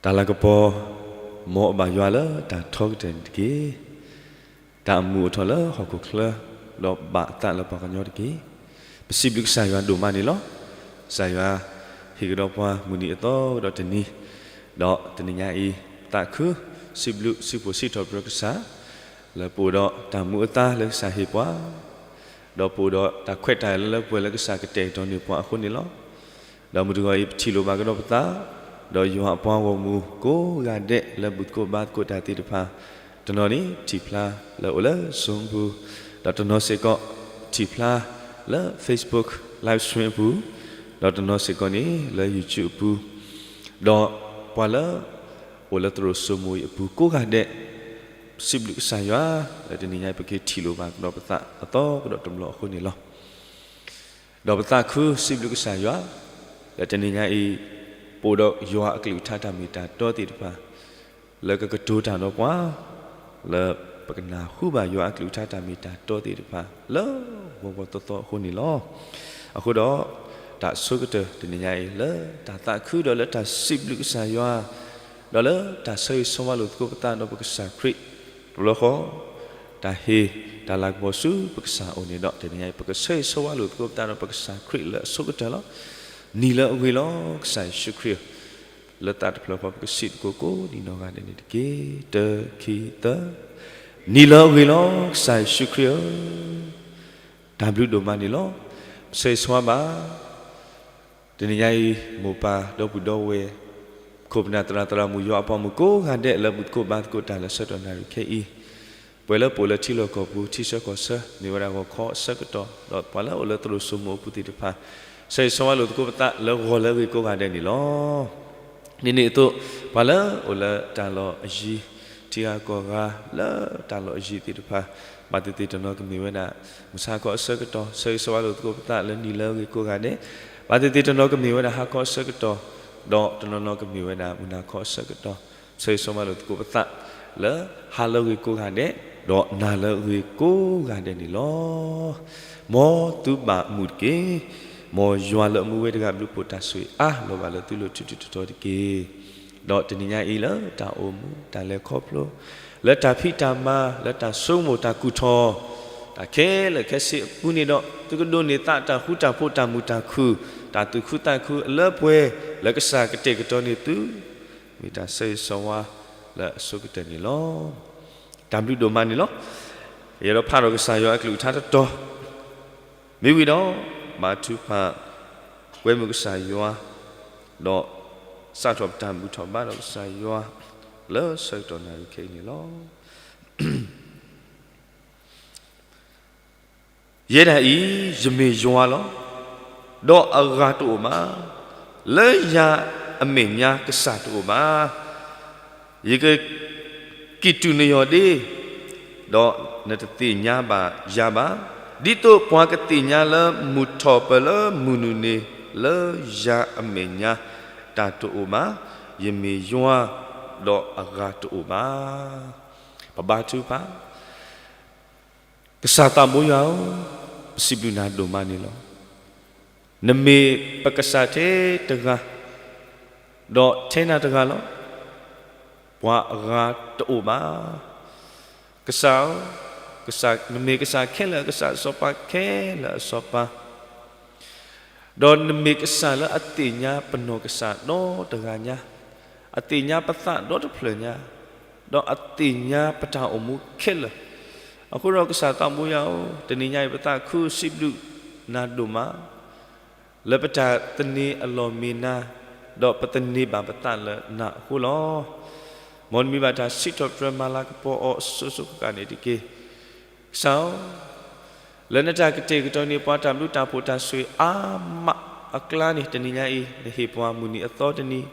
တၢ်လၤကပီၤ မ်အဘၣ်ယွၤလၢတၢ်ထီကတၢၢ်န့ၣ်တက့ၢ်. တၢ်အမူးအိၣ်ထီၣ်လၢဟီၣ်ခိၣ်ချၢ, ဒီးဘၣ်အသးလၢပှၤကညီတက့ၢ်. ပစံးဘျုးကစၢ်ယွၤဒိၣ်မးန့ၣ်လီၤ. ကစၢ်ယွၤဟ့ၣ်ကဒီးပှၤမုၢ်နံၤအသီကဒီးတနံၤ, ဒီးတနံၤညါအံၤ သးခုစံးဘျုးစံးဖှိၣ်စံးထီၣ်ပတြၢၤကစၢ် လၢပအိၣ်ဒီးတၢ်မူအသါလၢကစၢ်ဟ့ၣ်ပှၤ, ဒီးပအိၣ်ဒီးတၢ်ခွဲးတၢ်ယာ်လၢလၢပှဲၤလၢကစၢ်ကတဲာ်ကတီၤန့ၢ်ပှၤအဃိန့ၣ်လီၤ. ဒီးမုၢ်တဂီၤအံၤ ပထံၣ်လိာ်ဘၣ်ကဒီးပသး, ဒီးယွၤအပှၤဂီၢ်မုၢ်ကိးဂၤဒဲးလၢဘူၣ်သကိးဘါသကိးတၢ်သ့ၣ်တဖၣ်, တနီၤန့ၣ်ထံၣ်ဖျါလၢအိၣ်လၢ Zoom ပူၤ, ဒီးတနီၤစ့ၢ်ကီးထံၣ်ဖျါလၢ Facebook live stream အပူၤ, ဒီးတနီၤစ့ၢ်ကီးန့ၣ်လၢ YouTube အပူၤ, ဒီးပှၤလၢအိၣ်လၢသရိာ်စိမိၤအံၤအပူၤကိးဂၤဒဲး, စံးဘျုးကစၢ်ယွၤ လၢတနံၤညါအံၤ ပကထံၣ်လိာ်ဘၣ်ကဒီးပသးအသီကဒီးတဘျီအဃိန့ၣ်လီၤ. ဒီးပသးခုစံးဘျုးကစၢ်ယွၤ လၢတနံၤညါအံၤ ပအိၣ်ဒီးယွၤအကလုၢ်ကထါတၢ်မ့ၢ်တၢ်တီသ့ၣ်တဖၣ် လၢကကတိၤတၢ်ဒီးပှၤ, လၢပကနၢ်ဟူဘၣ်ယွၤအကလုၢ်ကထါတၢ်မ့ၢ်တၢ်တီသ့ၣ်တဖၣ် လၢဂီၤဂီၤသီသီအဃိန့ၣ်လီၤ. အဃိဒီး တၢ်အဆိကတၢၢ်တနံၤညါအံၤ လၢတၢ်သးခုဒီးလၢတၢ်စံးဘျုးကစၢ်ယွၤ, ဒီးလၢတၢ်ဆၢဂ့ၤဆၢဝါလိာ်သကိးပသးဒီးပကစၢ်ခရံာ် တဘျီဃီ တၢ်ဟ့ၣ်တၢ်လၤကပီၤဆူပကစၢ်အအိၣ်န့ၣ်ဒီး တနံၤညါအံၤ ပကဆၢဂ့ၤဆၢဝါလိာ်သကိးပသးဒီးပကစၢ်ခရံာ်လၢအဆိကတၢၢ်လီၤ. နံၤလၢအဂ့ၤလီၤ ကစၢ်ယ့ၣ်ၡူးခရံာ်ဧၢ, လၢသးတဖျၢၣ်ဃီ ပကစံးသကိးကိးဒံးနီၢ်ဂၤဒဲးန့ၣ်တက့ၢ်. တၢ ခံ သၢ. နံၤလၢအဂ့ၤလီၤ ကစၢ်ယ့ၣ်ၡူးခရံာ်ဧၢ, တၢ်ဘျုးဒိၣ်မးန့ၣ်လီၤ. ဆၢဂ့ၤဆၢဝါဘၣ် တနံၤညါအံၤ မိၢ်ပၢ်ဒီပုၢ်ဒီဝဲၢ် ခိၣ်ပနၢ်သရၣ်သရၣ်မုၣ် ယွၤအပှၤမုၣ်ကိးဂၤဒဲး လၢဘူၣ်သကိးဘါသကိးတၢ်လၢဆၢကတီၢ်နၣ်ရံၣ်ခဲအံၤ, ပှၤလၢပအိၣ်လၢထံလီၢ်ကီၢ်ပူၤ ထံဆၢကီၢ်ဆၢ မ့ၢ်ဝဲဒၣ်ဂီၤခီအဆၢကတီၢ်, ဒီးပှၤလၢအိၣ်လၢသရိာ်စိမိၤအပူၤသ့ၣ်တဖၣ် ဆၢဂ့ၤဆၢဝါလိာ်သကိးပသးလၢဂီၤလၢအဂ့ၤကိးဂၤဒဲးန့ၣ်လီၤ. ဒ်န့ၣ်အသိး ပှၤလၢအိၣ်လၢတၢ်လီၢ်အယံၤ, ထံဂၤကီၢ်ဂၤလၢတၢ်လီၢ်အယံၤသ့ၣ်တဖၣ်, ဘၣ်သ့ၣ်သ့ၣ်တနီၤကမ့ၢ်ဝဲဒၣ် မုၢ်ဆါခီအဆၢကတီၢ် ဆၢဂ့ၤဆၢဝါလိာ်သကိးပသးလၢနံၤလၢအဂ့ၤကိးဂၤဒဲး, ဘၣ်သ့ၣ်သ့ၣ်တနီၤကမ့ၢ်ဝဲဒၣ်ဟါခီအဆၢကတီၢ်, ဒီးတနီၤနီၤကမ့ၢ်ဝဲဒၣ်မုၢ်နၤခီအဆၢကတီၢ်, ဆၢဂ့ၤဆၢဝါလိာ်သကိးပသး လၢဟါလၢအဂ့ၤကိးဂၤဒဲး, ဒီးနၤလၢအဂ့ၤကိးဂၤဒဲးန့ၣ်လီၤ. မ်သုဘၣ်မူတက့ၢ်. မ်ယွၤလၢအမူဝဲတဂၤ ဘျုးဖှိၣ်တၢ်ဆိၣ်ဂ့ၤအါလီၤဘၣ်လၢသုလိၤထူးထူးတီၤတီၤတက့ၢ်. ဒီးတနံၤညါအံၤလၢတၢ်အိၣ်မူ တၢ်လဲၤခီဖျိ လၢတၢ်ဖံးတၢ်မၤ လၢတၢ်ဆိကမိၣ်တၢ်ကူၣ်ထီၣ် တၢ်ခဲလၢာ်ခဲဆ့အပူၤန့ၣ်ဒီး သုကဒိးန့ၢ်သး တၢ်ဃူတၢ်ဖိး တၢ်မုာ်တၢ်ခုၣ် တၢ်သူၣ်ခုသးခုအလၢပှဲၤ လၢကစၢ်ကတဲာ်ကတီၤန့ၢ်သု မ့ၢ်တၢ်ဆၢဂ့ၤဆၢဝါလၢအဆိကတၢၢ်န့ၣ်လီၤ. တၢ်ဘျုးဒိၣ်မးန့ၣ်လီၤ. ယအဲၣ်ဒိးဖးဒီးကစၢ်ယွၤအကလုၢ်ကထါတတီၤ မ့ၢ်ဝံၤဒီး ဘါထုကဖၣ် ကွဲမုာ်ကစၢ်ယွၤ, ဒီးစးထီၣ်ပတၢ်ဘူၣ်ထီၣ်ဘါထီၣ်ကစၢ်ယွၤ လၢဆၢကတီၢ်နၣ်ရံၣ်ခဲအံၤန့ၣ်လီၤ. ယဲဒၣ်အံၤ ယမ့ၢ်ယွၤလီၤ. ဒီးအဂၤတအိၣ်ဘၣ်. လၢယၤအမဲာ်ညါကစၢ်တအိၣ်ဘၣ်. ယက ကံၢ်တူာ်နယီၢ်ဒ့, ဒီးနတသ့ၣ်ညါဘၣ်ယၤဘၣ်. ဒ်သိးပှၤကသ့ၣ်ညါလၢမုၢ်ထီၣ်ပၢၢ်လၢမုၢ်နုာ်န့ၣ်, လၢယၤအမဲာ်ညါတၢ်တအိၣ်ဘၣ်. ယမ့ၢ်ယွၤ, ဒီးအဂၤတအိၣ်ဘၣ်. ပဘါထုကဖၣ်. ကစၢ်သးဘိယွၤဧၢ, ပစံးဘျုးနၤဒိၣ်မးန့ၣ်လီၤ. နမ့ၢ်ပကစၢ်ထဲတဂၤ, ဒီးထဲနၤတဂၤလီၤ. ပှၤအဂၤတအိၣ်ဘၣ်. ကစၢ်ဧၢ, ကစၢ်, နမ့ၢ်ကစၢ်ခဲလၢာ်အကစၢ်, စီၤပၤခဲလၢာ်အစီၤပၤ, ဒီးနမ့ၢ်ကစၢ်လၢအသ့ၣ်ညါပနီၢ်ကစၢ်ဒီတဂၤညါ, အသ့ၣ်ညါပသးဒီတဖျၢၣ်ညါ, ဒီးအသ့ၣ်ညါပတၢ်အိၣ်မူခဲလၢာ်. အဃိဒီးကစၢ်သးဘိယွၤဧၢ, တနံၤညါအံၤပသးခုစံးဘျုးနၤဒိၣ်မး လၢပတၢ်သန့ၤအလီၢ်မ့ၢ်နၤ, ဒီးပသန့ၤဘၣ်ပသးလၢနၤအဃိလီၤ. မ်နမံၤဘၣ်တၢ်စံးထီၣ်ပတြၢၤမၤလၤကပီၤအီၤအစိၤစိၤဃၣ်ဃၣ်န့ၣ်တက့ၢ်. ကစၢ်ဧၢ, လၢနတၢ်ကတဲာ်ကတီၤန့ၢ်ပှၤတၢ်ဘျုးတၢ်ဖှိၣ်တၢ်ဆိၣ်ဂ့ၤအါမးအကျါန့ၣ် တနံၤညါအံၤ နဟ့ၣ်ပှၤမုၢ်နံၤအသီတနံၤ,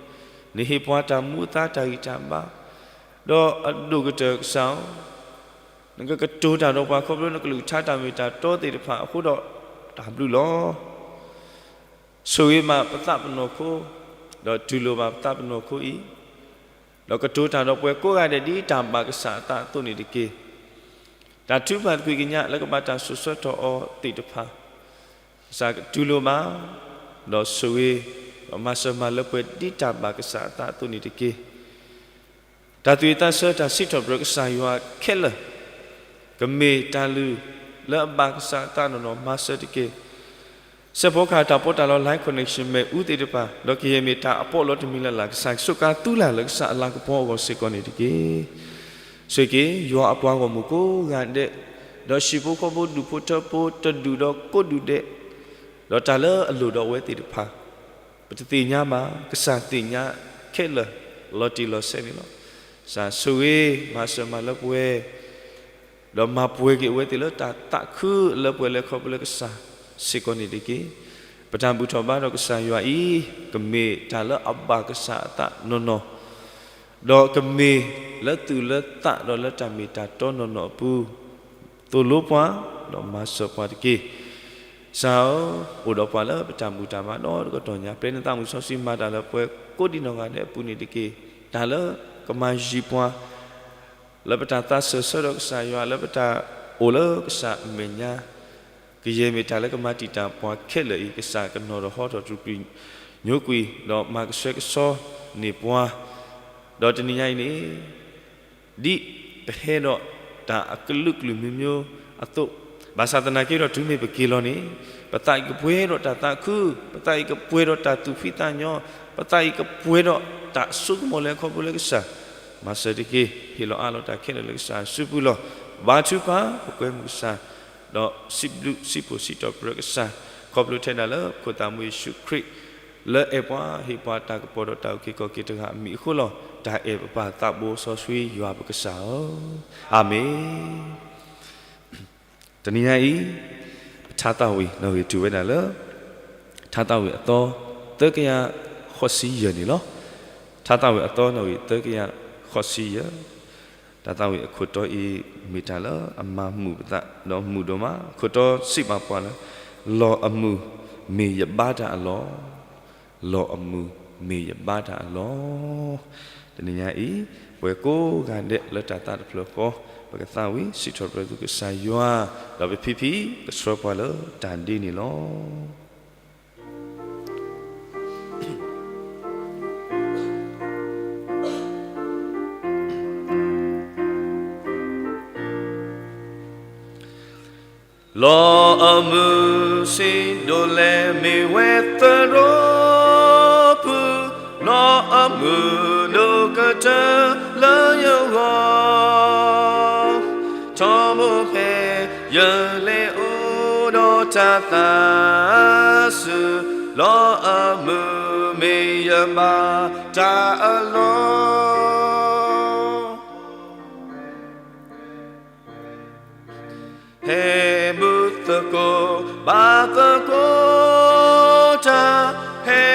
နဟ့ၣ်ပှၤတၢ်မူအသါတၢ်ဂံၢ်တၢ်ဘါ, ဒီးအဒိၣ်ကတၢၢ်ကစၢ်ဧၢ, နကကတိၤတၢ်ဒီးပှၤခီဖျိနကလုၢ်ကထါတၢ်မ့ၢ်တၢ်တီသ့ၣ်တဖၣ်အဃိဒီး တၢ်ဘျုးလီၤ. ဆိၣ်ဂ့ၤဘၣ်ပသးပနီၢ်ခိ, ဒီးတူၢ်လိာ်ဘၣ်ပသးပနီၢ်ခိအံၤ, ဒီးကတိၤတၢ်ဒီးပှၤကိးဂၤဒဲးဒ်တၢ်ဘၣ်ကစၢ်အသးအသိးန့ၣ်တက့ၢ်. တၢ်ထုကဖၣ်သကွံၢ်ကညးလၢကဘၣ်တၢ်စိာ်ဆှၢထီၣ်အီၤသ့ၣ်တဖၣ်, ကစၢ်ကတူၢ်လိာ်ဘၣ်, ဒီးဆိၣ်ဂ့ၤ, ဒီးမၤစၢၤမၤလၢပှဲၤဒ်တၢ်ဘၣ်ကစၢ်အသးအသိးန့ၣ်တက့ၢ်. တၢ်သူၣ်ဝံၣ်သးဆၢ တၢ်စံးထီၣ်ပတြၢၤကစၢ်ယွၤခဲလၢာ် ကမ့ၢ်တၢ်လုၢ်လၢအဘၣ်ကစၢ်အသးနီၢ်နီၢ် မၤစၢၤတက့ၢ်. စဲးဖီကဟၣ်တၢ်ပီးတၢ်လီ line connection မ့ၣ်အူသ့ၣ်တဖၣ် ဒီးကယဲၢ်မ့ၢ်တၢ်အပီးလီတမံၤလၢ်လၢ် ကစၢ်ဆိးကါသူလၢ်လၢကစၢ်အလၤကပီၤအဂီၢ်စ့ၢ်ကီးန့ၣ်တက့ၢ်. ဆိၣ်ဂ့ၤက့ၤ ယွၤအပှၤဂီၢ်မုၢ်ကိးဂၤဒဲး, ဒီးဟံၣ်ဖိဃီဖိ ဒူၣ်ဖိထၢဖိ တဒူၣ်ဒီးကိးဒူၣ်ဒဲး, ဒီးတၢ်လၢအလိၣ်ဒီးအဝဲသ့ၣ်တဖၣ် ပတသ့ၣ်ညါဘၣ်, ကစၢ်သ့ၣ်ညါခဲလၢာ် လီၤတံၢ်လီၤဆဲးန့ၣ်လီၤ. ကစၢ်ဆိၣ်ဂ့ၤ မၤစၢၤမၤလၢပှဲၤ ဒီးမၤပှဲၤက့ၤအဝဲသ့ၣ်လၢတၢ်သးခုလၢပှဲၤလၢခီဖျိလၢကစၢ်စ့ၢ်ကီးန့ၣ်တက့ၢ်. ပတၢ်ဘူၣ်ထီၣ်ဘါထီၣ်ကစၢ်ယွၤအံၤ ကမ့ၢ်တၢ်လၢအဘၣ်ကစၢ်အသးနီၢ်နီၢ်, ဒီးကမ့ၢ်လၢသူၣ်လၢသးဒီးလၢတၢ်မ့ၢ်တၢ်တီနီၢ်နီၢ်အပူၤ, သိၣ်လိပှၤ ဒီးမၤစၢၤပှၤတက့ၢ်. ကစၢ်ဧၢ, အိၣ်ဒီးပှၤလၢပတၢ်ဘူၣ်တၢ်ဘါဒီတကတီၢ်ညါ ပျဲနသးမုၢ်စီဆှံမၤတၢ်လၢပှဲၤကိးဒံးနီၢ်ဂၤဒဲးအပူၤန့ၣ်တက့ၢ်. တၢ်လၢကမၤယံၤပှၤ လၢပတၢ်သးစၢၢ်ဆၢဒီးကစၢ်ယွၤ လၢပတၢ်အိၣ်လၢကစၢ်အမဲာ်ညါ, ကယဲၢ်မ့ၢ်တၢ်လၢကမၤတံာ်တာ်ပှၤခဲလၢာ်အံၤ ကစၢ်ကနီၤဒီးဟီထီၣ်တြူာ်ကွံာ်ညိကွံာ် ဒီးမၤကဆှဲကဆှီန့ၢ်ပှၤ, ဒီးတနံၤညါအံၤန့ၣ် ဒ်ပဟဲဒီးတၢ်အကလုာ်ကလုာ်မံၤမံၤအသိး, ဘၣ်ဆၣ်သနာ်က့ဒီးတုၤမ့ၢ်ပက့ၤလီၤန့ၣ် ပသးအံၤကပှဲၤဒီးတၢ်သးခု, ပသးအံၤကပှဲၤဒီးတၢ်သူၣ်ဖှံသးညီ, ပသးအံၤကပှဲၤဒီးတၢ်စိကမီၤလၢခီဖျိလၢကစၢ် မၤစၢၤတက့ၢ်. ဟ့ၣ်လီၤအးလီၤတၢ်ခဲလၢာ်လၢကစၢ်အစုပူၤလီၤ. ဘါထုကဖၣ် ပကွဲမုာ်ကစၢ်, ဒီးစံးဘျုးစံးဖှိၣ်စံးထီၣ်ပတြၢၤကစၢ် ခီဖျိထဲဒၣ်လၢပခိၣ်သးမူယ့ၣ်ၡူးခရံာ် လၢအဲၣ်ပှၤဟ့ၣ်ပှၤတၢ်ကပီၤဒီးတၢ်အုၣ်က့ၤခီၣ်က့ၤတဂၤအမံၤအဃိလီၤ. တၢ်အဲၣ်ပပၢ်သးဘိစီဆှံယွၤပကစၢ်ဧၢ, အၤမ့ၣ်. တနံၤညါအံၤ ပထါသးဝံၣ်နီၣ်ဂံၢ်တုၤဝဲဒၣ်လၢ ထါသးဝံၣ်အသီ သၢကယၤဃိးဆံယဲၢ်န့ၣ်လီၤ. ထါသးဝံၣ်အသီနီၣ်ဂံၢ်သၢကယၤဃိးဆံယဲၢ်, တၢ်သးဝံၣ်အခိၣ်တီအံၤ မ့ၢ်တၢ်လၢအမၤမုာ်ပသးဒီးမုာ်ဒိၣ်မး, အခိၣ်တီစံးဘၣ်ပှၤလၢ လီၢ်အမုာ်မ့ၢ်ယဘါတၢ်အလီၢ်, လီၢ်အမုာ်မ့ၢ်ယဘါတၢ်အလီၢ်. တနံၤညါအံၤ ပဝဲကိးဂၤဒဲးလၢတၢ်သးတဖျၢၣ်ဃီ ပကသးဝံၣ်စံးထီၣ်ပတြၢၤကစၢ်ယွၤ, ဒီးပဖံဖံကဆှၢပှၤလၢတၢ်ဒ်န့ၣ်လီၤ. လီၢ်အမုာ်စံးဒိၣ်လဲၣ်မ့ၢ်ဝဲသရိာ်ပူၤ, လီၢ်အမုာ်ဒိၣ်ကတၢၢ်လၢယဂီၢ်, ထီဘိဖဲယလဲၤအိၣ်ဒီးတၢ်သးစူၤ, လီၢ်အမုာ်မ့ၢ်ယဘါတၢ်အလီၢ်. ဟဲဘူးသကိးဘါသကိးတၢ်, ဟဲ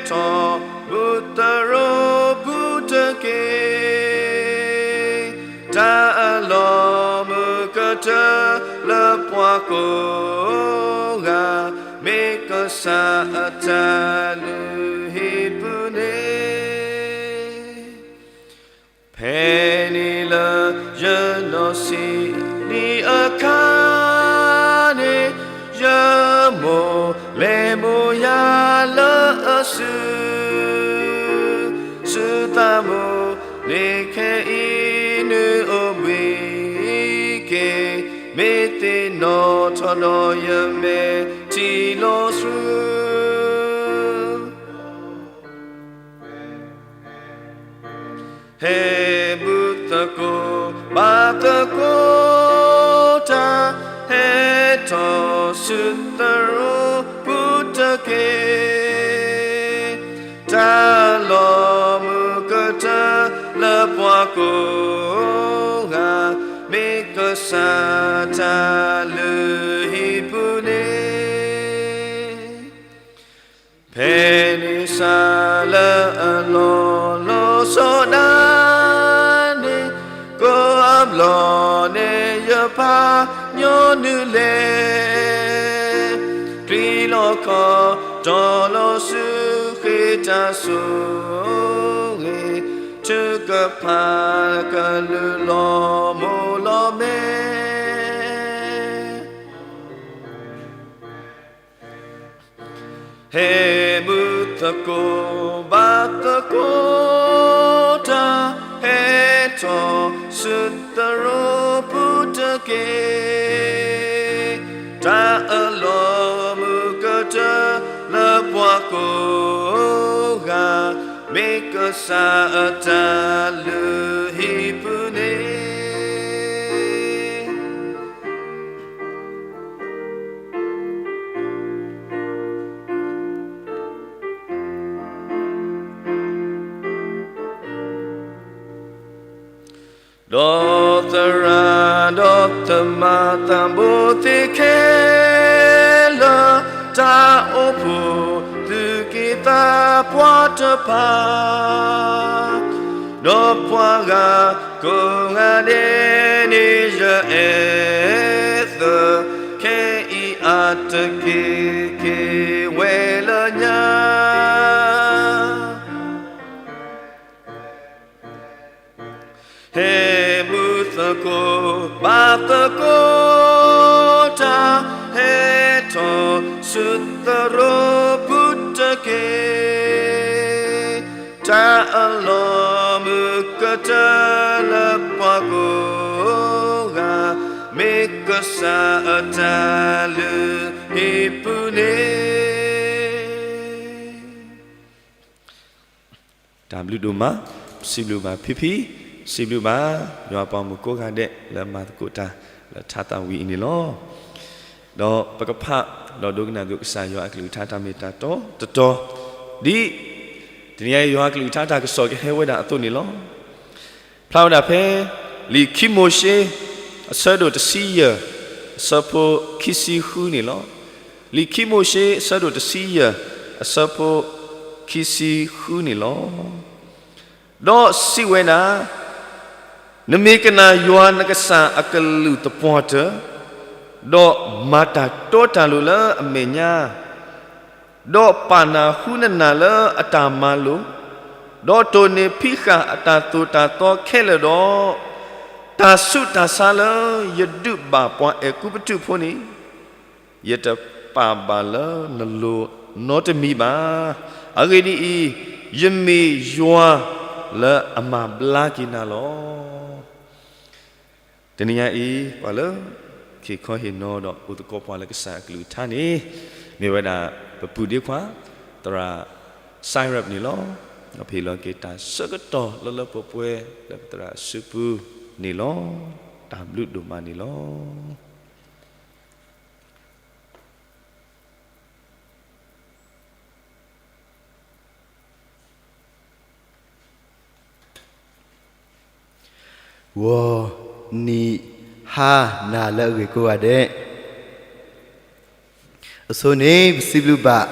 ထီၣ်ဘူးသရိာ်ပူၤတက့ၢ်. တၢ်အလီၢ်မုာ်ကတၢၢ်လၢပှၤကိးဂၤ, မ့ၢ်ကစၢ်အတၢ်လုၢ်ဟံၣ်ပူၤန့ၣ် ဖဲန့ၣ်လၢယနီၢ်ဆံးနံၣ်အခါန့ၣ်, ယမိၢ်လဲၤမိၢ်ယၤလၢအစု, စုသးမိၢ်န့ၣ်ခဲအံၤနုာ်အိၣ်ဘှံးက့ၤ, မ့ၢ်သ့ၣ်နီၣ်ထီၣ်ဒီးယမဲာ်ထံလီၤဆှု ဟဲဘူးသကိးဘါသကိးတၢ်, ဟဲထီၣ်ဆူသရိာ်ပူၤတက့ၢ်. တၢ်လီၢ်မုာ်ကတၢၢ်လၢပှၤကိးဂၤ, မ့ၢ်ကစၢ်တၢ်လုၢ်ဟံၣ်ပူၤန့ၣ် ဖဲန့ၣ်စးလၢအလီၢ်လီၤဆီဒၣ်န့ၣ်, ကိးအဘျီန့ၣ်ယဖးညီနုၢ်လဲၣ်, ချံလီၤခီတီၤလီၤဆူဃ့တၢ်ဆိၣ်ဂ့ၤ, ထုကဖၣ်ကလုၢ်လီၤမိၢ်လီၤမဲ ဟဲဘူးသကိးဘါသကိးတၢ်, ဟဲ ဟဲထီၣ်ဆူသရိာ်ပူၤတက့ၢ်. တၢ်အလီၢ်မုာ်ကတၢၢ်လၢပှၤကိးဂၤ, မ့ၢ်ကစၢ်အတၢ်လုၢ်ဟံၣ်ပူၤန့ၣ် ဒီးသရၣ်ဒီးသမါသးဘိသ့ၣ်ခဲလၢာ်, တၢ်အိၣ်ဖှိၣ်သုးက့သးပှၢ်တဖၣ်, ဒီးပှၤဂၤကိးဂၤဒဲးန့ၣ် ယအဲၣ်သုး ခဲအံၤအါတက့ၢ် က့ၤဝဲလၢညါ ဟဲမုာ်သကိးဘၣ်သကိးတၢ်, ဟဲထီၣ်ဆူသရိာ်ပူၤတက့ၢ်. တၢ်အလီၢ်မုာ်ကတၢၢ်လၢပှၤကိးဂၤ, မ့ၢ်ကစၢ်အတၢ်လုၢ်ဟံၣ်ပူၤန့ၣ် တၢ်ဘျုးဒိၣ်မး, စံးဘျုးဘၣ်ဖံဖံ, စံးဘျုးဘၣ်ယွၤပှၤမုၣ်ကိးဂၤဒဲး လၢမၤသကိးတၢ်လၢထါသးဝံၤအံၤန့ၣ်လီၤ. ဒီးပကဖး ဒီးဒိကနၣ်သကိးကစၢ်ယွၤအကလုၢ်ကထါတၢ်မ့ၢ်တၢ်တီတတီၤ, ဒ်တနံၤအံၤယွၤအကလုၢ်ကထါတၢ်ကစီၣ်ကဟဲဝဲဒၣ်အသိးန့ၣ်လီၤ. ဖျါဝဲဒၣ်ဖဲ လံာ်ခံမိၤၡ့ အဆၢဒိၣ်တဆံယဲၢ် အဆၢဖိခံဆံဃုန့ၣ်လီၤ. လံာ်ခံမိၤၡ့ အဆၢဒိၣ်တဆံယဲၢ် အဆၢဖိခံဆံဃုန့ၣ်လီၤ. ဒီးစံးဝဲဒၣ်, နမ့ၢ်ကနၣ်ယွၤနကစၢ်အကလုၢ်သပှၢ်တၢၢ်, ဒီးမၤတၢ်တီတၢ်လိၤလၢအမဲာ်ညါ ဒီးပာ်နၢ်ဟူနနၢ်လၢအတၢ်မၤလိာ်, ဒီးတိၢ်န့ၢ်ဖံးဃာ်အတၢ်သိၣ်တၢ်သီခဲလၢာ်ဒီး, တၢ်ဆူးတၢ်ဆါလၢယဒုးဘၣ်ပှၤအဲၤကူပတူးဖိန့ၣ်, ယတပာ်ဘၣ်လၢနလိၤနီတမံၤဘၣ်. အဂ့ၢ်ဒ်အံၤ, ယမ့ၢ်ယွၤလၢအမၤဘျါက့ၤနၤလီၤ. တနံၤညါအံၤ ပှၤလၢ ဟ့ၣ်ခီဟ့ၣ်နီၤဒီးအိၣ်သကိးပှၤလၢကစၢ်အကလုၢ်ကထါန့ၣ် မ့ၢ်ဝဲဒၣ် ပပုၢ်ဒ့ခွါ သရၣ်စဲရၢးန့ၣ်လီၤ. ဒီးပဟ့ၣ်လီၤက့ၤတၢ်ဆၢကတီၢ်လၢလၢပှဲၤပှဲၤ လၢပသရၣ်အစုပူၤန့ၣ်လီၤ. တၢ်ဘျုးဒိၣ်မးန့ၣ်လီၤ. ဂီၤနံၤဟါနၤလၢအဂ့ၤကိးဂၤဒဲး, အဆိန့ၣ် ပစံးဘျုးဘၣ်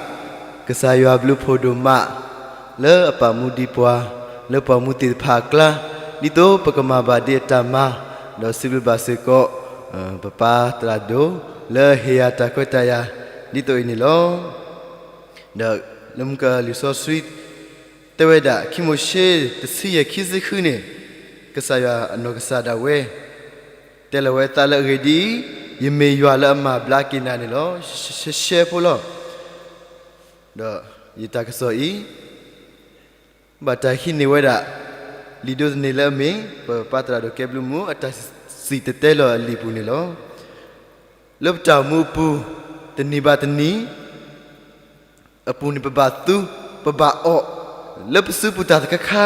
ကစၢ်ယွၤဘျုးဖှိၣ်ဒိၣ်မး လၢအပာ်မူဒံးပှၤ လၢပှၤမူသ့ၣ်တဖၣ်အကျါ, ဒ်သိးပကမၤဘၣ်ဒံးအတၢ်မၤ, ဒီးစံးဘျုးဘၣ်စ့ၢ်ကီး ပပၢ်သရၣ်ဒိၣ် လၢအဟ့ၣ်ယၤတၢ်ခွဲးတၢ်ယာ် ဒ်သိးအံၤန့ၣ်လီၤ. ဒီးလၢမုၢ်ကလံာ်စီဆှံ တဲဝဲဒၣ် ခံမိၤၡ့ တဆံယဲၢ် ခံဆံဃုန့ၣ်, ကစၢ်ယွၤအနီၢ်ကစၢ်ဒၣ်ဝဲ တဲလီၤဝဲအသးလၢအဂ့ၢ်ဒ်အံၤ, ယမ့ၢ်ယွၤလၢအမၤဘျါက့ၤနၤန့ၣ်လီၤ. ရှဲရှဲဖိလီၤ. ဒီးယတၢ်ကစီၣ်အံၤ ဘၣ်တၢ်ဟံးန့ၢ်ဝဲဒၣ် လံာ်ဒိးသန့ၤလၢအမ့ၢ် ပပၢ်သရၣ်ဒိၣ်ကဲဘျုးမူ အတၢ်စံၣ်တဲၤတဲလီၤအလံာ်ပူၤန့ၣ်လီၤ. လၢပတၢ်အိၣ်မူအပူၤ တနံၤဘၣ်တနံၤ အပူၤန့ၣ် ပဘၣ်သူ ပဘၣ်အီၣ် လၢပစုပူၤတၢ်တခါခါ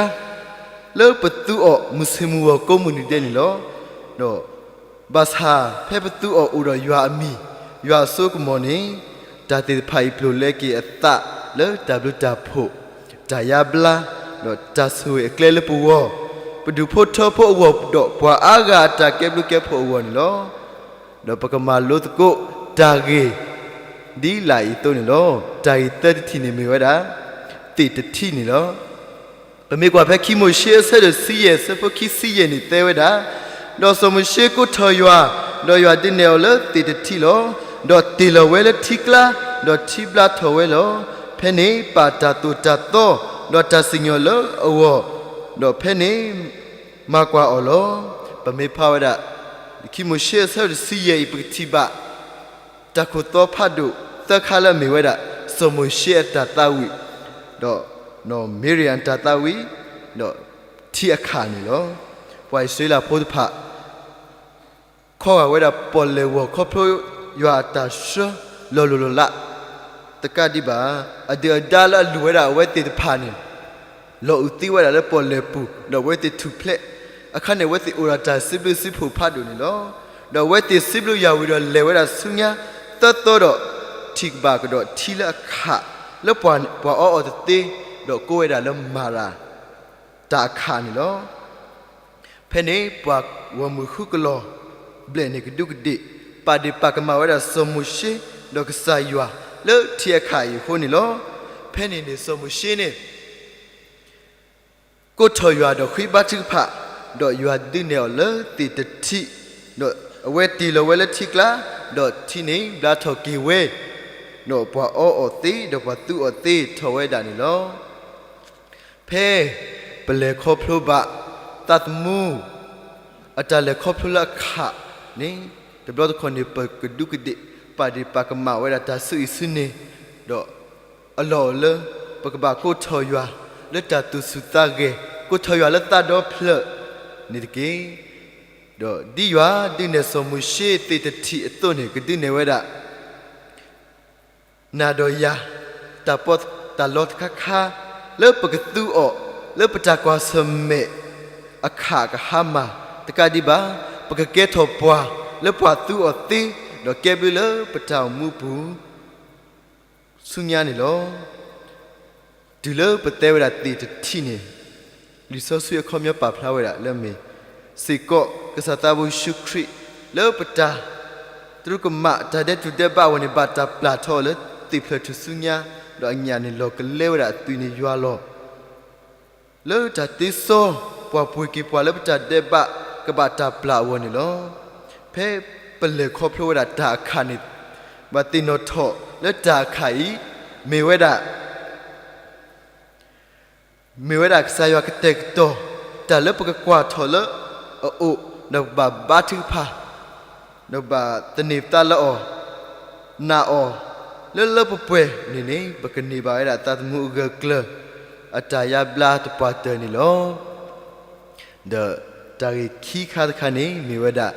လၢပသူအီၣ်မုၢ်ဆ့ၣ်မုၢ်ဂီၤကိးမုၢ်နံၤဒဲးန့ၣ်လီၤ. ဒီးဘၣ်ဆၣ်ဖဲပသူအီၣ်အိၣ်ဒီးယွၤအမံၤ ယွၤအစိကမီၤန့ၣ် တၢ်သ့ၣ်တဖၣ်အံၤဖျိးလဲက့ၤအသး လၢတၢ်ဘျုးတၢ်ဖှိၣ် တၢ်ယါဘျါ ဒီးတၢ်ဆိၣ်ဂ့ၤအကျဲလၢပဂီၢ်, ပဒူၣ်ဖိထၢဖိအဂီၢ် ဒီးပှၤအါဂၤအတၢ်ကဲဘျုးကဲဖှိၣ်အဂီၢ်န့ၣ်လီၤ. ဒီးပကမၤလိသကိးတၢ်ဂ့ၢ် ဒ်လာ်အံၤအသိးန့ၣ်လီၤ. တၢ်ဂ့ၢ်သၢတထံၣ်န့ၣ်မ့ၢ်ဝဲဒၣ် သ့ၣ်တထံၣ်န့ၣ်လီၤ. ပမ့ၢ်ကွၢ်ဖဲခံမိၤၡ့အဆၢဒိၣ်တဆံယဲၢ် အဆၢဖိခံဆံယဲၢ်န့ၣ်တဲဝဲဒၣ်, ဒီးစီၤမိၤၡ့ကိးထီၣ်ယွၤ, ဒီးယွၤဒုးနဲၣ်အီၤလၢသ့ၣ်တထံၣ်လီၤ. ဒီးတ့ၢ်လီၤဝဲလၢထံကျါ, ဒီးထံဘျါထီၣ်ဝဲလီၤ. ဖဲန့ၣ်ပာ်တၢ်သိၣ်တၢ်သီ, ဒီးတၢ်စံၣ်ညီၣ်လၢအဂီၢ်, ဒီးဖဲန့ၣ် မၤကွၢ်အီၤလီၤ. ပမ့ၢ်ဖးဝဲဒၣ် ခံမိၤၡ့အဆၢဒိၣ်တဆံယဲၢ်အံၤ ပကထံၣ်ဘၣ် တၢ်ခိၣ်သီဖးဒိၣ်သၢခါလၢအမ့ၢ်ဝဲဒၣ် စီၤမိၤၡ့အတၢ်သးဝံၣ်, ဒီးနီၢ်မံၤရံယၤအတၢ်သးဝံၣ်, ဒီးထံအခၣ်န့ၣ်လီၤ. ပှၤအံၣ်စရ့လးဖိတဖၣ် ခီဂာ်ဝဲဒၣ်ပီၣ်လဲၣ်ဝီၢ်ခီဖျိယွၤအတၢ်ဆှၢလီၤလိၢ်လီၤလး တကးဒံးဘၣ် အဒုၣ်အဒါလၢအလိၣ်ဝဲဒၣ်အဝဲသ့ၣ်တဖၣ်န့ၣ် လီၤအုးသံဝဲဒၣ်လၢပီၣ်လဲၣ်ပူၤ ဒီးအဝဲသ့ၣ်ထူၣ်ဖျဲး အခါန့ၣ် အဝဲသ့ၣ်အိၣ်ဒီးတၢ်စံးဘျုးစံးဖှိၣ်ဖးဒိၣ်န့ၣ်လီၤ. ဒီးအဝဲသ့ၣ်စံးဘျုးယွၤဝံၤဒီးလဲၤဝဲဒၣ်ဆူညါ သၢသီဒီး ထံၣ်ကဘၣ်ကဒီးထံလၢအခး လၢပှၤအီအီၤတသ့ ဒီးကိးဝဲဒၣ်လၢမၤရၤ တၢ်အခးန့ၣ်လီၤ. ဖဲန့ၣ်ပှၤဂီၢ်မုၢ်ဃုကလီၤဘျဲၣ်န့ၣ်ကဒူးကဒ့ၣ် ပာ်ဒ့ၣ်ပာ်ကမၣ်ဝဲဒၣ်စီၤမိၤၡ့ ဒီးကစၢ်ယွၤလၢထံအခးအံၤအဃိန့ၣ်လီၤ. ဖဲန့ၣ်န့ၣ်စီၤမိၤၡ့န့ၣ် ကိးထီၣ်ယွၤဒီးဃ့ဘါထုကဖၣ်, ဒီးယွၤဒုးနဲၣ်အီၤလၢသ့ၣ်တထံး, ဒီးအဝဲတ့ၢ်လီၤဝဲလၢထံကျါ, ဒီးထံန့ၣ်ဘျါထီၣ်က့ၤဝဲ, ဒီးပှၤအီအီၤသ့, ဒီးပှၤသူအီၤသ့ထီၣ်ဝဲဒၣ်န့ၣ်လီၤ. ဖဲပလဲၤခီဖျိဘၣ် သးသမူ အတၢ်လဲၤခီဖျိလၢအခးန့ၣ်, တဘျီတခီၣ်န့ၣ် ပကဒူးကဒ့ၣ် ပာ်ဒ့ၣ်ပာ်ကမၣ်ဝဲဒၣ်တၢ်ဆူအံၤဆူန့ၣ်, ဒီးအလီၢ်အိၣ်လၢ ပကဘၣ်ကိးထီၣ်ယွၤလၢတၢ်သူၣ်ဆူၣ်သးဂဲၤ, ကိးထီၣ်ယွၤလၢသးဒီဖျၢၣ်န့ၣ်တက့ၢ်. ဒီးဒ်ယွၤဒုးနဲၣ်စီၤမိၤၡ့သ့ၣ်တထံးအသိးန့ၣ် ကဒုးနဲၣ်ဝဲဒၣ် နၤဒီးယၤ တၢ်ပီးတၢ်လီတခါခါ လၢပကသူအီၤ လၢပတၢ်ကွၢ်ဆၢၣ်မဲာ် အခးကဟါမၢ်တကးဒံးဘၣ်, ပကကဲထီၣ်ပှၤလၢပှၤသူအီၤသ့, ဒီးကဲဘျုးလၢပတၢ်အိၣ်မူပူၤ ဆူညါန့ၣ်လီၤ. တုၤလၢပတဲဝဲဒၣ်သ့ၣ်တထံးန့ၣ်, လံာ်စီဆှံအခီပညီပာ်ဖျါဝဲဒၣ်လၢအမ့ၢ်စ့ၢ်ကီး ကစၢ်သးဘိယ့ၣ်ၡူးခရံာ် လၢပတၢ်တရူးကမၣ် တၢ်ဒဲးတူၢ်ဒဲးဘးအဂီၢ်န့ၣ် ဘၣ်တၢ်ပျၢ်ထီၣ်အီၤလၢသ့ၣ်ဖျၢၣ်ထူၣ်ဆူညါ, ဒီးအညၣ်န့ၣ်လီၤကလဲဝဲဒၣ်အသွံၣ်န့ၣ်ယွၤလီၤ. လၢတၢ်တ့စီ ပှၤပှ့ၤက့ၤပှၤလၢပတၢ်ဒဲးဘးကဘၣ်တၢ်ပျၢ်အဂီၢ်န့ၣ်လီၤ. ဖဲပလဲၤခီဖျိဝဲဒၣ်တၢ်အခးန့ၣ်, ဘၣ်သ့ၣ်နီၣ်ထီၣ်လၢတၢ်အခးအံၤ မ့ၢ်ဝဲဒၣ် မ့ၢ်ဝဲဒၣ်ကစၢ်ယွၤကတဲာ်ကတီၤ တၢ်လၢပကကွၢ်ထီၣ်လၢအအိၣ်, ဒီးပကဘၣ်ဘါထုကဖၣ်, ဒီးပဘၣ်သန့ၤပသးလၢအီၤ, နာ်အီၤ, လၢလၢပှဲၤပှဲၤန့ၣ်န့ၣ် ပကန့ၢ်ဘၣ်ဝဲဒၣ်သးသမူအဂၢၢ်ကျၢၤ အတၢ်ယါဘျါသပှၢ်တၢၢ်န့ၣ်လီၤ. ဒီးတၢ်ဂ့ၢ်ခံခါတခါန့ၣ် မ့ၢ်ဝဲဒၣ်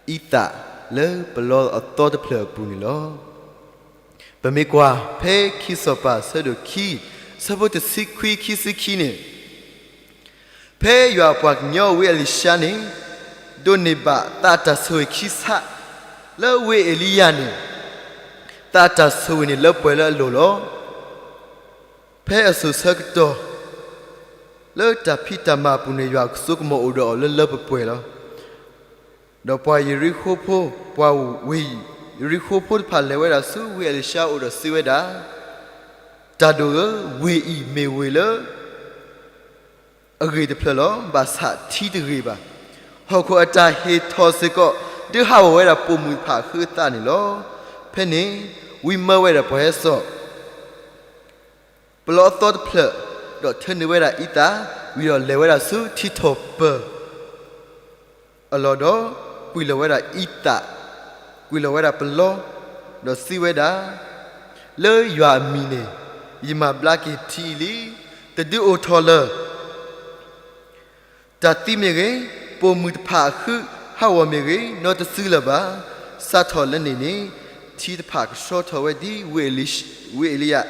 အံသၣ်လၢပလီအသီတဖျၢၣ်အပူၤန့ၣ်လီၤ. ပမ့ၢ်ကွၢ်ဖဲခံစီၤပၤ ဆၢဒိၣ်ခံ, ဆၢဖိတဆံခွံ ခံဆံခံန့ၣ်, ဖဲယွၤအပှၤကညီဝ့ၢ်အ့လံၡါန့ၣ် ဒိးန့ၢ်ဘၣ်သးအတၢ်ဆိၣ်ဂ့ၤခံဆး လၢဝ့ၢ်အ့လံယၤန့ၣ်, သးအတၢ်ဆိၣ်ဂ့ၤန့ၣ်လၢပှဲၤလၢအလိၤလီၤ. ဖဲအစိၤဆၢကတီၢ် လၢတၢ်ဖံးတၢ်မၤအပူၤန့ၣ် ယွၤအစိကမီၤအိၣ်ဒီးအီၤလၢလၢပှဲၤပှဲၤလီၤ. ဒီးပှၤယရံၣ်ဃိၤဖိ, ပှၤဝ့ၢ်ယရံၣ်ဃိၤဖိတဖၣ်လဲၤဝဲဒၣ်ဆူဝ့ၢ်အ့လံၡါအအိၣ်ဒီးစံးဝဲဒၣ်, တၢ်ဒိၣ်ဧၢ, ဝ့ၢ်အံၤမ့ၢ်ဝ့ၢ်လၢအဂ့ၤတဖျၢၣ်လီၤ. ဘၣ်ဆၣ်ထံတဂ့ၤဘၣ်. ဟီၣ်ခိၣ်အတၢ်ဟ့ၣ်ထီၣ်စ့ၢ်ကီး ဒုးဟးဂီၤဝဲဒၣ်ပိာ်မုၣ်တဖၣ်အဃၢအသးန့ၣ်လီၤ. ဖဲန့ၣ် ဝံမၢဝဲဒၣ်ပှၤဟဲစိာ် ပလီအသီတဖျၢၣ်, ဒီးထၢနုာ်ဝဲဒၣ်အံသၣ်, ဝံၤဒီးလဲၤဝဲဒၣ်ဆူထံထီၣ်ပၢၢ်အလီၢ်ဒီး ကွံာ်လီၤဝဲဒၣ်အံသၣ်, ကွံာ်လီၤဝဲဒၣ်ပလီ, ဒီးစံးဝဲဒၣ်, လၢယွၤအမံၤန့ၣ် ယမၤဘျါက့ၤထံအံၤလံ, တဒုးအိၣ်ထီၣ်လၢၤ. တၢ်သံမ့ၢ်ဂ့ၤ, ပိာ်မုၣ်တဖၣ်အဃၢဟးဂီၤမ့ၢ်ဂ့ၤ, နီတစုလၢၤဘၣ်. စးထီၣ်လၢန့ၣ်န့ၣ် ထံတဖၣ်ကဆှီထီၣ်ဝဲဒ်ဝ့ၢ်အ့လံယၤ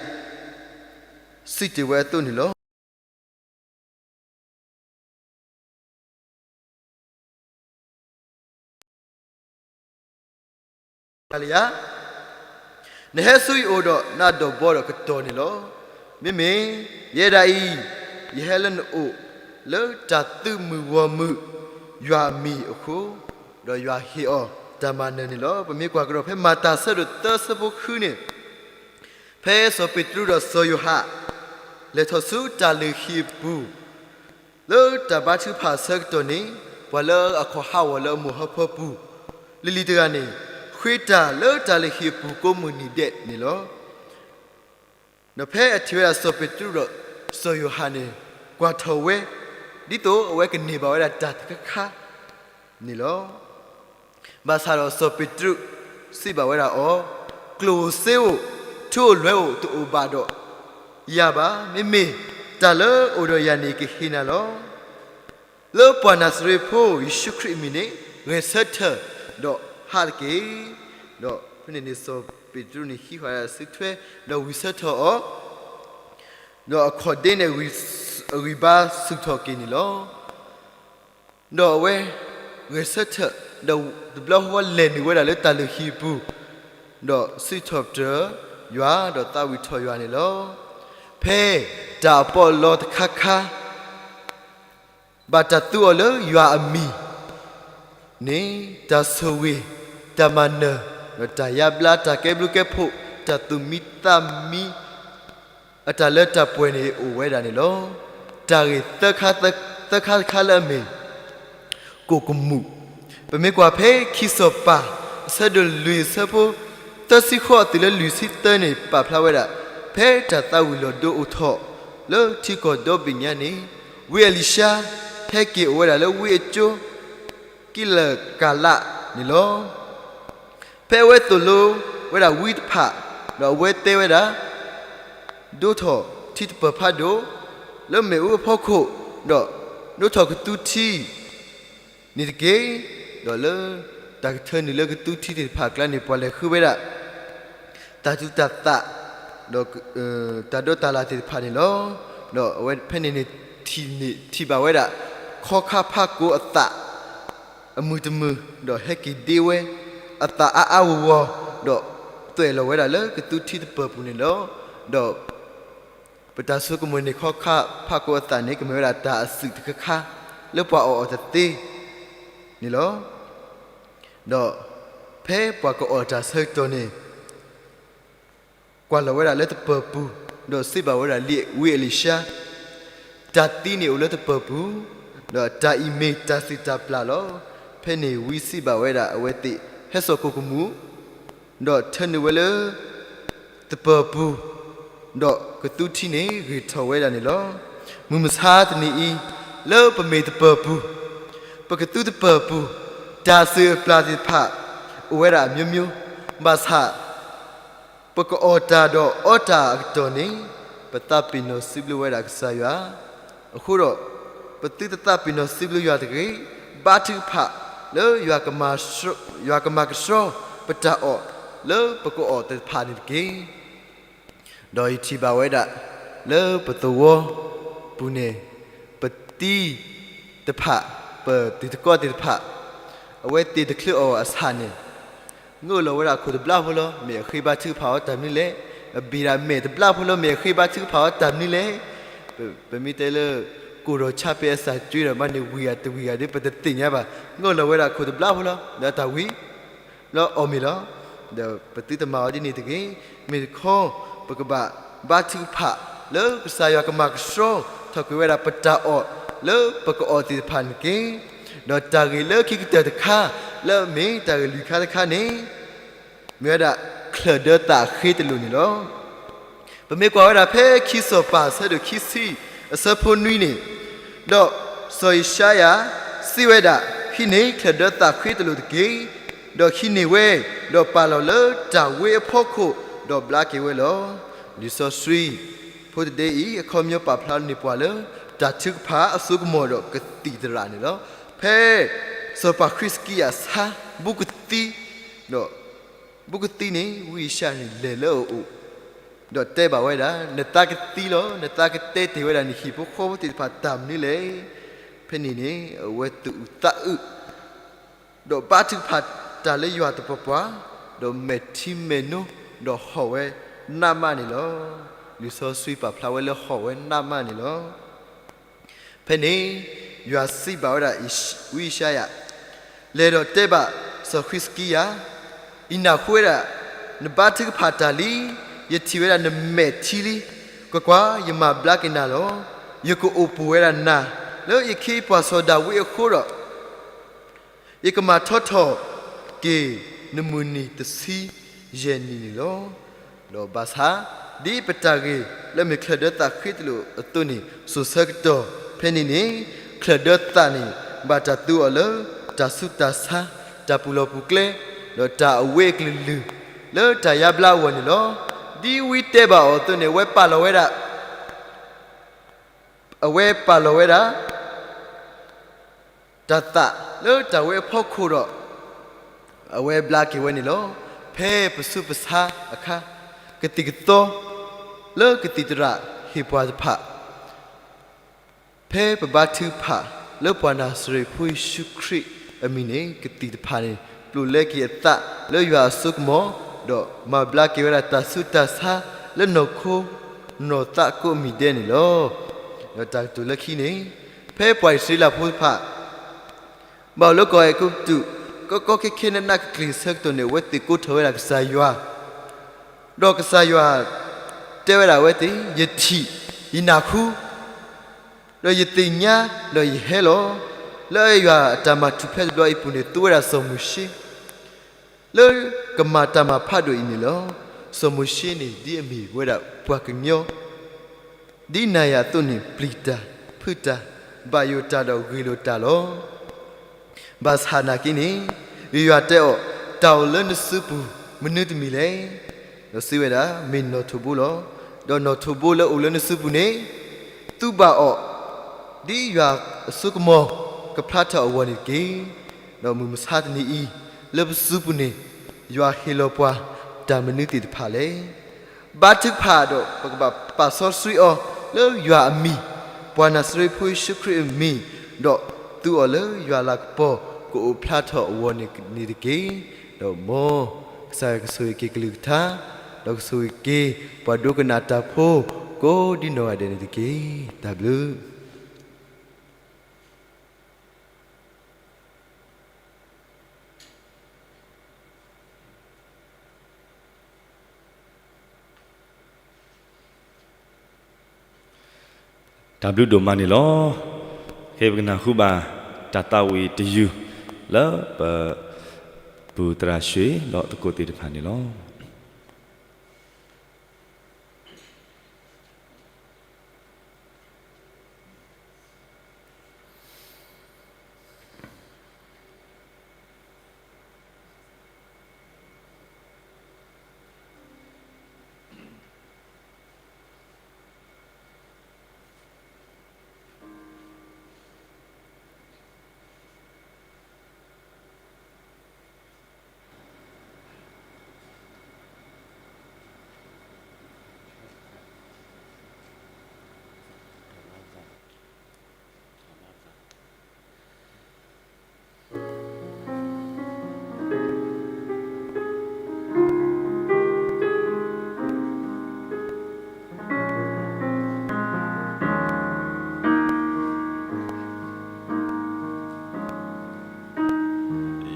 စံးတ့ၢ်ဝဲအသိးန့ၣ်လီၤ. ယၤ, နဟဲဆူယအိၣ်ဒီးနးဒီးဘီဒီးကတီၢ်န့ၣ်လီၤ. မ့မ့ၢ်ယဲဒၣ်အံၤ, ယဟဲလၢနအိၣ်လၢတၢ်သုးမုၢ်ဂီၢ်မုၢ် ယွၤအမံၤအဃိ, ဒီးယွၤဟ့ၣ်အီၤတၢ်မၤနၢၤန့ၣ်လီၤ. ပမ့ၢ်ကွၢ်ကဒီးဖဲမၤတၢ်ဆၢဒိၣ်သၢဆၢဖိဃုန့ၣ်, ဖဲစီၤပ့းတရူးဒီးစီၤယိၤဟၣ် လဲၤထီၣ်ဆူတၢ်လုၢ်ဟံၣ်အပူၤ လၢတၢ်ဘါထုကဖၣ်အဆၢကတီၢ်န့ၣ်, ပှၤလၢအခီၣ်ဟးဂီၤလၢအမိၢ်ဟၢဖၢပူၤ လံၤလံၤတဂၤန့ၣ် ဃ့တၢ်လၢတၢ်လုၢ်ဟံၣ်အပူၤကိးမုၢ်နံၤဒဲးန့ၣ်လီၤ. ဒီးဖဲအထံၣ်ဝဲဒၣ်စီၤပ့းတရူးဒီးစီၤယိၤဟၣ်န့ၣ် ကွၢ်ထီၣ်ဝဲ ဒ်သိးအဝဲကန့ၢ်ဘၣ်ဝဲဒၣ်တၢ်တခါခါန့ၣ်လီၤ. ဘၣ်ဆၣ်ဒီးစီၤပ့းတရူးစံးဘၣ်ဝဲဒၣ်အီၤ, ကျိၣ်ဧိၤစ့ဧိၤ, ထူဧိၤလွဲဧိၤတအိၣ်ဘၣ်ဒီးယၤဘၣ်. မ့မ့ၢ်တၢ်လၢအိၣ်ဒီးယၤန့ၣ်ကဟ့ၣ်နၤလီၤ. လၢပှၤနၤစရ့းဖိယ့ၣ်ၡူးခရံာ်အမံၤန့ၣ် ဂဲၤဆၢထၢၣ်ဒီးဟးတက့ၢ်. ဒီးဖဲန့ၣ်န့ၣ် စီၤပ့းတရူးန့ၣ်ဟံးဃာ်ဝဲဒၣ်စုထွဲ ဒီးဝံၤဆၢထၢၣ်အီၤ, ဒီးအခီၣ်ဒ့န့ၣ် အဂံၢ်ဘါဆူၣ်ထီၣ်က့ၤန့ၣ်လီၤ. ဒီးအဝဲဂဲၤဆၢထၢၣ်, ဒီးတဘျီဃီလဲၤနုာ်ဝဲဒၣ်လၢတၢ်လုၢ်ဟံၣ်ပူၤ, ဒီးစံးထီၣ်ပတြၢၤယွၤ ဒီးသးဝံၣ်ထီၣ်ယွၤန့ၣ်လီၤ. ဖဲတၢ်အပီးအလီတခါခါ ဘၣ်တၢ်သူအီၤလၢယွၤအမံၤန့ၣ်, တၢ်ဆိၣ်ဂ့ၤ, တၢ်မၤနၢၤ, ဒီးတၢ်ယါဘျါ, တၢ်ကဲဘျုးကဲဖှိၣ်, တၢ်သူၣ်မံသးမံ အတၢ်လၢတၢ်ပှဲၤန့ၣ်အိၣ်ဝဲဒၣ်န့ၣ်လီၤ. တၢ်ဂ့ၢ်သၢခါတခါလၢအမ့ၢ် ကိၣ်ကမူၣ်, ပမ့ၢ်ကွၢ်ဖဲခံစီၤပၤ အဆၢဒိၣ်လွံၢ်အဆၢဖိ သၢဆံဃိးတုၤလၢလွံၢ်ဆံသၢန့ၣ် ပာ်ဖျါဝဲဒၣ် ဖဲတၢ်သးဝံၣ်လီၤဒိအိၣ်ထီၣ် လၢထံကီၢ်ဒီဘ့ၣ်ညါန့ၣ်, ဝံအ့လံၡါ ဟဲက့ၤအိၣ်ဝဲဒၣ်လၢဝံအကၠိ ကံလကၤလးန့ၣ်လီၤ. ဖဲအဝဲသိၣ်လိဝဲဒၣ်ဝံတဖၣ်, ဒီးအဝဲတဲဝဲဒၣ်, ဒိးထီၣ်ထံတပၢၤဖးဒိၣ် လၢမ့ၣ်အူအဖီခိၣ်, ဒီးဒိးထီၣ်ကသူထံန့ၣ်တက့ၢ်. ဒီးလၢတၢ်ကထၢနုာ်လၢကသူထံသ့ၣ်တဖၣ်အကျါန့ၣ် ပှၤလဲၤဃုဝဲဒၣ် တၢ်သူတၢ်သၣ်, ဒီးတၢ်ဒိးတၢ်လၢ်သ့ၣ်တဖၣ်န့ၣ်လီၤ. ဒီးအဝဲဖဲန့ၣ်န့ၣ် ထံၣ်န့ၣ်ထံၣ်ဘၣ်ဝဲဒၣ် ခီခါဖးကိအသၣ် အမုၢ်တမုၢ်, ဒီးဟဲက့ၤဒ့ဝဲ အသၣ်အါအါဂီၢ်ဂီၢ်, ဒီးသွဲၣ်လီၤဝဲဒၣ်လၢကသူထံတပၢၤပူၤန့ၣ်လီၤ. ဒီးပတၢ်ဆိကမိၣ်န့ၣ် ခီခါဖးကိအသၣ်န့ၣ် ကမ့ၢ်ဝဲဒၣ်တၢ်အစုၣ်တခါခါ လၢပှၤအီၣ်အီၤတသ့န့ၣ်လီၤ. ဒီးဖဲပှၤကအီၣ်တၢ်ဆၢကတီၢ်န့ၣ် ကွၢ်လီၤဝဲဒၣ်လၢတပၢၤပူၤ, ဒီးစံးဘၣ်ဝဲဒၣ်ဝံအ့လံၡါ, တၢ်သံန့ၣ်အိၣ်လၢတပၢၤပူၤ, ဒီးတၢ်အံၤမ့ၢ်တၢ်စံးတၢ်ပျၢ်လီၤ. ဖဲန့ၣ်ဝံစံးဘၣ်ဝဲဒၣ်အဝဲသ့ၣ်, ဟဲစိာ်ကိၣ်ကမူၣ်, ဒီးထၢနုာ်ဝဲလၢတပၢၤပူၤ, ဒီးကသူထံန့ၣ်ဂ့ၤထီၣ်ဝဲဒၣ်န့ၣ်လီၤ. မုၢ်မဆါတနံၤအံၤ, လၢပမ့ၢ်တပၢၤပူၤ, ပကသူတပၢၤပူၤ, တၢ်စံးအပျၢ်သ့ၣ်တဖၣ် အိၣ်ဝဲဒၣ်အမျိုးမျိုး, ဘၣ်ဆၣ် ပကအီၣ်တၢ်ဒီးအီတၢ်အကတီၢ်န့ၣ်, ပသးပ့ၤနီၣ်စံးဘျုးဝဲဒၣ်ကစၢ်ယွၤ, အဃိဒီး ပသုတသးပ့ၤနီၣ်စံးဘျုးယွၤတဂ့ၤ, ဘါထုကဖၣ်လၢ ယွၤကမၤကဆှီပတၢ်အီၣ်လၢပကအီၣ်သ့ၣ်တဖၣ်န့ၣ်တက့ၢ်. ဒီးယထံၣ်ဘၣ်ဝဲဒၣ် လၢပသဝီပူၤန့ၣ်, ပတံၤတဖၣ်, ပတံၤသကိးသ့ၣ်တဖၣ်, အဝဲသ့ၣ်တချုးအီၣ်အဆၣ်န့ၣ် ငိၣ်လီၤဝဲဒၣ်ခိၣ်တဘျီဖိလီၤ, မ့ၢ်အဃ့ဘါထုကဖၣ်အီၤတၢ်မနုၤလဲၣ်. အဘ့ၣ်ဒၣ်မဲာ်တဘျီဖိလီၤ, မ့ၢ်အဃ့ဘါထုကဖၣ်အီၤတၢ်မနုၤလဲၣ်. ပမ့ၢ်တဲလၢ ကိၣ်ဒီးဆါဖဲအစၢ်ကွံဒီး ဘၣ်န့ၣ်ဝံၤဂၤတဝံၤဂၤဒီး ပတသ့ၣ်ညါဘၣ်. ငိၣ်လီၤဝဲဒၣ်ခိၣ်တဘျီဖိလီၤ, ဒီးတၢ်ဝံၤလီၤအီၣ်မ့ၤလီၤ. ဒီးပသုတမၤအီၤဒ်န့ၣ်တဂ့ၤ. မ့ၢ်တခီ ပကဘၣ်ဘါထုကဖၣ်လၢကစၢ်ယွၤကမၤကဆှီထီၣ်ကွံာ်ဝဲဒၣ်ပတၢ်အီၣ်လၢပကအီၣ်သ့ၣ်တဖၣ်န့ၣ်တက့ၢ်. ဒီးတၢ်ဂ့ၢ်လၢခံကတၢၢ်တခါ လၢအမ့ၢ်တၢ်ဂ့ၢ်လွံၢ်ခါတခါန့ၣ် မ့ၢ်ဝဲဒၣ် ချၢၣ်ဒၢသၣ်ဃ့တလိာ်န့ၣ်လီၤ. ပမ့ၢ်ကွၢ်ဝဲဒၣ်ဖဲခံစီၤပၤအဆၢဒိၣ်ခံဆံ အဆၢဖိနွံန့ၣ်, ဒီးစီၤယၡါယၤစံးဝဲဒၣ်, ဟံးန့ၢ်ချၢၣ်ဒၢသၣ်ဃ့တလိာ်တက့ၢ်. ဒီးဟံးန့ၢ်ဝဲ, ဒီးပာ်လီၤလၢတၢ်ဝ့အဖီခိၣ်, ဒီးဘျါက့ၤဝဲလီၤ. လံာ်စီဆှံဖိတဒ့အံၤ အခီပညီပာ်ဖျါန့ၢ်ပှၤလၢ တၢ်ထုကဖၣ်အစိကမီၤဒီးကသံၣ်သရၣ်န့ၣ်လီၤ. ဖဲစီၤပၤဃံးစကံယၤဆါ ဘူးကသံ ဒီး ဘူးကသံန့ၣ် ဝံယၡါယၤန့ၣ် လဲၤလၢအအိၣ်, ဒီးတဲဘၣ်ဝဲဒၣ်, နသးကသံလီၤ. နသးကတဲတ့ၢ်ဝဲဒၣ်နဟံၣ်ဖိဃီဖိသ့ၣ်တဖၣ်တၢ်မနုၤလဲၣ်. ဖဲန့ၣ်န့ၣ် အဝဲသူၣ်အုးသးအုး, ဒီးဘါထုကဖၣ်တၢ်လၢယွၤသပှၢ်ပှၢ်, ဒီးမဲာ်ထံမဲာ်နိ, ဒီးဟီၣ်ဝဲနးမးန့ၣ်လီၤ. လံာ်စီဆှံပာ်ဖျါဝဲလၢဟီၣ်ဝဲနးမးန့ၣ်လီၤ. ဖဲန့ၣ် ယွၤစံးဘၣ်ဝဲဒၣ် ဝံယၡါယၤ, လဲၤဒီးတဲဘၣ်စီၤဃံးစကံယၤ, ယနၢ်ဟူဝဲဒၣ် နဘါထုကဖၣ်တၢ်လံ, ယထံၣ်ဝဲဒၣ်နမဲာ်ထံလံ. ကွၢ်ကွၢ်, ယမၤဘျါက့ၤနၤလီၤ. ယကအိၣ်ပူၤဝဲဒၣ်နၤ လၢယခ့ယပှၤစီၤဒၤဝံးအဃိဒီး ယကမၤထီထီၣ်က့ၤနမုၢ်နံၤတဆံယဲၢ်နံၣ်န့ၣ်လီၤ. ဒီးဘၣ်ဆၣ် ဒ်ပတၢ်ဂ့ၢ်လၢမ့ၢ်ချၢၣ်ဒၢသၣ်ဃ့တလိာ်အသိးန့ၣ် စိၤဆၢကတီၢ်ဖဲန့ၣ်န့ၣ်, ချၢၣ်ဒၢသၣ်န့ၣ် ဘၣ်တၢ်သူအီၤလၢ တၢ်ဆူးတၢ်ဆါ, တၢ်ပူၤလီၢ်ပူၤကျဲ, ဒီးတၢ်အဝ့အကလုာ်လုာ် လၢတၢ်ယါဘျါအဂီၢ်န့ၣ်လီၤ. ဒ်ဝံတဲဘၣ်အီၤအသိးန့ၣ် အဝဲပာ်လီၤဝဲဒၣ် အဝဲပာ်လီၤဝဲဒၣ် တၢ်သးလၢတၢ်ဝဲအဖီခိၣ်ဒီး အဝဲဘျါက့ၤဝဲန့ၣ်လီၤ. ဖဲပဆူးပဆါအခါ, ကသံၣ်ကသီ လၢကသံၣ်သရၣ်ဟ့ၣ်ပှၤတဖၣ်, ဖဲပဘါထုကဖၣ်လၢပှၤနၤစရ့းဖိယ့ၣ်ၡူးခရံာ်အမံၤန့ၣ်, ကသံၣ်တဖၣ်န့ၣ် ပျိာ်လဲက့ၤအသးလၢယွၤအစိကမီၤ, ဒီးမၤဘျါက့ၤဝဲဒၣ်တၢ်ဆူးတၢ်ဆါလၢနီၢ်ခိနီၢ်သးကိးမံၤဒဲးန့ၣ်လီၤ. ဒီးတၢ်ကတိၤလၢခံန့ၣ်, ဖဲပှၤအံၣ်စရ့လးဖိတဖၣ် ဘၣ်အိၣ်လၢကီၢ်အဲၤကူပတူး, ကီကီခဲခဲနးနးကကျံၤအဆၢကတီၢ်န့ၣ် အဝဲသ့ၣ်ကိးထီၣ်ဝဲဒၣ်ကစၢ်ယွၤ, ဒီးကစၢ်ယွၤတဲဝဲဒၣ်အဝဲသ့ၣ်, ယထံၣ်, ယနၢ်ဟူ, ဒီးယသ့ၣ်ညါ, ဒီးယဟဲလီၤ. လၢယွၤအတၢ်မၤထူၣ်ဖျဲးတဘျီအံၤအပူၤန့ၣ် သူဝဲဒၣ်စီၤမိၤၡ့ လၢကမၤတၢ်မၤဖးဒိၣ်အံၤန့ၣ်လီၤ. စီၤမိၤၡ့န့ၣ် ဒ်အမ့ၢ်ဝဲဒၣ်ပှၤကညီ ဒ်နၤယၤအသိးန့ၣ် ပျံၤတၢ်ဖုးတၢ်, ဘၣ်ယိၣ်တၢ်ဒီးဂ့ၢ်လိာ်တၢ်လီၤ. ဘၣ်ဆၣ်နာ်က့န့ၣ်, ယွၤတဲအီၤ, တၢ်အိၣ်လၢနစုပူၤမနုၤတမံၤလဲၣ်. ဒီးစံးဝဲဒၣ်, မ့ၢ်နီၣ်ထိးဘိလီၤ. ဒီးနီၣ်ထိးဘိလၢအိၣ်လၢနစုပူၤန့ၣ်, သူဘၣ်အီၤ, ဒ်ယွၤအစိကမီၤကဖျါထီၣ်အဂီၢ်န့ၣ်တက့ၢ်. ဒီးမုၢ်မဆါတနံၤအံၤ, လၢပစုပူၤန့ၣ်, ယွၤဟ့ၣ်လီၤပှၤတၢ်မနုၤသ့ၣ်တဖၣ်လဲၣ်. ဘါထုကဖၣ်ဒီးပကဘၣ်ပာ်စီဆှံအီၤလၢယွၤအမံၤ, ပှၤနၤစရ့းဖိယ့ၣ်ၡူးခရံာ်အမံၤ, ဒီးသူအီၤလၢယွၤလၤကပီၤကအိၣ်ဖျါထီၣ်အဂီၢ်န့ၣ်တက့ၢ်. ဒီးမ်ကစၢ်ယွၤကဆိၣ်ဂ့ၤက့ၤကလုၢ်ကထါ, ဒီးကဆိၣ်ဂ့ၤက့ၤပှၤဒိကနၣ်တၢ်ဖိ ကိးဒ်နီၢ်ဂၤဒဲးန့ၣ်တက့ၢ်. တၢ်ဘျုး တၢ်ဘျုးဒိၣ်မးန့ၣ်လီၤ. ခဲအံၤပကနၢ်ဟူဘၣ်တၢ်သးဝံၣ်တယုၢ် လၢပ ပူၤသရၣ်ဆှ့ ဒီးသကိးသ့ၣ်တဖၣ်န့ၣ်လီၤ.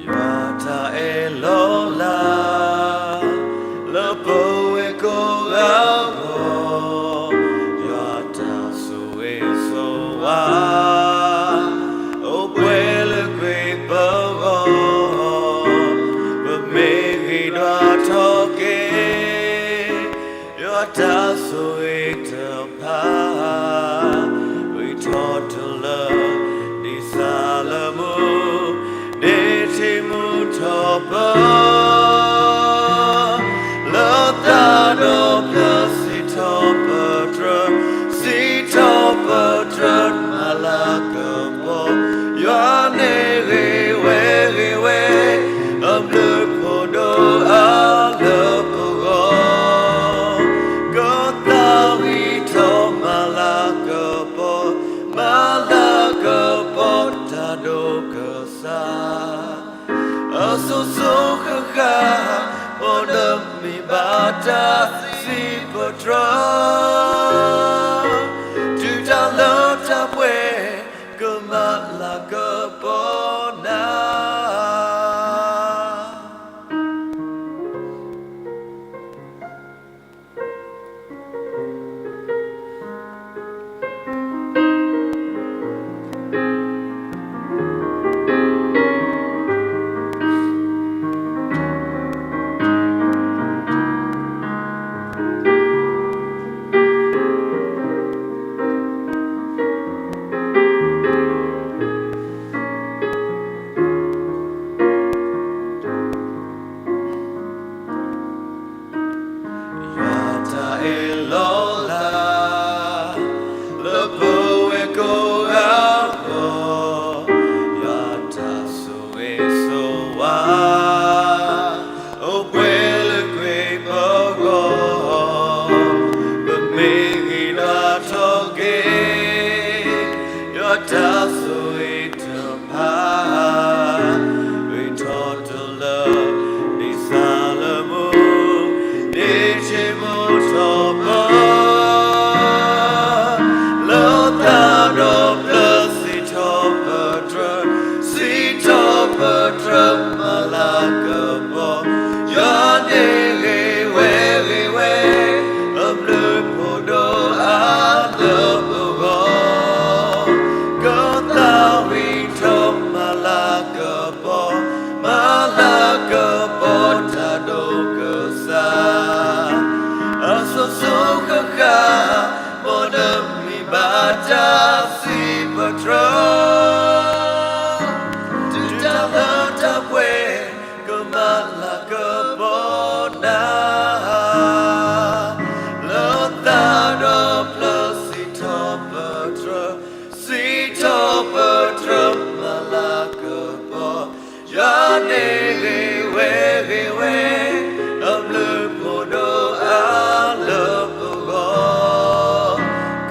ယွၤတၢ်အဲၣ်လီၤလး လၢပဝဲကိးဂၤအဂီၢ်, ယွၤတၢ်ဆိၣ်ဂ့ၤဆိၣ်ဝါ အိၣ်ပှဲၤလၢကွံာ်ပဂီၢ်, ပမ့ၢ်ဂ့ၤဒွးထီၣ်က့ၤ ယွၤတၢ်ဆိၣ်ဂ့ၤတဖၣ် ဂ့ၤထီၣ်တလၢ ဒ်စၤလမူ ဒ့ထံမူထီၣ်ပၢ လၢသးဒီဖျၢၣ် စံးထီၣ်ပတြၢၤ စံးထီၣ်ပတြၢၤ မၤလၤကပီၤ ယွၤန့ၣ်ဂ့ၤဝဲဂ့ၤဝဲ အဘျုးဖှိၣ်ဒိၣ်အါလၢပဂီၢ်, ကသးဝံၣ်ထီၣ်မၤလၤကပီၤ, မၤလၤကပီၤတၢ်ဒိၣ်ကစၢ် အစိၤစိၤဃၣ်ဃၣ် မ်နမံၤဘၣ်တၢ်စံးပတြၢၤ တုၤတၢ်လၢတၢ်ပှဲၤ ကမၤလၤကပီၤနၤ တြၢမၤလၤကပီၤ, ယွၤန့ၣ်ဂ့ၤဝဲဂ့ၤဝဲ, အဘျုးဖှိၣ်ဒိၣ်အါလၢပဂီၢ်, ကသးဝံၣ်ထီၣ်မၤလၤကပီၤ, မၤလၤကပီၤတၢ်ဒိၣ်ကစၢ်, အစိၤစိၤဃၣ်ဃၣ် မ်နမံၤဘၣ်တၢ်စံးပတြၢၤ တုၤတၢ်လၢတၢ်ပှဲၤ ကမၤလၤကပီၤနၤ, လၢသးဒီဖျၢၣ် စံးထီၣ်ပတြၢၤ, စံးထီၣ်ပတြၢၤ မၤလၤကပီၤ, ယွၤန့ၣ်ဂ့ၤဝဲဂ့ၤဝဲ, အဘျုးဖှိၣ်ဒိၣ်အါလၢပဂီၢ်,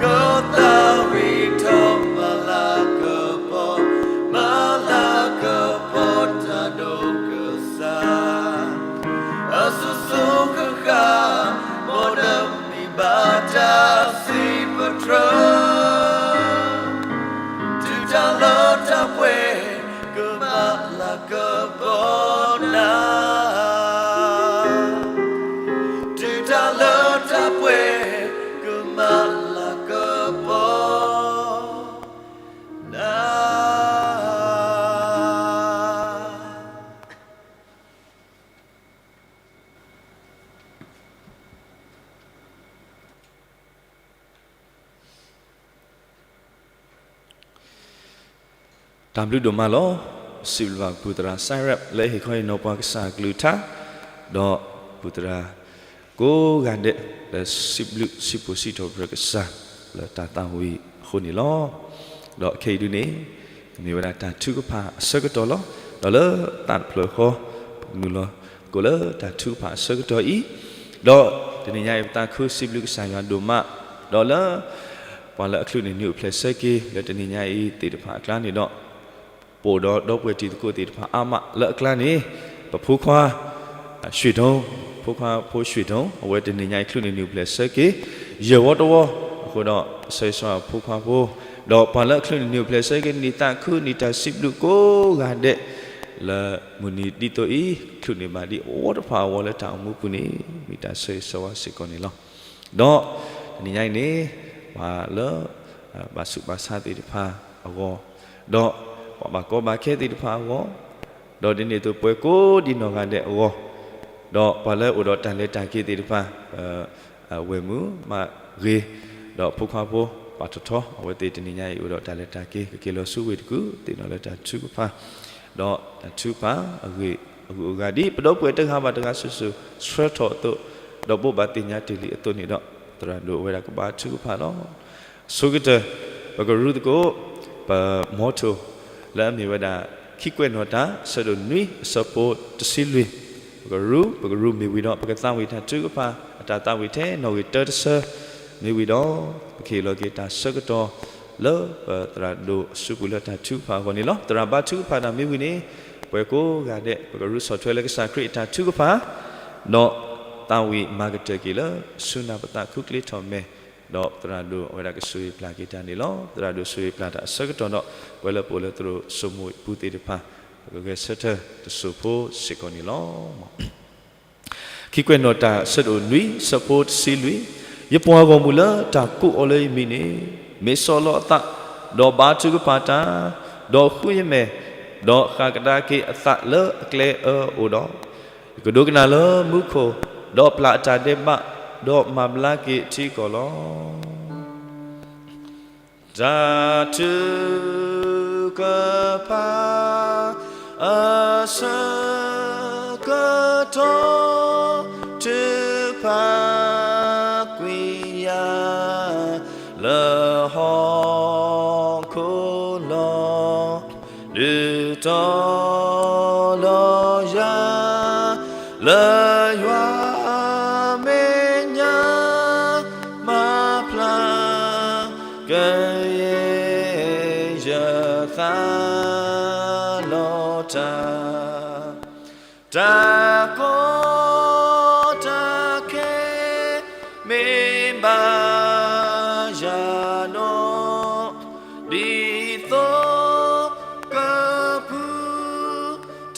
ကသးဝံၣ်ထီၣ်မၤလၤကပီၤ, မၤလၤကပီၤတၢ်ဒိၣ်ကစၢ်, အစိၤစိၤဃၣ်ဃၣ် မ်နမံၤဘၣ်တၢ်စံးပတြၢၤ တုၤတၢ်လၢတၢ်ပှဲၤ ကမၤလၤကပီၤနၤ, တုၤတၢ်လၢတၢ်ပှဲၤ ကမၤလၤကပီၤနၤ. တၢ်ဘျုးဒိၣ်မးလီၤ. စံးဘျုးဘၣ်ပူၤသရၣ်စဲရဲး လၢဟ့ၣ်ခီဟ့ၣ်နီၤပှၤကစၢ်အကလုၢ်ကထါ, ဒီးပူၤသရၣ်ကိးဂၤဒဲး လၢစံးဘျုးစံးဖှိၣ်စံးထီၣ်ပတြၢၤကစၢ် လၢတၢ်သးဝံၣ်အဃိန့ၣ်လီၤ. ဒီးခဲအံၤဒုန့ၣ် မ့ၢ်ဝဲဒၣ်တၢ်ထုကဖၣ်အဆၢကတီၢ်လီၤ. ဒီးလၢသးတဖျၢၣ်ဃီ ပကနုာ်လီၤသကိးလၢတၢ်ထုကဖၣ်အဆၢကတီၢ်အံၤ, ဒီးတနံၤညါအံၤ ပသးခုစံးဘျုးကစၢ်ယွၤဒိၣ်မး, ဒီးလၢ ပှၤလၢအချုးန့ၢ်နုာ်အိၣ်ဖျဲၣ်ဆၢက့ၤ လၢတနံၤညါအံၤသ့ၣ်တဖၣ်အကျါန့ၣ်ဒီး ပအိၣ်ဒီးဒီပုၢ်ဝဲၢ်တံၤသကိးသ့ၣ်တဖၣ်အါမးလၢအကျါန့ၣ် ပဖိခွါ ရွှေဒုံ, ဖိခွါဖိရွှေဒုံ အဝဲတနံၤညါအံၤချုးန့ၢ်နုာ်အိၣ်ဖျဲၣ်ဆၢက့ၤ ယဲၢ်ဝီတဝီ, အဃိဒီး ဆၢဂ့ၤဆၢဝါဖိခွါဖိ, ဒီးပှၤလၢအချုးန့ၢ်နုာ်အိၣ်ဖျဲၣ်ဆၢက့ၤ နံၣ်သးခု နံၣ်တၢ်စံးဘျုးကိးဂၤဒဲး လၢမုၢ်နံၤဒ်သိးအံၤ ချုးန့ၢ်ဘၣ်ဒံးအဝီတဖၣ်အဂီၢ်လၢတၢ်အိၣ်မူပူၤန့ၣ် မ့ၢ်တၢ်ဆၢဂ့ၤဆၢဝါစ့ၢ်ကီးန့ၣ်လီၤ. ဒီးတနံၤညါအံၤန့ၣ် ပှၤလၢ ဘၣ်ဆူးဘၣ်ဆါသ့ၣ်တဖၣ်အဂီၢ်, ဒီးပှၤဘၣ်ကီဘၣ်ခဲသ့ၣ်တဖၣ်အဂီၢ်, ဒီးဒ်န့ၣ်အသိးပှၤကိးဒံးနီၢ်ဂၤဒဲးအဂီၢ်, ဒီးပှၤလၢအိၣ်ဒီးတၢ်လဲၤတၢ်က့ၤသ့ၣ်တဖၣ် ဝဲၢ်မုာ်မးဂ့ၤ, ဒီးဖိခွါဖိ ပာ်ထီၣ်ထီ အဝဲသ့ၣ်တနံၤညါအံၤအိၣ်ဒီးတၢ်လဲၤတၢ်က့ၤ ကက့ၤလီၤဆူဝ့ၢ်တကူၣ် သ့ၣ်နီၣ်လၢတၢ်ထုကဖၣ်, ဒီးတၢ်ထုကဖၣ်အဂ့ၢ်အဂုၤအဂၤ ဒ်ပဒီပုၢ်ဝဲၢ်တဂၤဘၣ်တဂၤစုာ်စုာ်ဆှၢထီၣ်အသိး, ဒီးဘိးဘၣ်သ့ၣ်ညါတ့ၢ်လံအသိးန့ၣ်ဒီး သရၣ်ဒိၣ်အဝဲဒၣ်ကဘၣ်ထုကဖၣ်လီၤ. ဆိကတၢၢ် ပကရူသကိး ပ motto လၢအမ့ၢ်ဝဲဒၣ် ခံကွဲးနီၣ်တၢ် အဆၢဒိၣ်နွံ အဆၢဖိတဆံလွံၢ်, ပကရူ ပကရူမ့ၢ်ဝံၤဒီး ပကသးဝံၣ်တၢ်ထုကဖၣ် အတၢ်သးဝံၣ်ထဲနီၣ်ဂံၢ်တၢတဆၢ မ့ၢ်ဝံၤဒီး ပကဟ့ၣ်လီၤက့ၤတၢ်ဆၢကတီၢ် လၢပသရၣ်ဒိၣ်အစုပူၤလၢတၢ်ထုကဖၣ်အဂီၢ်န့ၣ်လီၤ. သရၣ်ဘါထုကဖၣ်တၢ်မ့ၢ်ဝံၤန့ၣ် ပှၤကိးဂၤဒဲး ပကရူဆီၣ်ထွဲလၢကစၢ်ခရံာ်အတၢ်ထုကဖၣ် ဒီးသးဝံၣ်မၤကတၢၢ်က့ၤလၢ ဆူနၢ်ပသးခူကျ့ထီၣ်မဲာ်, ဒီးသရၣ်ဒိၣ်အဝဲဒၣ်ကဆိၣ်ဂ့ၤပျၢ်က့ၤတၢ်န့ၣ်လီၤ. သရၣ်ဒိၣ်ဆိၣ်ဂ့ၤပျၢ်တၢ်အဆၢကတီၢ်ဒီး ပဝဲလၢပအိၣ်လၢသရိာ်စိမိၣ်ပူၤသ့ၣ်တဖၣ် ပကဂဲၤဆၢထၢၣ်တစိၢ်ဖိစ့ၢ်ကီးန့ၣ်လီၤ. ခံကွဲးနီၣ်တၢ် အဆၢဒိၣ်နွံ အဆၢဖိတဆံလွံၢ်, ယပှၤဂီၢ်မုၢ်လၢတၢ်ကိးအီၤလၢယမံၤန့ၣ် မ့ၢ်ဆီၣ်လီၤအသး, ဒီးဘါထုကဖၣ်တၢ်, ဒီးဃုယမဲာ်, ဒီးဃၣ်ကဒါက့ၤအသးလၢအကျဲအၢအအိၣ်ဒီး, ယကဒိကနၣ်လၢမူခိၣ်, ဒီးပျၢ်အတၢ်ဒဲးဘး, ဒီးမၤဘျါက့ၤအထံအကီၢ်လီၤ. တၢ်ထုကဖၣ်အဆၢကတီၢ် ထုကဖၣ်ကွံာ်ယၤ လၢဟီၣ်ခိၣ်လီၢ် ဒုးတီၤလီၤယၤ လၢယွၤမဲာ်ညါ မၤဖျါ ကယဲၢ်ယသးလီၤတၢ်, တၢ်ကီတၢ်ခဲမ့ၢ်ဘၣ်ယၤနီၢ်, ဒ်သိးကဖု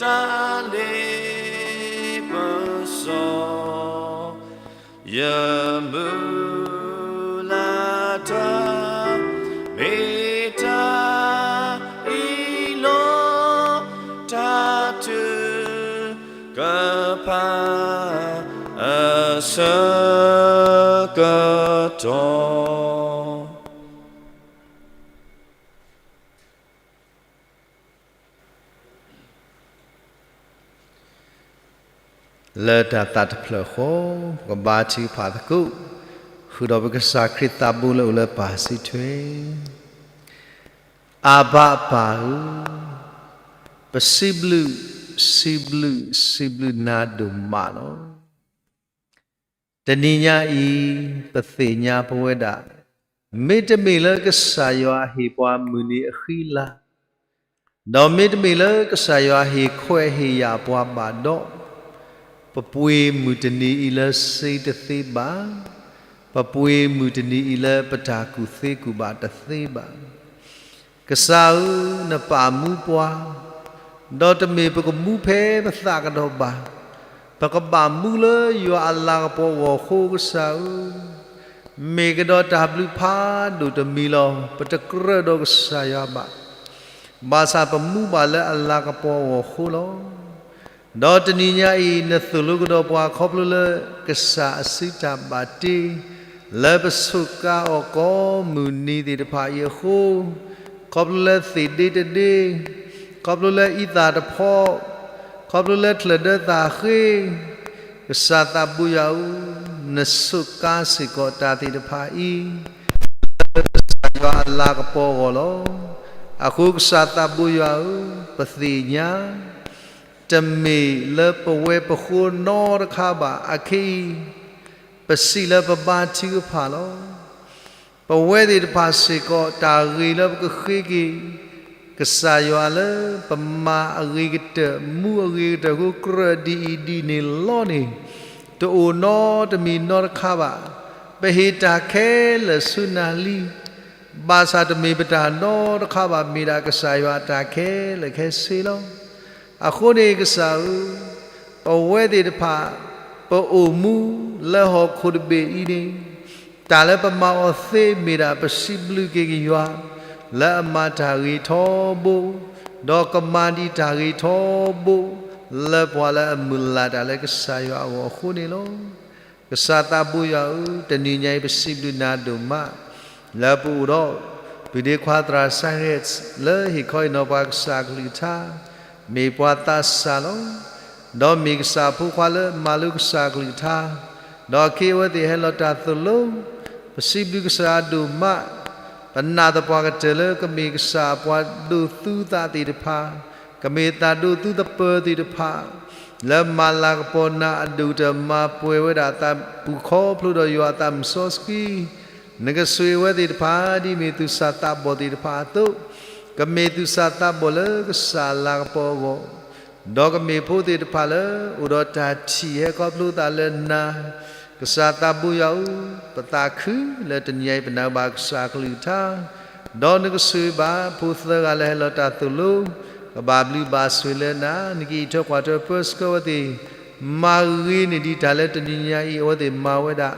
တၢ်လ့ပစီ ယမုၢ်လၢ်တၢ် မ့ၢ်တၢ်အံၤလီၤ. တၢ်ထုကဖၣ် အဆၢကတီၢ် လၢတၢ်သးတဖျၢၣ်အဃိ ပကဘါထုကဖၣ်သကိး, ဃုာ်ဒီးပကစၢ်ခရံာ်သးဘိလၢအိၣ်လၢပၢ်စုထွဲ. အဘၤပၢ်ဧၢ, ပစံးဘျုး, စံးဘျုး, စံးဘျုးနၤဒိၣ်မးလီၤ. တနံၤညါအံၤ ပသ့ၣ်ညါပဝဲဒၣ်, မ့တမ့ၢ်လၢကစၢ်ယွၤဟ့ၣ်ပှၤမုၢ်နံၤအဃံလၤ, ဒီးမ့တမ့ၢ်လၢကစၢ်ယွၤဟ့ၣ်ခွဲးဟ့ၣ်ယာ်ပှၤဘၣ်ဒီး, ပပှ့ၤမုၢ်တနံၤအံၤလၢစ့တသ့ဘၣ်, ပပှ့ၤမုၢ်တနံၤအံၤလၢပတၢ်ကူၣ်သ့ကူၣ်ဘၣ်တသ့ဘၣ်. ကစၢ်ဧၢ, နပာ်မူပှၤ, ဒီးတမ့ၢ်ပကမူဖဲပသးကဒီးဘၣ်. ပကဘၣ်မူလၢယွၤအလၤကပီၤအဂီၢ်အဃိကစၢ်ဧၢ, မ့ၢ်ကဒီးတၢ်ဘျုးဖးဒိၣ်တမံၤလီၤ. ပတကြၢးဒီးကစၢ်ယွၤဘၣ်. ဘၣ်ဆၣ်ပမူဘၣ်လၢအလၤကပီၤအဂီၢ်အဃိလီၤ. ဒီးတနံၤညါအံၤ နသိၣ်လိကဒီးပှၤခီဖျိလၢ ကစၢ်အစုတၢ်ဘၣ်တ့ လၢပစူးကါအီၣ်ကိးမုၢ်နံၤသ့ၣ်တဖၣ်အံၤအဃိ, ခီဖျိလၢသ့ၣ်ဒ့တဒ့, ခီဖျိလၢအံသၣ်တဖီ, ခီဖျိလၢချၢၣ်ဒၢသၣ်ဃ့, ကစၢ်သးဘိယွၤဧၢ, နစူးကါစ့ၢ်ကီးတၢ်သ့ၣ်တဖၣ်အံၤ လၢကစၢ်ယွၤအလၤကပီၤအဂီၢ်လီၤ. အဃိကစၢ်သးဘိယွၤဧၢ, ပသ့ၣ်ညါ တမ့ၢ်လၢပဝဲပဃိနီတခါဘၣ်. အခဲအံၤ ပစံးလၢပဘါထုကဖၣ်လီၤ. ပဝဲသ့ၣ်တဖၣ်စ့ၢ်ကီး တၢ်ဂ့ၤလၢပကဃ့က့ၤ ကစၢ်ယွၤလၢပမၤအဂ့ၤကတၢၢ် မူအဂ့ၤကတၢၢ်အဃိ ကြၢးဒ်အံၤဒ်န့ၣ်လီၤန့ၣ်, တအိၣ်နီတမံၤနီတခါဘၣ်. ပဟ့ၣ်တၢ်ခဲလၢာ်ဆူနၤလံ. ဘၣ်ဆၣ်တမ့ၢ်ပတၢ်နီတခါဘၣ်, မ့ၢ်ဒၣ်ကစၢ်ယွၤအတၢ်ခဲလၢာ်ခဲဆ့လီၤ. အဃိန့ၣ်ကစၢ်ဧၢ, ပဝဲသ့ၣ်တဖၣ် ပအိၣ်မူလၢဟီၣ်ခိၣ်တဘ့ၣ်အံၤန့ၣ်, တၢ်လၢပမၤအီၤသ့မ့ၢ်ဒၣ် ပစံးဘျုးက့ၤယွၤ လၢအမၤတၢ်ဂ့ၤထီဘိ, ဒီးကမၤဒံးတၢ်ဂ့ၤထီဘိ လၢပှၤလၢအမုၢ်လၢ်တၢ်လၢကစၢ်ယွၤအဂီၢ်အဃိန့ၣ်လီၤ. ကစၢ်သးဘိယွၤဧၢ, တနံၤညါအံၤပစံးဘျုးနၤဒိၣ်မး လၢပအိၣ်ဒီး ပုၢ်ဒ့ခွါသရၣ် Cyrus လၢဟ့ၣ်ခီဟ့ၣ်နီၤပှၤကစၢ်အကလုၢ်ကထါ, မ့ၢ်ပှၤသးစၢ်လီၤ. ဒီးမ့ၢ်ကစၢ်အဖိခွါလၢမၤလိကစၢ်အကလုၢ်ကထါ, ဒီးအခ့အဝဲသ့ၣ်ဟဲလီၤတၢ်သိၣ်လိ, ပစံးဘျုးကစၢ်ယွၤဒိၣ်မး, ပနာ်သပှၢ်ကတၢၢ်လၢကမ့ၢ်ကစၢ်အပှၤဒိးသူသးသ့ၣ်တဖၣ်, ကမ့ၢ်သးဒိးသူသပၢၤသ့ၣ်တဖၣ်, လၢမၤလၤကပီၤနၤအဒိၣ်ကတၢၢ် မၤပှဲၤဝဲဒၣ်သးပူၤခီဖျိဒီးယွၤအသးမုၢ်စီဆှံ, နကဆိၣ်ဂ့ၤအဝဲသ့ၣ်တဖၣ် ဒ်မ့ၢ်သူၣ်စၢ်သးဘီၣ်သ့ၣ်တဖၣ်အသိး, ကမ့ၢ်သူၣ်စၢ်သးဘီၣ်လၢကစၢ်အလၤကပီၤအဂီၢ်, ဒီးကမ့ၢ်ဖိသ့ၣ်တဖၣ်လၢအိၣ်ဒီးတၢ်ထံၣ်ဟဲခီဖျိသးလၢနၤ, ကစၢ်သးဘိယွၤဧၢ, ပသးခုလၢတနံၤအံၤပနာ်ဘၣ်ကစၢ်အကလုၢ်ကထါ, ဒီးနကဆိၣ်ဂ့ၤဘၣ်ဖိသၢဂၤလၢဟဲလီၤတၢ်သိၣ်လိ, ကဘၣ်ဘျုးဘၣ်ဆိၣ်ဂ့ၤလၢနၤ, နကအံးထွဲကွၢ်ထွဲပၢဆှၢအဝဲသ့ၣ်, မၤဂ့ၤန့ၢ်ဒံးတၢ်လၢတနံၤညါအံၤအဝဲသ့ၣ်မၤဝဲဒၣ်,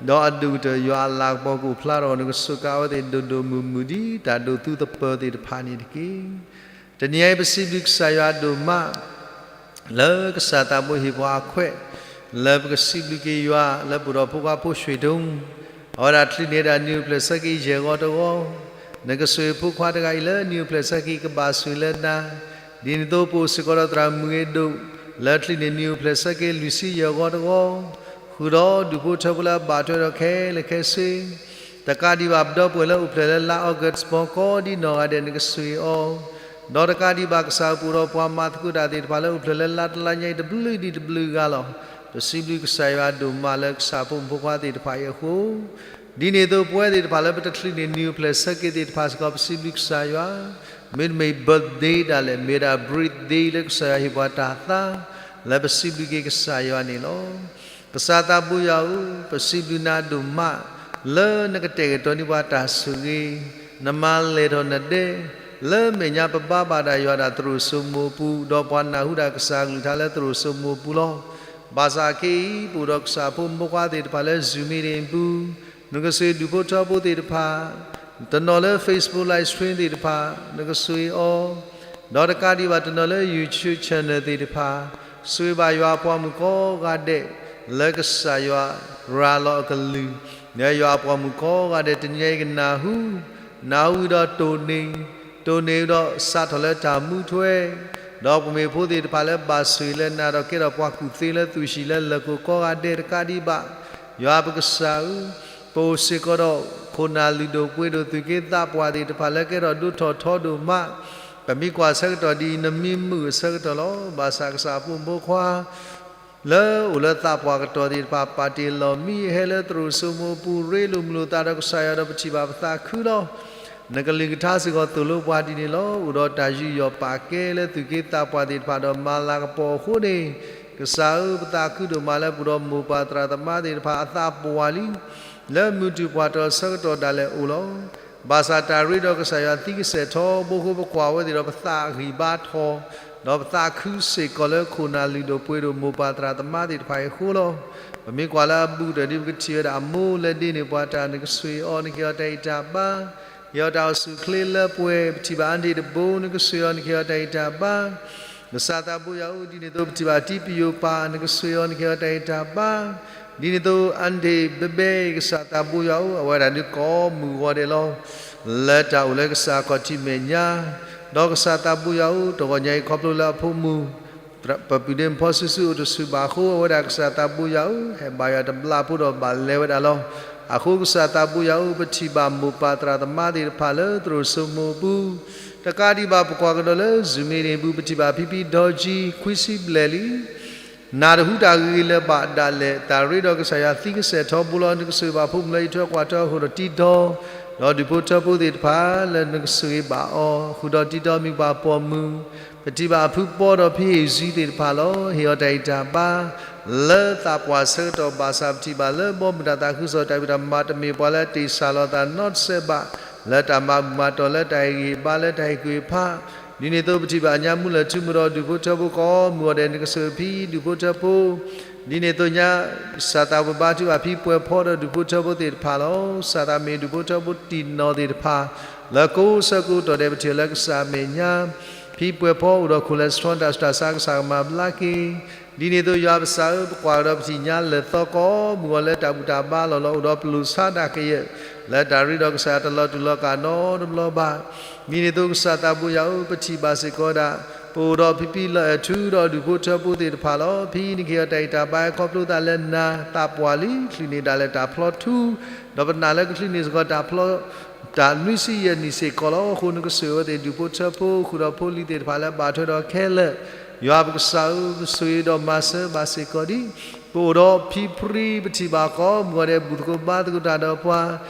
ဒီးအဒိၣ်ကတၢၢ်ယွၤအလၤကပီၤကအိၣ်ဖျါထီၣ် နကစူးကါအဝဲသ့ၣ်ဒိၣ်ဒိၣ်မုၢ်မုၢ်ဒ်တၢ်ဒိးသူသပၢၤသ့ၣ်တဖၣ်န့ၣ်တက့ၢ်. တနံၤအံၤပစံးဘျုးကစၢ်ယွၤဒိၣ်မး လၢကစၢ်သးဘိဟ့ၣ်ပှၤအခွဲး, လၢပကစံးဘျုးက့ၤယွၤ လၢပအိၣ်ဒီးဖိခွါဖိၣ်ရွှ့ၣ်ဒိၣ်, အဝဲဒၣ်ချုးန့ၢ်ဒၣ်နံၣ်အိၣ်ဖျဲၣ်ဆၢက့ၤယဲၢ်ဂီၤတဂီၤ, နကဆိၣ်ဂ့ၤဖိခွါတဂၤအံၤလၢနံၣ်အိၣ်ဖျဲၣ်ဆၢက့ၤကဘၣ်ဆိၣ်ဂ့ၤလၢနၤ, ဒ်န့ၣ်အသိးပအိၣ်စ့ၢ်ကီးဒီးသရၣ်မုၣ်ဂ့ၤဒိၣ်, လၢချုးန့ၢ်နံၣ်အိၣ်ဖျဲၣ်ဆၢက့ၤလွံၢ်ဆံယဲၢ်ဂီၤတဂီၤ, ဃုာ်ဒီးဒူၣ်ဖိထၢဖိလၢအဘၣ်ထွဲဒီးခဲလၢာ်ခဲဆ့ တကးဒံးဘၣ်ပဒီပုၢ်ဝဲၢ်လၢအိၣ်ဖျဲၣ်လၢလါအီကူး ပှၤကိးဒ်နီၢ်ဂၤဒဲး နကဆိၣ်ဂ့ၤအီၤ, ဒီးတကးဒံးဘၣ်ကစၢ်အပူၤဒီးပှၤမၤသကိးတၢ်သ့ၣ်တဖၣ်လၢအိၣ်ဖျဲၣ်လၢလါတလါညါအံၤတဘျုးဒံးတဘျုးဂၤလီၤ. ပစံးဘျုးကစၢ်ယွၤဒိၣ်မးလၢကစၢ်ဖိမုၣ်ဖိခွါသ့ၣ်တဖၣ်အံၤအဃိ, ဒ်န့ၣ်အသိးပဝဲသ့ၣ်တဖၣ်လၢပတချုးန့ၢ် နံၣ်အိၣ်ဖျဲၣ်ဆၢက့ၤသ့ၣ်တဖၣ်စ့ၢ်ကီး ပစံးဘျုးကစၢ်ယွၤ, မ့တမ့ၢ် birthday ဒၣ်လဲာ် မ့ၢ်ဒၣ် birthday လၢကစၢ်ယွၤဟ့ၣ်ပှၤတၢ်သါ လၢပစံးဘျုးက့ၤကစၢ်ယွၤန့ၣ်လီၤ. ကစၢ်သးဘိယွၤဧၢ, ပစံးဘျုးနၤဒိၣ်မး လၢနကတဲာ်ကတီၤန့ၢ်ပှၤတၢ်ဆိၣ်ဂ့ၤ, နမၤလဲၢ်ထီၣ်နဒဲ, လၢမဲာ်ညါပဘါဘၣ်ဒၣ်ယွၤဒၣ်သရိာ်စိမိၤအပူၤ, ဒီးပှၤနၢ်ဟူဒၣ်ကစၢ်အကလုၢ်ကထါလၢသရိာ်စိမိၤအပူၤလီၤ. ဘၣ်ဆၣ်ခဲအံၤ ပအိၣ်ဒီးကစၢ်အဖိမုၣ်ဖိခွါသ့ၣ်တဖၣ်လၢ Zoom meeting အပူၤ, နကဆိၣ်ဂ့ၤဒူၣ်ဖိထၢဖိသ့ၣ်တဖၣ်, တနီၤလၢ Facebook live stream သ့ၣ်တဖၣ် နကဆိၣ်ဂ့ၤအီၤ, ဒီးတကးဒံးဘၣ်တနီၤလၢ YouTube channel သ့ၣ်တဖၣ်, ဆိၣ်ဂ့ၤဘၣ်ယွၤအပှၤမုၣ်ကိးဂၤဒဲး လၢကစၢ်ယွၤရၤလီၤအကလုၢ်, လၢယွၤအပှၤမုၣ်ကိးဂၤဒဲး တနံၤအံၤကနၢ်ဟူ, နၢ်ဟူဝံၤဒီးတိၢ်န့ၢ်, တိၢ်န့ၢ်ဝံၤဒီးစးထီၣ်လၢတၢ်မူထွဲ, ဒီးပမ့ၢ်ဖိသ့ၣ်တဖၣ်လၢဘၣ်ဆိၣ်ဂ့ၤလၢနၤဒီးကဲထီၣ်ပှၤကူၣ်သ့လၢသူၣ်ဟံၣ်လၢလၢၢ်ခိၣ်ကိးဂၤဒဲးတကးဒံးဘၣ်, ယွၤပကစၢ်ဧၢ, ပအိၣ်စ့ၢ်ကီးဒီးခိၣ်နၢ်လုၢ်ဒိၣ်ပှ့ၤဒိၣ်သူၣ်က့သးပှၢ်သ့ၣ်တဖၣ်လၢကဲထီၣ်ဒိၣ်ထီၣ်ထီဒိၣ်မး, ပမ့ၢ်ကွၢ်ဆၢကတီၢ်ဒ်အံၤ နမံမုာ်အဆၢကတီၢ်လီၤ. ဘၣ်ဆၣ်ကစၢ်အဖိမုၣ်ဖိခွါ လၢအိၣ်လၢသးပှၢ်ကတီၢ်သ့ၣ်တဖၣ် ပာ်တ့ၢ်လီၢ်မံအဟဲလၢသရိာ်စိမိၤအပူၤ ရ့လိာ်မုာ်လိာ်သးဒီးကစၢ်ယွၤဒီးပထံၣ်ဘၣ်ပသးခုလီၤ. နကလုၢ်ကထါစ့ၢ်ကီးသိၣ်လိပှၤဒ်န့ၣ်လီၤ. အိၣ်ဒီးတၢ်ယူးယီၣ်ပာ်ကဲလၢသူၣ်က့သးပှၢ်သ့ၣ်တဖၣ်ဒီးမၤလၤကပီၤအဃိန့ၣ်, ကစၢ်ဧၢ, ပသးခုဒိၣ်မးလၢပအိၣ်ဒီးမိၢ်ပၢ်သရၣ်သမါသ့ၣ်တဖၣ်အသးပှၢ်လံ လၢမုၢ်တူာ်ပှၢ်တီၢ်ဆၢကတီၢ်ဒၣ်လဲာ်အိၣ်လီၤ. ဘၣ်ဆၣ်တၢ်ရ့ဒီးကစၢ်ယွၤသံကစဲၣ်ထီဘိအဃိ ပကွၢ်ဝဲသ့ၣ်ဒီးပသးအဂံၢ်ဘါထီၣ်, ဒီးပသးခုစ့ၢ်ကီးလၢခိၣ်နၢ်လုၢ်ဒိၣ်ပှ့ၤဒိၣ်မိၢ်ပၢ်သရၣ်သမါသ့ၣ်တဖၣ်အံၤအဃိလီၤ. ပမ့ၢ်ကွၢ်လၢအဘူးကတၢၢ်ဒ်ပကထံၣ်ဝဲဒၣ်အမိၢ်လၢဒ့န့ၢ်ပှၤတၢ် နကဆိၣ်ဂ့ၤအီၤ နကဟ့ၣ်အီၤတၢ်အံၣ်တၢ်ဘါ, ဟ့ၣ်အီၤတၢ်အိၣ်ဆူၣ်အိၣ်ချ့လၢပှဲၤ, ပထံၣ်ဘၣ်အါန့ၢ်တဘိ နကဆိၣ်ဂ့ၤအီၤ နကဟ့ၣ်အီၤတၢ်အံၣ်တၢ်ဘါ ကစၢ်သးဘိယွၤဧၢ, ဒ်န့ၣ်အသိးပထံၣ်ဘၣ်တံပယိာ်ပၢ် နကဆိၣ်ဂ့ၤအီၤ နကဟ့ၣ်အီၤတၢ်အံၣ်တၢ်ဘါ, ဒ်န့ၣ်အသိးအါန့ၢ်ဘဲဘဲ ကစၢ်သးဘိယွၤဧၢ, အဝဲဒၣ်ဒုးကိးမုၢ်ဂီၤဒဲးလီၤ. လၢတၢ်အိၣ်လၢကစၢ်အခီၣ်ထံးမဲာ်ညါ, ဒီးကစၢ်သးဘိယွၤဧၢ, တဂီၤညါအံၤခီဖျိလၢအဖိမုၣ် ပပုၢ်ဒ့မုၣ်ဖီစုစုအိၣ်တဆူၣ်ဘၣ်အဃိ အဝဲဒၣ်ကစၢ်သးဘိယွၤဧၢ, ဟဲဘါယွၤတဘျီဖိဒီးဘၣ်လဲၤဝဲဒၣ်လီၤ. အဃိကစၢ်သးဘိယွၤဧၢ, ပထံၣ်ဘၣ်မိၢ်ပၢ်သရၣ်သမါသ့ၣ်တဖၣ်လၢသရိာ်စိမိၤအပူၤ တကးဒံးဘၣ် ပကွၢ်ကဒီးလၢ Zoom meeting အပူၤ ပထံၣ်ဘၣ်ဖံဖံဒီကၠံ ခွံဆံဘျဲၣ်လံ. နၢ်တဟူတၢ်ဂ့ၤဂ့ၤလၢၤဘၣ်ဒၣ်လဲာ်, တၢ်ရ့ဒီးကစၢ်ယွၤသံကစဲၣ်ထီဘိလီၤ. နကဆိၣ်ဂ့ၤဘၣ်ဖိမုၣ်လၢအံးထွဲကွၢ်ထွဲအဃုာ်ဒီးတံဒီ, ဒီးဒူၣ်ဖိထၢဖိသ့ၣ်တဖၣ်လၢနကဆိၣ်ဂ့ၤဘၣ်အီၤ ဃုာ်ဒီးတံဒီမ့ၢ်ပှၤပိာ်မုၣ်, ပထံၣ်ဘၣ်အဖုပီဒီးဖံဟ့ၣ်စံသ့ၣ်တဖၣ်လီၤ. ဟ့ၣ်အီၤတၢ်အံၣ်တၢ်ဘါ လၢသးပှၢ်ဆၢကတီၢ်ဘၣ်ဆၣ် ပထံၣ်ဘၣ်လၢဘီမုၢ်တၢ်သးခုကစီၣ်တၢ်ဖံးတၢ်မၤ တမ့ၢ်ပှၤလၢတ့ၢ်စၢ်လီၤသးနီတစဲးဘၣ်, လၢတၢ်မၤဘူၣ်မၤတီၢ်လၢတၢ်ဟ့ၣ်ဂံၢ်ဟ့ၣ်ဘါလၢတၢ်ဟ့ၣ်ကူၣ်ဟ့ၣ်ဖး, ဒ်န့ၣ်အသိးပထံၣ်ဘၣ်ညါမူလၢၢ်ထူမုၢ်ဒီးဒူၣ်ဖိထၢဖိကိးမုၢ်ဂီၤဒဲး နကဆိၣ်ဂ့ၤဖံဒူၣ်ဖိထၢဖိ, ဒ်န့ၣ်အသိးညါ ကစၢ်သးပှၢ်ဘါထုကဖၣ်ဖံပှဲၤဖီဒီးဒူၣ်ဖိထၢဖိသ့ၣ်တဖၣ်လီၤ. ကစၢ်သးမ့ၢ်ဒူၣ်ဖိထၢဖိတံၢ်နီၢ်သ့ၣ်တဖၣ် လၢကိးဆၢကိးတီၢ်ဒဲး ပထံၣ်လၢကစၢ်အမဲာ်ညါ ဖံပှဲၤဖီအိၣ်ဒီး cholesterol တၢ်ဆူးတၢ်ဆါ ကစၢ်ကမၤဘျါက့ၤ, ဒ်န့ၣ်အသိးယွၤပကစၢ်ဧၢ, ပကွၢ်ကဒီးပထံၣ်ညါလၢာ်သီကိးမုၢ်ဂီၤလၢတၢ်ဘူၣ်တၢ်ဘါလီၤလီၤ အိၣ်ဒီးပလိာ်ဆါတၢ်ကယဲၢ် လၢတၢ်ရ့ဒီးကစၢ်ယွၤတလီၤတူာ်လီၤကာ်နီတဘျီဘၣ်. ဒ်န့ၣ်အသိးကစၢ်သးဘိယွၤဧၢ, ပထံၣ်ဘၣ်စ့ၢ်ကီးဒၣ် ပအိၣ်ဒီးဖံဖံလီၤအဲၣ်ထူဒီးဒူၣ်ဖိထၢဖိသ့ၣ်တဖၣ်လီၤ. ဖံနကဟ့ၣ်အီၤတၢ်အံၣ်တၢ်ဘါ ခီဖျိသးလၢနၤသးပှၢ်လံ ချုးန့ၢ်ဒၣ်လဲာ်တၢ်ဖျီထူ, ဒီးပနာ်လၢကချုးန့ၢ်စ့ၢ်ကီးတၢ်ဖျီ တၢ်နွံဆံယဲၢ်နံၣ်စ့ၢ်ကီးလီၤ. အဃိနကဆိၣ်ဂ့ၤအဝဲသ့ၣ်ဒူၣ်ဖိထၢဖိ ဃုာ်ဒီးဖိလံၤသ့ၣ်တဖၣ်လၢအဘၣ်ထွဲဒီးခဲလၢာ်, ယွၤပကစၢ်ဧၢ, ဆိၣ်ဂ့ၤဒီးမၤစၢၤဘၣ်စ့ၢ်ကီးဒံး ပအိၣ်ဒီးဖံဖရံ ပထံၣ်ဘၣ်ကိးမုၢ်ဂီၤဒဲး ဘူၣ်သကိးဘါသကိးတၢ်ဒီးပှၤ,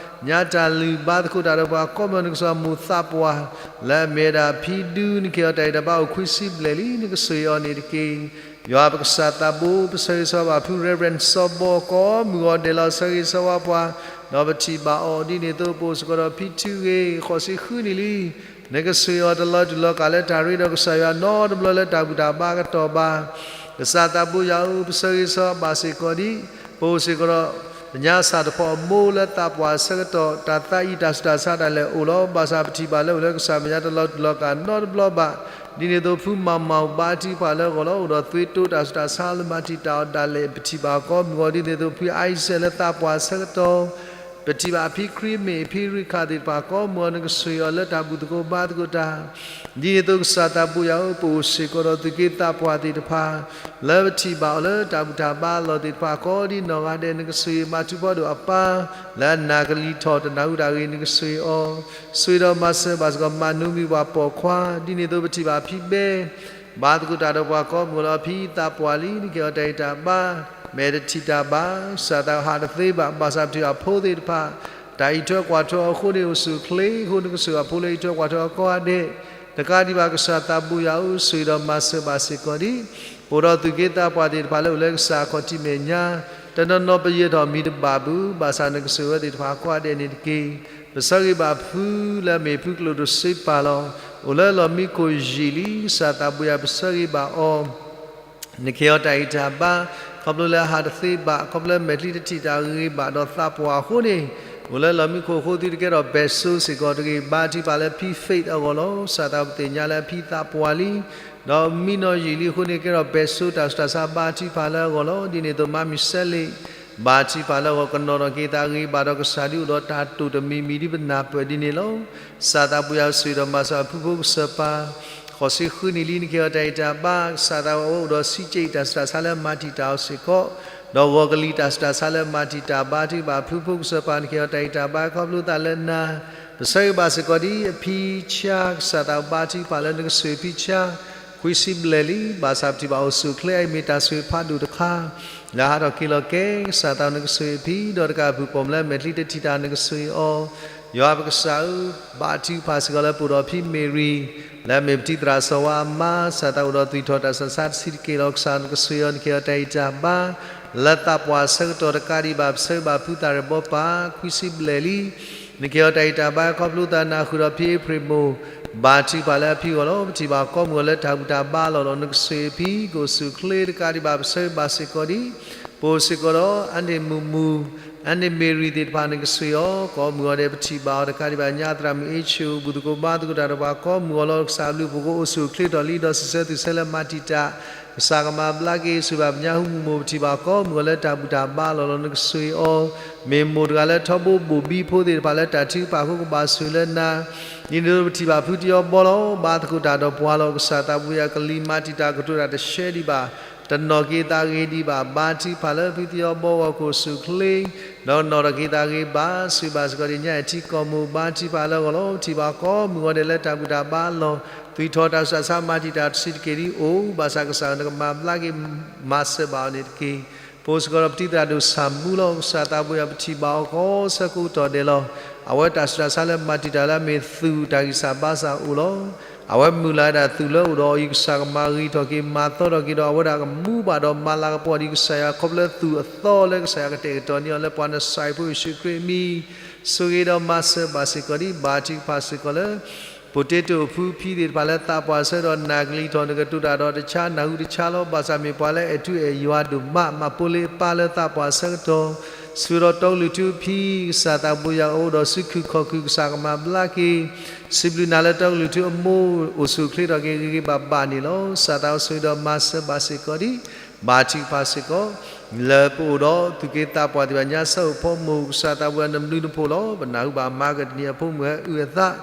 ညါတၢ်လုၢ်ဘါသကိးတၢ်ဒီးပှၤ ကိးမုၢ်ဂီၤ နကစၢ်မိၢ်သးပှၢ် လၢအမ့ၢ်ဝဲဒၣ်ဖံဒူ နကဟ့ၣ်အီၤတၢ်အံၣ်တၢ်ဘါအိၣ်ခွံဆံဘျဲၣ်လံ နကဆိၣ်ဂ့ၤအီၤန့ၣ်တက့ၢ်. ယွၤပကစၢ်သးဘိ ပဆၢဂ့ၤဆၢဝါဘၣ်ဖု Reverend စီၤဘီ ကိးမုၢ်ဂီၤဒဲးလီၤ. ဆၢဂ့ၤဆၢဝါပှၤ ဒီးပထံၣ်ဘၣ်အီၤဒ်န့ၣ်အသိး ပအိၣ်စ့ၢ်ကီးဒီးဖံထူဂ့ၤ ဃိးဆံဃုနံၣ်လံ နကဆိၣ်ဂ့ၤအီၤတလီၤတူာ်လီၤကာ်လၢတၢ်ရ့ဒီးကစၢ်ယွၤနီတဘျီလၢတၢ်ဘူၣ်တၢ်ဘါကတီၢ်ဘၣ်. ကစၢ်သးဘိယွၤဧၢ, ပဆၢဂ့ၤဆၢဝါဘၣ်စ့ၢ်ကီးဒံး ပအိၣ်စ့ၢ်ကီးဒီး ပညါစၢ်တဖီအမိၢ်လၢသးပှၢ်ဆၢကတီၢ် တၢ်သးအံၣ်တၢ်ဆူးတၢ်ဆါဒၣ်လဲာ်အိၣ်လီၤ. ဘၣ်ဆၣ်ပထံၣ်ဘၣ်လၢအိၣ်လၢကစၢ်မဲာ်ညါတလီၤတူာ်လီၤကာ်နီတဘျီဘၣ်. ဒ်န့ၣ်အသိးဖုမၤမၤဘါထုကဖၣ်လၢအဂီၢ်လီၤ. အိၣ်ဒီးသွေးတိုးတၢ်ဆူးတၢ်ဆါလၢမၤတံာ်တာ်အီၤဒၣ်လဲာ် ပထံၣ်ဘၣ်ကိးမုၢ်ဂီၤဒ်န့ၣ်အသိး ဖု Isaac လၢသးပှၢ်ဆၢကတီၢ် ပထံၣ်ဘၣ်အဖံခရံာ်မ့ၢ်အဖံရံခၣ်သ့ၣ်တဖၣ် ကိးမုၢ်ဂီၤ နကဆိၣ်ဂ့ၤအီၤလၢတၢ်ဘူၣ်သကိးဘါသကိးတၢ်. ဒ်န့ၣ်အသိးကစၢ်သးဘိယွၤဧၢ, ပအိၣ်စ့ၢ်ကီးဒီးသူၣ်က့သးပှၢ်သ့ၣ်တဖၣ် လၢပထံၣ်ဘၣ်အီၤလၢတၢ်ဘူၣ်တၢ်ဘါအလီၢ်သ့ၣ်တဖၣ် ကိးဒံးနီၢ်ဂၤဒဲး နကဆိၣ်ဂ့ၤမၤထူဖီဒိၣ်အပၢ် လၢအနၢ်ကလံၤထီၣ်တနၢ်ဟူတၢ်ဂ့ၤ နကဆိၣ်ဂ့ၤအီၤ ဆိၣ်ဂ့ၤဒီးမၤစၢၤဘၣ်စ့ၢ်ကီး မၤနူမံၤပှၤပိာ်ခွါ. ဒ်န့ၣ်အသိးပထံၣ်ဘၣ်ဖံဘဲ ဘါသကိးတၢ်ဒီးပှၤကိးမုၢ်ဂီၤလီၤ. ဖံသးပှၢ်လံ နကဟ့ၣ်အီၤတၢ်အံၣ်တၢ်ဘါ မဲာ်တထံၣ်တၢ်ဘၣ် စၢ်သးဟးတသ့ဘၣ် ဘၣ်ဆၣ်ပထံၣ်ဘၣ်ဖိသ့ၣ်တဖၣ် တၢ်အံးထွဲကွၢ်ထွဲအီၤအဃိန့ၣ် အိၣ်ဆူၣ်အိၣ်ချ့အဃိ နကဆိၣ်ဂ့ၤအဖိလၢအံးထွဲကွၢ်ထွဲအီၤကိးဂၤဒဲး. တကးဒံးဘၣ်ကစၢ်သးဘိယွၤဧၢ, ဆိၣ်ဂ့ၤဒီးမၤစၢၤဘၣ်စ့ၢ်ကီးဒံး ပအိၣ်ဒီးသူၣ်က့သးပှၢ်သ့ၣ်တဖၣ်လၢအိၣ်လၢကစၢ်အခီၣ်ထံးမဲာ်ညါ တနီၤနီၤပယၢၤထီၣ်မံၤတဘၣ်ဘၣ် ဘၣ်ဆၣ်နကဆိၣ်ဂ့ၤအဝဲသ့ၣ်တဖၣ်ကိးဂၤဒဲးန့ၣ်တက့ၢ်. ပဆၢဂ့ၤဘၣ်ဖုလၢအမ့ၢ်ဖုကျိၣ်ဒိၣ်စ့ပာ်လီၤ. အိၣ်လၢလီၢ်မံခိၣ်ယံာ်လံ, ကစၢ်သးပူၤယၤပဆၢဂ့ၤဘၣ်အီၤ, နကဟ့ၣ်အီၤတၢ်ဂံၢ်တၢ်ဘါ, ခီဖျိလၢအဟးတသ့ဘၣ်, ခီဖျိလၢမဲာ်ချံတထံၣ်တၢ်ဂ့ၤဘၣ်ဒီးသးပှၢ်အဃိန့ၣ်, အိၣ်လၢလီၢ်မံခိၣ်အဃိသုတကဲထီၣ်ဘဲၣ်စိစ့ၢ်ကီးတဂ့ၤ, ဘါထုကဖၣ်လၢဖံ faith အဂီၢ်လီၤ. ကစၢ်သးပူၤပသ့ၣ်ညါလၢအဖံသးပှၢ်လံ ဒီးမံနီၤယံာ်လံအဃိန့ၣ် ကဲထီၣ်ဘဲၣ်စိတၢ်ဆူးတၢ်ဆါ ဘါထုကဖၣ်လၢအဂီၢ်လီၤ. ဒ်န့ၣ်အသိးမၤမုၢ်စဲလ့ၣ် ဘါထုကဖၣ်လၢအဂီၢ် ကနီၤထီၣ်က့ၤသးဂ့ၤဘၣ်ဒီးကစၢ်ဒု အိၣ်ဒီးတၢ်တိာ်တမံၤမံၤဒ်ပနၢ်ပၢၢ်ဒ်န့ၣ်လီၤ. ကစၢ်သးပူၤယၤပဆိၣ်ဂ့ၤဒီးမၤစၢၤဖုဖိကစၢၢ်ပၢ် ဃိးဆံဃုနံၣ်လံ နကဟ့ၣ်အီၤတၢ်ဂံၢ်တၢ်ဘါ, ကစၢ်သးပူၤအဝဲအိၣ်ဒီးဆံးက့ၣ်တၢ်ဆူးတၢ်ဆါလၢ မၤတံာ်တာ်အီၤစ့ၢ်ကီး, ဒီးဂီၤကလံၤတၢ်ဆူးတၢ်ဆါလၢမၤတံာ်တာ် ဘါထုကဖၣ်ဖုဖိကစၢၢ်ပၢ် နကဟ့ၣ်အီၤတၢ်ဂံၢ်တၢ်ဘါ ခီဖျိသးလၢနၤ ပဆၢဂ့ၤဘၣ်စ့ၢ်ကီးဒ်အဖံဆါ, ကစၢ်သးပူၤဘါထုကဖၣ်လၢနကဆိၣ်ဂ့ၤဖံဆါ ခွံဆံဘျဲၣ်လံ, ဘၣ်ဆၣ်ပထံၣ်ဘၣ်အိၣ်ဆူၣ်အိၣ်ချ့အံၤမ့ၢ်တၢ်ဆိၣ်ဂ့ၤဖးဒိၣ်တခါ လၢဟးထီၣ်က့ၤလီၤကဲ, ကစၢ်သးပူၤနကဆိၣ်ဂ့ၤဖံ ဒီးတကးအဖုၣ်ပိာ်မုၣ်လၢမဲာ်ချံတထံၣ်တၢ် နကဆိၣ်ဂ့ၤအီၤ, ယွၤပကစၢ်ဧၢ, ဘါထုကဖၣ်စ့ၢ်ကီးလၢပအိၣ်ဒီးဖံမ့ၢ်ရံၤ လၢအမ့ၢ်ပတံၤသရၣ်စီၤဝါအမါ, ကစၢ်သးပူၤအိၣ်ဒီးသွံၣ်ထီၣ်တၢ်ဆူးတၢ်ဆါတဆံးတက့ၢ်လီၤ. ကစၢ်နကဆိၣ်ဂ့ၤအီၤ နကဟ့ၣ်အီၤတၢ်ဂံၢ်တၢ်ဘါ လၢသးပှၢ်အဆၢကတီၢ်တကးဒံးဘၣ် ပဆၢဂ့ၤဘၣ်ဖုသးရဲၣ်ဘီပၢ် ခွံဆံဘျဲၣ်လံ နကဟ့ၣ်အီၤတၢ်ဂံၢ်တၢ်ဘါ ခီဖျိသးနၢ်ဟူဒီးဖံအ့ဖြ့ၣ်မိၢ် ဘါထုကဖၣ်လၢအဖံအဂီၢ်လီၤ. ပထံၣ်ဘၣ်ကိးမုၢ်ဂီၤလၢတၢ်ဘူၣ်တၢ်ဘါလီၢ်လီၤ နကဆိၣ်ဂ့ၤဖံ ကအိၣ်ဆူၣ်အိၣ်ချ့တကးဒံးဘၣ် ပဆၢဂ့ၤဘၣ်စ့ၢ်ကီးဒ် ပအိၣ်စ့ၢ်ကီးဒီး အါန့ၢ်မုၢ်မုၢ် အါန့ၢ်မ့ၢ်ရံၤသ့ၣ်တဖၣ် နကဆိၣ်ဂ့ၤအီၤ ကိးမုၢ်ဂီၤဒဲး ပထံၣ်ဘၣ်အီၤတကးဒံးဘၣ် ညါသရၣ်မုၣ်အ့ၡိၣ် ဘူၣ်သကိးဘါသကိးတၢ်ဒီးပှၤကိးမုၢ်ဂီၤလီၤ. ကစၢ်အဘျုးအဖှိၣ်ကိးအိၣ်ဆူၣ်အိၣ်ချ့ထီၣ်လံ ဒီးစံးဆၢသူၣ်ဆၢလၢမၤတံာ်တာ် ကစၢ်ကမၤဘျါက့ၤ ဆိၣ်ဂ့ၤဘၣ်ပညါဟူမုၢ်မိၢ် ပထံၣ်ဘၣ်ကိးမုၢ်ဂီၤလၢတၢ်ဘူၣ်တၢ်ဘါလီၢ်လီၤ နကဆိၣ်ဂ့ၤအီၤ မ့ၢ်မိၢ်တဂၤလၢထီဘိဘိၣ်ဘံဖိသ့ၣ်တဖၣ်လၢတၢ်ထုကဖၣ်အဃိကဘၣ်ဆိၣ်ဂ့ၤလၢနၤ ဒ်န့ၣ်အသိးပထံၣ်ဘၣ်ဖုတယီဘီလီၤ ဘါသကိးတၢ်ဒီးပှၤလီၤ. ကစၢ်သးပူၤယၤကလံၤမၤတံာ်တာ်ကတိၤတၢ်တရှဲဒံးဘၣ် တနီၣ်က့ၤသးဂ့ၤဒံးဘၣ် ဘါထုကဖၣ်လၢဖုတယီဘီဂီၢ် ကအိၣ်ဆူၣ်အိၣ်ချ့ ဒီးကနီၤထီၣ်က့ၤသးဂ့ၤဘၣ် ဆိၣ်ဂ့ၤဘၣ်စ့ၢ်ကီးဒ်ညါအံၤထံကီၢ်မိၢ် ဘါထုကဖၣ်လၢအဂီၢ်လီၤ. ပထံၣ်ဘၣ်ကိးမုၢ်ဂီၤဒဲးလၢတၢ်ဘူၣ်တၢ်ဘါလီၢ် သွံၣ်ထီၣ်တၢ်ဆူးတၢ်ဆါမၤတံာ်တာ်တဆံးတက့ၢ်ဒ်အိၣ် ဘၣ်ဆၣ်ကစၢ်နကမၤဘျါက့ၤ မၤစၢၤဘၣ်အီၤန့ၣ်တက့ၢ်. ပအိၣ်စ့ၢ်ကီးဒီးပတံၤသရၣ်ဒိၣ်ဆၣ်မူလီၤ. ကစၢ်သးပူၤယၤပထံၣ်ဘၣ်အီၤကိးဆၢကတီၢ်ဒဲးလီၤ. အဝဲတၢ်ဆူးတၢ်ဆါလၢမၤတံာ်တာ်လၢအမ့ၢ်သူၣ်တၢ်ဂံၢ်စၢ်ဘါစၢ်အိၣ်လီၤ. အဝဲမုၢ်လၢ်ဝဲဒၣ်သူၣ်လၢအိၣ်ဒီးအီၤအံၤ ကစၢ်ကမၤဂ့ၤထီၣ်က့ၤ မၤသီထီၣ်က့ၤဒီး အဝဲဒၣ်ကမူဘၣ်ဒီးမၤလၤကပီၤဒ်ကစၢ်ယွၤ ခီဖျိလၢသူၣ်အသီလၢကစၢ်ယွၤကတဲာ်ကတီၤန့ၢ်အီၤလၢပှၤနစၤရ့းဖိယ့ၣ်ၡူးခရံာ်အမံၤ ဆိၣ်ဂ့ၤဒီးမၤစၢၤဘၣ်စ့ၢ်ကီးဒ် ဘါထုကဖၣ်စ့ၢ်ကီးလၢ potato အဖုဖံသ့ၣ်တဖၣ်လၢသးပှၢ်ဆၢကတီၢ် နၢ်ကလံၤထီၣ် နကတိၤတၢ်ဒီးတဆါ နၢ်ဟူတဆါလီၤ. ဘၣ်ဆၣ်မ့ၢ်ပှၤလၢအဲၣ်ထူအဲၣ်ယွၤဒိၣ်မး မၤပိာ်လ့အပၢ်လၢသးပှၢ်ဆၢကတီၢ် ဆူဒီးတီကလုၢ်ထူအဖံ ကစၢ်သးပူၤယၤအိၣ်ဒီးဆူခုၣ်ခီၣ်ခုၣ် ကစၢ်ကမၤဘျါက့ၤ စံးဘျုးနၤလၢတီကလုၢ်ထူအမိၢ် အိၣ်ဆူၣ်အိၣ်ချ့ထီၣ်က့ၤဂ့ၤဂ့ၤဘၣ်ဘၣ်န့ၣ်လီၤ. ကစၢ်သးအိၣ်ဆိၣ်ဂ့ၤဒီးမၤစၢၤဘၣ်စ့ၢ်ကီးဒ် ဘါထုကဖၣ်စ့ၢ်ကီး လၢပအိၣ်ဒီးသူၣ်က့သးပှၢ်သ့ၣ်တဖၣ်ညါ ဆၢအိၣ်ဖီမိၢ် ကစၢ်သးပူၤယၤနဘျုးနဖှိၣ်လီၤ. ပနၢ်ဟူဘၣ်မၤကတနံၤအဖိမုၣ်ဟဲအုၣ်အသး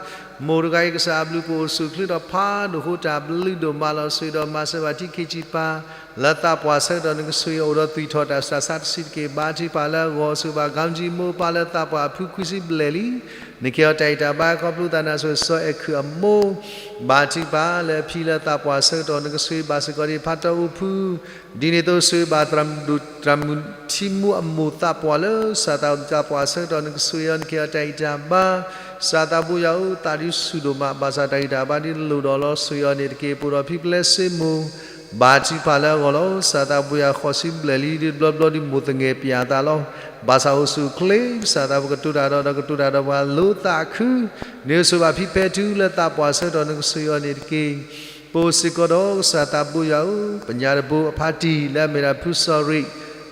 မိၢ်တဂၤအံၤ ကစၢ်အဘျုးအဖှိၣ်အိၣ်ဆူၣ်အိၣ်ချ့ထီၣ်ဖးဒိၣ်ဃိ တၢ်ဘျုးဒိၣ်မးလီၤ. ဆိၣ်ဂ့ၤဒီးမၤစၢၤဘၣ်ထံခံဆံပၢ လၢသးပှၢ်ဆၢကတီၢ် နကဆိၣ်ဂ့ၤအိၣ်ဒီးသွံၣ်ထီၣ်တၢ်ဆူးတၢ်ဆါတဆံးတက့ၢ် ဘါထုကဖၣ်လၢအဂီၢ် ဆိၣ်ဂ့ၤဘၣ် ခီၣ်ကၠံမိၢ်ပၢ်လၢသးပှၢ်အဖုခွံဆံဘျဲၣ်လံ နကဟ့ၣ်အီၤတၢ်ဂံၢ်တၢ်ဘါ ခီဖျိသးနၤဆိၣ်ဂ့ၤ စီၤအဲၣ်ခုၣ်အမိၢ် ဘါထုကဖၣ်လၢအဖံလၢသးပှၢ်ဆၢကတီၢ် နကဆိၣ်ဂ့ၤဘၣ်စ့ၢ်ကီးဒ်ဖးတီအိၣ်ဖု ဒ်န့ၣ်အသိးဆိၣ်ဂ့ၤဘၣ်သရၣ်မုၣ်ဒိၣ် သရၣ်မုၣ်ထံမူအမိၢ်သးပှၢ်လၢ ကစၢ်သးပှၢ်ဆၢကတီၢ် နကဆိၣ်ဂ့ၤအီၤ နကဟ့ၣ်အီၤတၢ်ဂံၢ်တၢ်ဘါ ကစၢ်သးပူၤယၤဧၢ သးဒုးဆူၣ်ဒိၣ်မး ဘၣ်ဆၣ်တၢ်ဂံၢ်တၢ်ဘါဒ်လိၣ်ဒီးလီၤ ဆိၣ်ဂ့ၤအီၤန့ၣ်တက့ၢ်. ပအိၣ်ဒီးဖံပျဲစ့မိၢ် ဘါထုကဖၣ်လၢအဂီၢ်လီၤ. ကစၢ်သးပူၤယၤဃိးဆံဘျဲၣ်လံ ဒ်တဘျီဘျီဒ်မိၢ်သငဲၣ်ပျၢ်အသးလီၤ. ဘၣ်ဆၣ်အိၣ်ဆူၣ်အိၣ်ချ့ ကစၢ်သးပူၤကတိၤတၢ်ဒီး ဒီးကတိၤတၢ်ဒီးပှၤလိာ်သးခု န့ၣ်ဆိၣ်ဂ့ၤဘၣ်ဖံဖဲထူလၢသးပှၢ်ဆၢကတီၢ် နကဆိၣ်ဂ့ၤအီၤန့ၣ်တက့ၢ်. ပအိၣ်စ့ၢ်ကီးဒီးကစၢ်သးပူၤယၤဧၢ ပညါတဘိအဖါတံၢ်လၢအမ့ၢ်ဒၣ်ဖုစီၤရ့ၣ်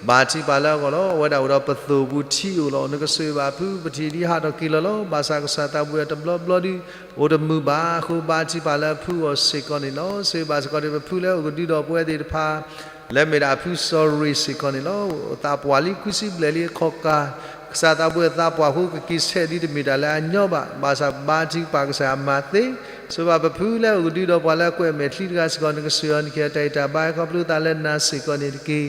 ဘါထုကဖၣ်လၢအဂီၢ်လီၤ. အဝဲဒၣ်အိၣ်ဒီးပသိၣ်ပူၤထံအိၣ်လီၤ. နကဆိၣ်ဂ့ၤဘၣ်ဖု ပထံၣ်ဒ်ဟးထီၣ်က့ၤလီၤလီၤ. ဘၣ်ဆၣ်ကစၢ်သးပူၤယၤတဘျီဘျီဒ် အိၣ်တမုာ်ဘၣ်အဃိ ဘါထုကဖၣ်လၢအဖုအဂီၢ်စ့ၢ်ကီးန့ၣ်လီၤ. ဆိၣ်ဂ့ၤဘၣ်စ့ၢ်ကီးဒ်ပဖုလၢအအိၣ်ကဒုဒီးပဝဲသ့ၣ်တဖၣ် လၢအမ့ၢ်ဒၣ်ဖုစီၤရ့ၣ်စ့ၢ်ကီးန့ၣ်လီၤ. သးပှၢ်လံ ခွံဆံဘျဲၣ်လံအခီၣ်ကၢ် ကစၢ်သးပူၤအသးပှၢ်အဃိ ကက့ၤဆဲးဒ်တမ့ၢ်တၢ်လၢအညီဘၣ်. ဘၣ်ဆၣ်ဘါထုကဖၣ်ကစၢ်အမၤသ့ ဆိၣ်ဂ့ၤဘၣ်ပဖုလၢအအိၣ်ကဒုဒီးပှၤလၢအကွဲးအမဲာ်ချံတဂၤစ့ၢ်ကီး နကဆိၣ်ဂ့ၤအီၤ နကဟ့ၣ်အီၤတၢ်ဂံၢ်တၢ်ဘါ ခီဖျိသးလၢနၤစ့ၢ်ကီးန့ၣ်တက့ၢ်.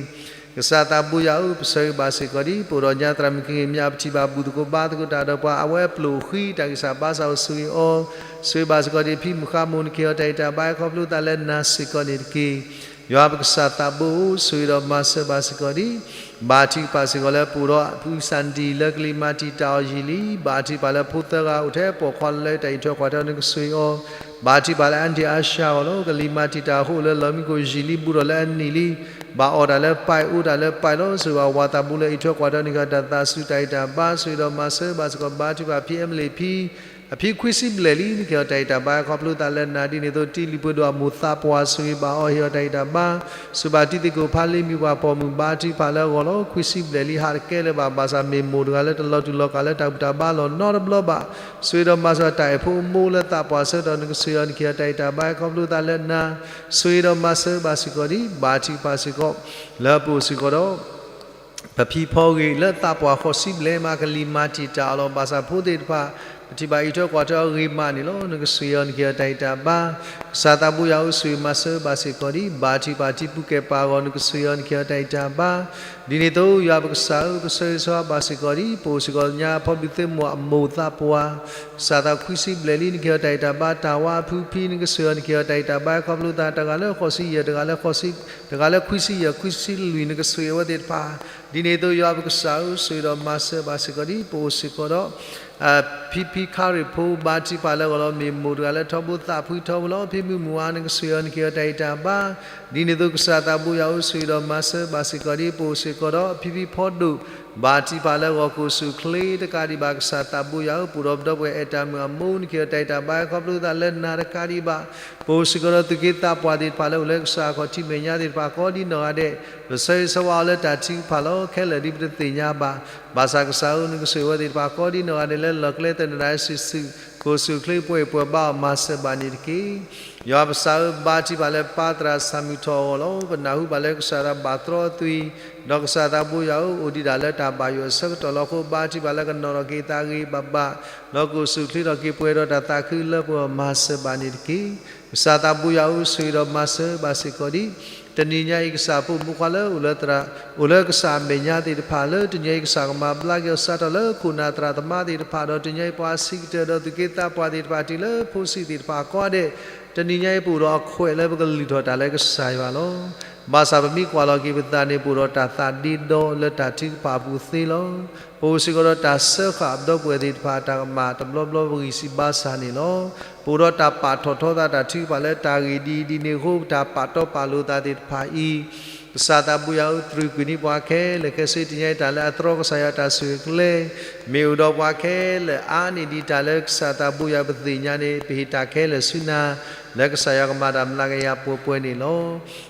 ကစၢ်သးပူၤယၤဧၢ ပဆၢဂ့ၤဘၣ်စ့ၢ်ကီးဒ် ပအိၣ်ဒီးညါသရၣ်မုၣ်ကဟ့ၣ်မၠး ပထံၣ်ဘၣ်ဘူၣ်သကိးဘါသကိးတၢ်ဒီးပှၤ အဝဲပျိာ်ဃံတၢ်ဂံၢ်စၢ်ဘါစၢ်အိၣ်ဆိၣ်ဂ့ၤအီၤ ဆိၣ်ဂ့ၤဘၣ်စ့ၢ်ကီးဒ်ဖံမုၢ်ဃါမိၢ် နကဟ့ၣ်အီၤတၢ်ဂံၢ်တၢ်ဘါ ခီဖျိသးလၢနၤစ့ၢ်ကီးန့ၣ်တက့ၢ်. ယွၤပကစၢ်သးဘိအိၣ်ဆိၣ်ဂ့ၤဒီးမၤစၢၤဘၣ်စ့ၢ်ကီးဒံး, ဘါထုကဖၣ်စ့ၢ်ကီးလၢပအိၣ်ဒီးအဖုစၣ်နတံၢ်လၢကလံၤမၤတံာ်တာ်အီၤယံာ်လံ, ဘါထုကဖၣ်လၢဖိသၢဂၤအိၣ်ထဲပိာ်ခွါလၢတၢ်အံးထွဲကွၢ်ထွဲနကဆိၣ်ဂ့ၤအီၤ, ဘါထုကဖၣ်လၢအါနတံၢ်အါရှါအဂီၢ်လီၤ, ကလံၤမၤတံာ်တာ်အဃိလၢလီၤမံခိၣ်ယံာ်လံ ဘူးထီၣ်လၢအနံၣ်လံ, ဘၣ်အီၣ်တၢ်လၢပၢ်အိၣ်တၢ်လၢပၢ်လီၤ, ဆိၣ်ဂ့ၤဘၣ်ဝၤသးဘူးလၢအံးထွဲကွၢ်ထွဲနက့ၤအီၤတၢ်သးစူၤတၢ်ဂံၢ်တၢ်ဘါ, ဆိၣ်ဂ့ၤဒီးမၤစၢၤဘၣ်စ့ၢ်ကီး ဘါထုကဖၣ်ဖံအမလ့ၣ်ဖံ အဖံခွံဆံဘျဲၣ်လံ နက့ၤအီၤတၢ်ဂံၢ်တၢ်ဘါခီဖျိသးလၢနၤဒ်န့ၣ်အသိး တံၤလွံၢ်ပှဲၤဒိၣ်အမိၢ်သးပှၢ်ဆိၣ်ဂ့ၤဘၣ်အီၤ ဟ့ၣ်အီၤတၢ်ဂံၢ်တၢ်ဘါ, ဆိၣ်ဘၣ်တံၤသကိးဖးလံမ့ၢ်ပှၤပိာ်မုၣ် ဘါထုကဖၣ်လၢအဂီၢ်လီၤ, ခွံဆံဘျဲၣ်လံ ဟးတကဲလၢၤဘၣ်, ဘၣ်ဆၣ်မ့ၢ်မိၢ်တဂၤလၢတလီၤတူာ်လီၤကာ်လၢတၢ်ဘူၣ်တၢ်ဘါလီၢ်နီတဘျီဘၣ်, ဆိၣ်ဂ့ၤဒီးမၤစၢၤတၢ်အဲၣ်ဖိအမိၢ်လၢသးပှၢ်ဆၢကတီၢ် နကဆိၣ်ဂ့ၤအီၤ နက့ၤအီၤတၢ်ဂံၢ်တၢ်ဘါခီဖျိသးလၢနၤ, ဆိၣ်ဂ့ၤဒီးမၤစၢၤဘၣ်စ့ၢ်ကီးဒံး, ဘါထုကဖၣ်စ့ၢ်ကီး လၢပအိၣ်စ့ၢ်ကီးဒီး ပဖံဖီဂ့ၤလၢသးပှၢ်ဃိးဆံဘျဲၣ်မး ကလံၤမၤတံာ်တာ်အီၤလီၤ, ဘၣ်ဆၣ်ဖိသ့ၣ်တဖၣ် ပထံၣ်ဘၣ်အံးထွဲကွၢ်ထွဲအီၤဂ့ၤမးန့ၣ်လီၤ, နကဆိၣ်ဂ့ၤအီၤ နက့ၤအီၤတၢ်ဂံၢ်တၢ်ဘါ, ကစၢ်သးဘိယွၤအိၣ်ဆိၣ်ဂ့ၤမၤစၢၤဘၣ်စ့ၢ်ကီးဒံး, ဘါထုကဖၣ်တံၤပူၤကဲပၤအဂီၢ် နကဆိၣ်ဂ့ၤအီၤ နက့ၤအီၤတၢ်ဂံၢ်တၢ်ဘါ, ဒ်န့ၣ်အသိး ယွၤပကစၢ်ဧၢ ပဆၢဂ့ၤဆၢဝါဘၣ်စ့ၢ်ကီးဒံး, ပအိၣ်စ့ၢ်ကီးညါဖီဘံၣ်သ့ၣ်မိၢ်အမိၢ်သးပှၢ်, ကစၢ်သးခွံဆံဘျဲၣ်လံ နက့ၤအီၤတၢ်ဂံၢ်တၢ်ဘါ, တၢ်ဝါအဖုဖံ နကဆိၣ်ဂ့ၤအီၤ နက့ၤအီၤတၢ်ဂံၢ်တၢ်ဘါ ခီဖျိသးတဂၤလၢဃိးဆံယဲၢ် တဂၤလၢဃိးဆံ တဂၤလၢခွံဆံယဲၢ် ခွံဆံလွံၢ် နကဆိၣ်ဂ့ၤအဝဲသ့ၣ်တဖၣ်, ဒ်န့ၣ်အသိးယွၤပကစၢ်ဧၢ ဆိၣ်ဂ့ၤဒီးမၤစၢၤဘၣ်စ့ၢ်ကီးဒံး, ပအိၣ်စ့ၢ်ကီးဒီး ဖံဖံခါရ့ၣ်ဖိ ဘါထုကဖၣ်လၢအဂီၢ်လီၤ, မ့ၢ်မိၢ်တဂၤလၢထီဘိသးဖှံထီဘိလီၤ, ဖံမုၣ်မုၢ်ဝါ နကဆိၣ်ဂ့ၤအီၤ နက့ၤအီၤတၢ်ဂံၢ်တၢ်ဘါ, ဒ်န့ၣ်အသိးကစၢ်သးဘိယွၤဧၢ ဆိၣ်ဂ့ၤဒီးမၤစၢၤဘၣ်စ့ၢ်ကီးဒံး, ပအိၣ်စ့ၢ်ကီးဒီး ဖံဖံဖီဒိၣ် ဘါထုကဖၣ်လၢအဂီၢ် ကိးဆူၣ်ချ့တကးဒံးဘၣ် ကစၢ်သးဘိယွၤဧၢ ပအိၣ်ဒီးပဒီပုၢ်ဝဲၢ်အဲၣ်တၢ်မုၣ်အမိၢ် နက့ၤအီၤတၢ်ဂံၢ်တၢ်ဘါ ခီဖျိသးလၢနၤတကးဒံးဘၣ်, ပအိၣ်စ့ၢ်ကီးဒီးသူၣ်က့သးပှၢ်သ့ၣ်တဖၣ်လၢအိၣ်လၢကစၢ်အခီၣ်ထံးမဲာ်ညါသ့ၣ်တဖၣ်ကိးဒ်နီၢ်ဂၤဒဲး, ပဆၢဂ့ၤဆၢဝါအီၤလၢတၢ်ထုကဖၣ်လီၤ, ခဲလၢာ်ဒ်ပတသ့ၣ်ညါဘၣ်, ဘၣ်ဆၣ်ကစၢ်ဧၢ နကဆိၣ်ဂ့ၤအဝဲသ့ၣ်တဖၣ်ကိးဒ်နီၢ်ဂၤဒဲးလၢလီၢ်ကျဲသနၢၣ်ဒၣ်စုာ်စုာ်, ကိးဆူၣ်ချ့ပှဲၤပှဲၤဘါအီၤမၤစၢၤဘၣ်န့ၣ်တက့ၢ်. ယွၤပကစၢ်ဧၢ ဘါထုကဖၣ်လၢပၢ်သရၣ်စီၤမုၢ်ထီၣ်အဂီၢ်လီၤ, ပနၢ်ဟူဘၣ်လၢကစၢ်သးဘၣ်တြီအသွံၣ်, ဒီးကစၢ်သးဘိယွၤဧၢ အိၣ်ဒံးဒၣ်လၢတၢ်ဘၣ်ယိၣ်အဆၢကတီၢ်လီၤအဃိ ဘါထုကဖၣ်လၢကနီၤထီၣ်က့ၤသးဂ့ၤဂ့ၤဘၣ်ဘၣ်, ဒီးကိးဆူၣ်ချ့ထီၣ်က့ၤပှဲၤဒီးတၢ်သးခုလၢပှဲၤအီၤမၤစၢၤဘၣ်န့ၣ်တက့ၢ်. ကစၢ်သးဘိယွၤဧၢ ဆိၣ်ဂ့ၤဒီးမၤစၢၤဘၣ်စ့ၢ်ကီးဒံး, တနံၤညါအံၤ ကစၢ်ဖိမုၣ်ဖိခွါလၢအိၣ်လၢသရၣ်, အိၣ်လၢကစၢ်အမဲာ်ညါသ့ၣ်တဖၣ် လၢတနံၤညါအံၤကစၢ်ကမၤဘျါက့ၤအီၤစးထီၣ်လၢခိၣ်နၢ်သရၣ်သမါသ့ၣ်တဖၣ် ဒီးတနံၤညါအံၤပှၤစံးကတၢၢ်ဒီးသူၣ်က့သးပှၢ်သ့ၣ်တဖၣ် တုၤလၢဖိဆံးသ့ၣ်တဖၣ်ကိးဂၤဒဲး, တနံၤညါအံၤပအိၣ်ဒီးအခွဲးလၢပကလုၢ်ထီၣ်တၢ်လၢကစၢ်ယွၤလီၤ. ဘၣ်ဆၣ်ပမ့ၢ်ကွၢ်လီၤက့ၤပသးန့ၣ် ပအိၣ်ဒီးတၢ်သးဒ့ဒီလၢတၢ်ထုကဖၣ်အပူၤသ့လီၤ. ပအိၣ်စ့ၢ်ကီးဒီးတၢ်စၢဃာ်ပဒီပုၢ်ဝဲၢ်သ့ၣ်တဖၣ် တၢ်ကမၣ်တဘျီဘျီပဂံၢ်စၢ်ဘါစၢ်န့ၣ်လီၤ. ပအိၣ်ဒီးတၢ်ပာ်ထီၣ်ထီသးတၢ်ထုကဖၣ်လၢတၢ်ဂ့ၢ်ဒ်အံၤဒ်န့ၣ်အဃိ ပတၢ်ပာ်တီပာ်လိၤသးသ့ၣ်တဖၣ်အံၤ, ကစၢ်သးဘိယွၤဧၢ တြူာ်ကွံာ်န့ၢ်ပှၤခဲလၢာ်ခဲဆ့ တနံၤညါအံၤတၢ်လၢအသြီကစၢ်ယွၤတၢ်ဆိၣ်ဂ့ၤကျဲ မ့ၢ်အိၣ်ဒီးပှၤခဲလၢာ်အါန့ၢ်ဒံးတၢ်လၢကစၢ်သးဘိယွၤပသ့ၣ်ညါန့ၣ် ပဟ့ၣ်တၢ်ခဲလၢာ်ဆူနၤ, လၢကစၢ်ယွၤကမၤတၢ်မျးကယၤပှဲၤပှဲၤန့ၣ်လီၤ.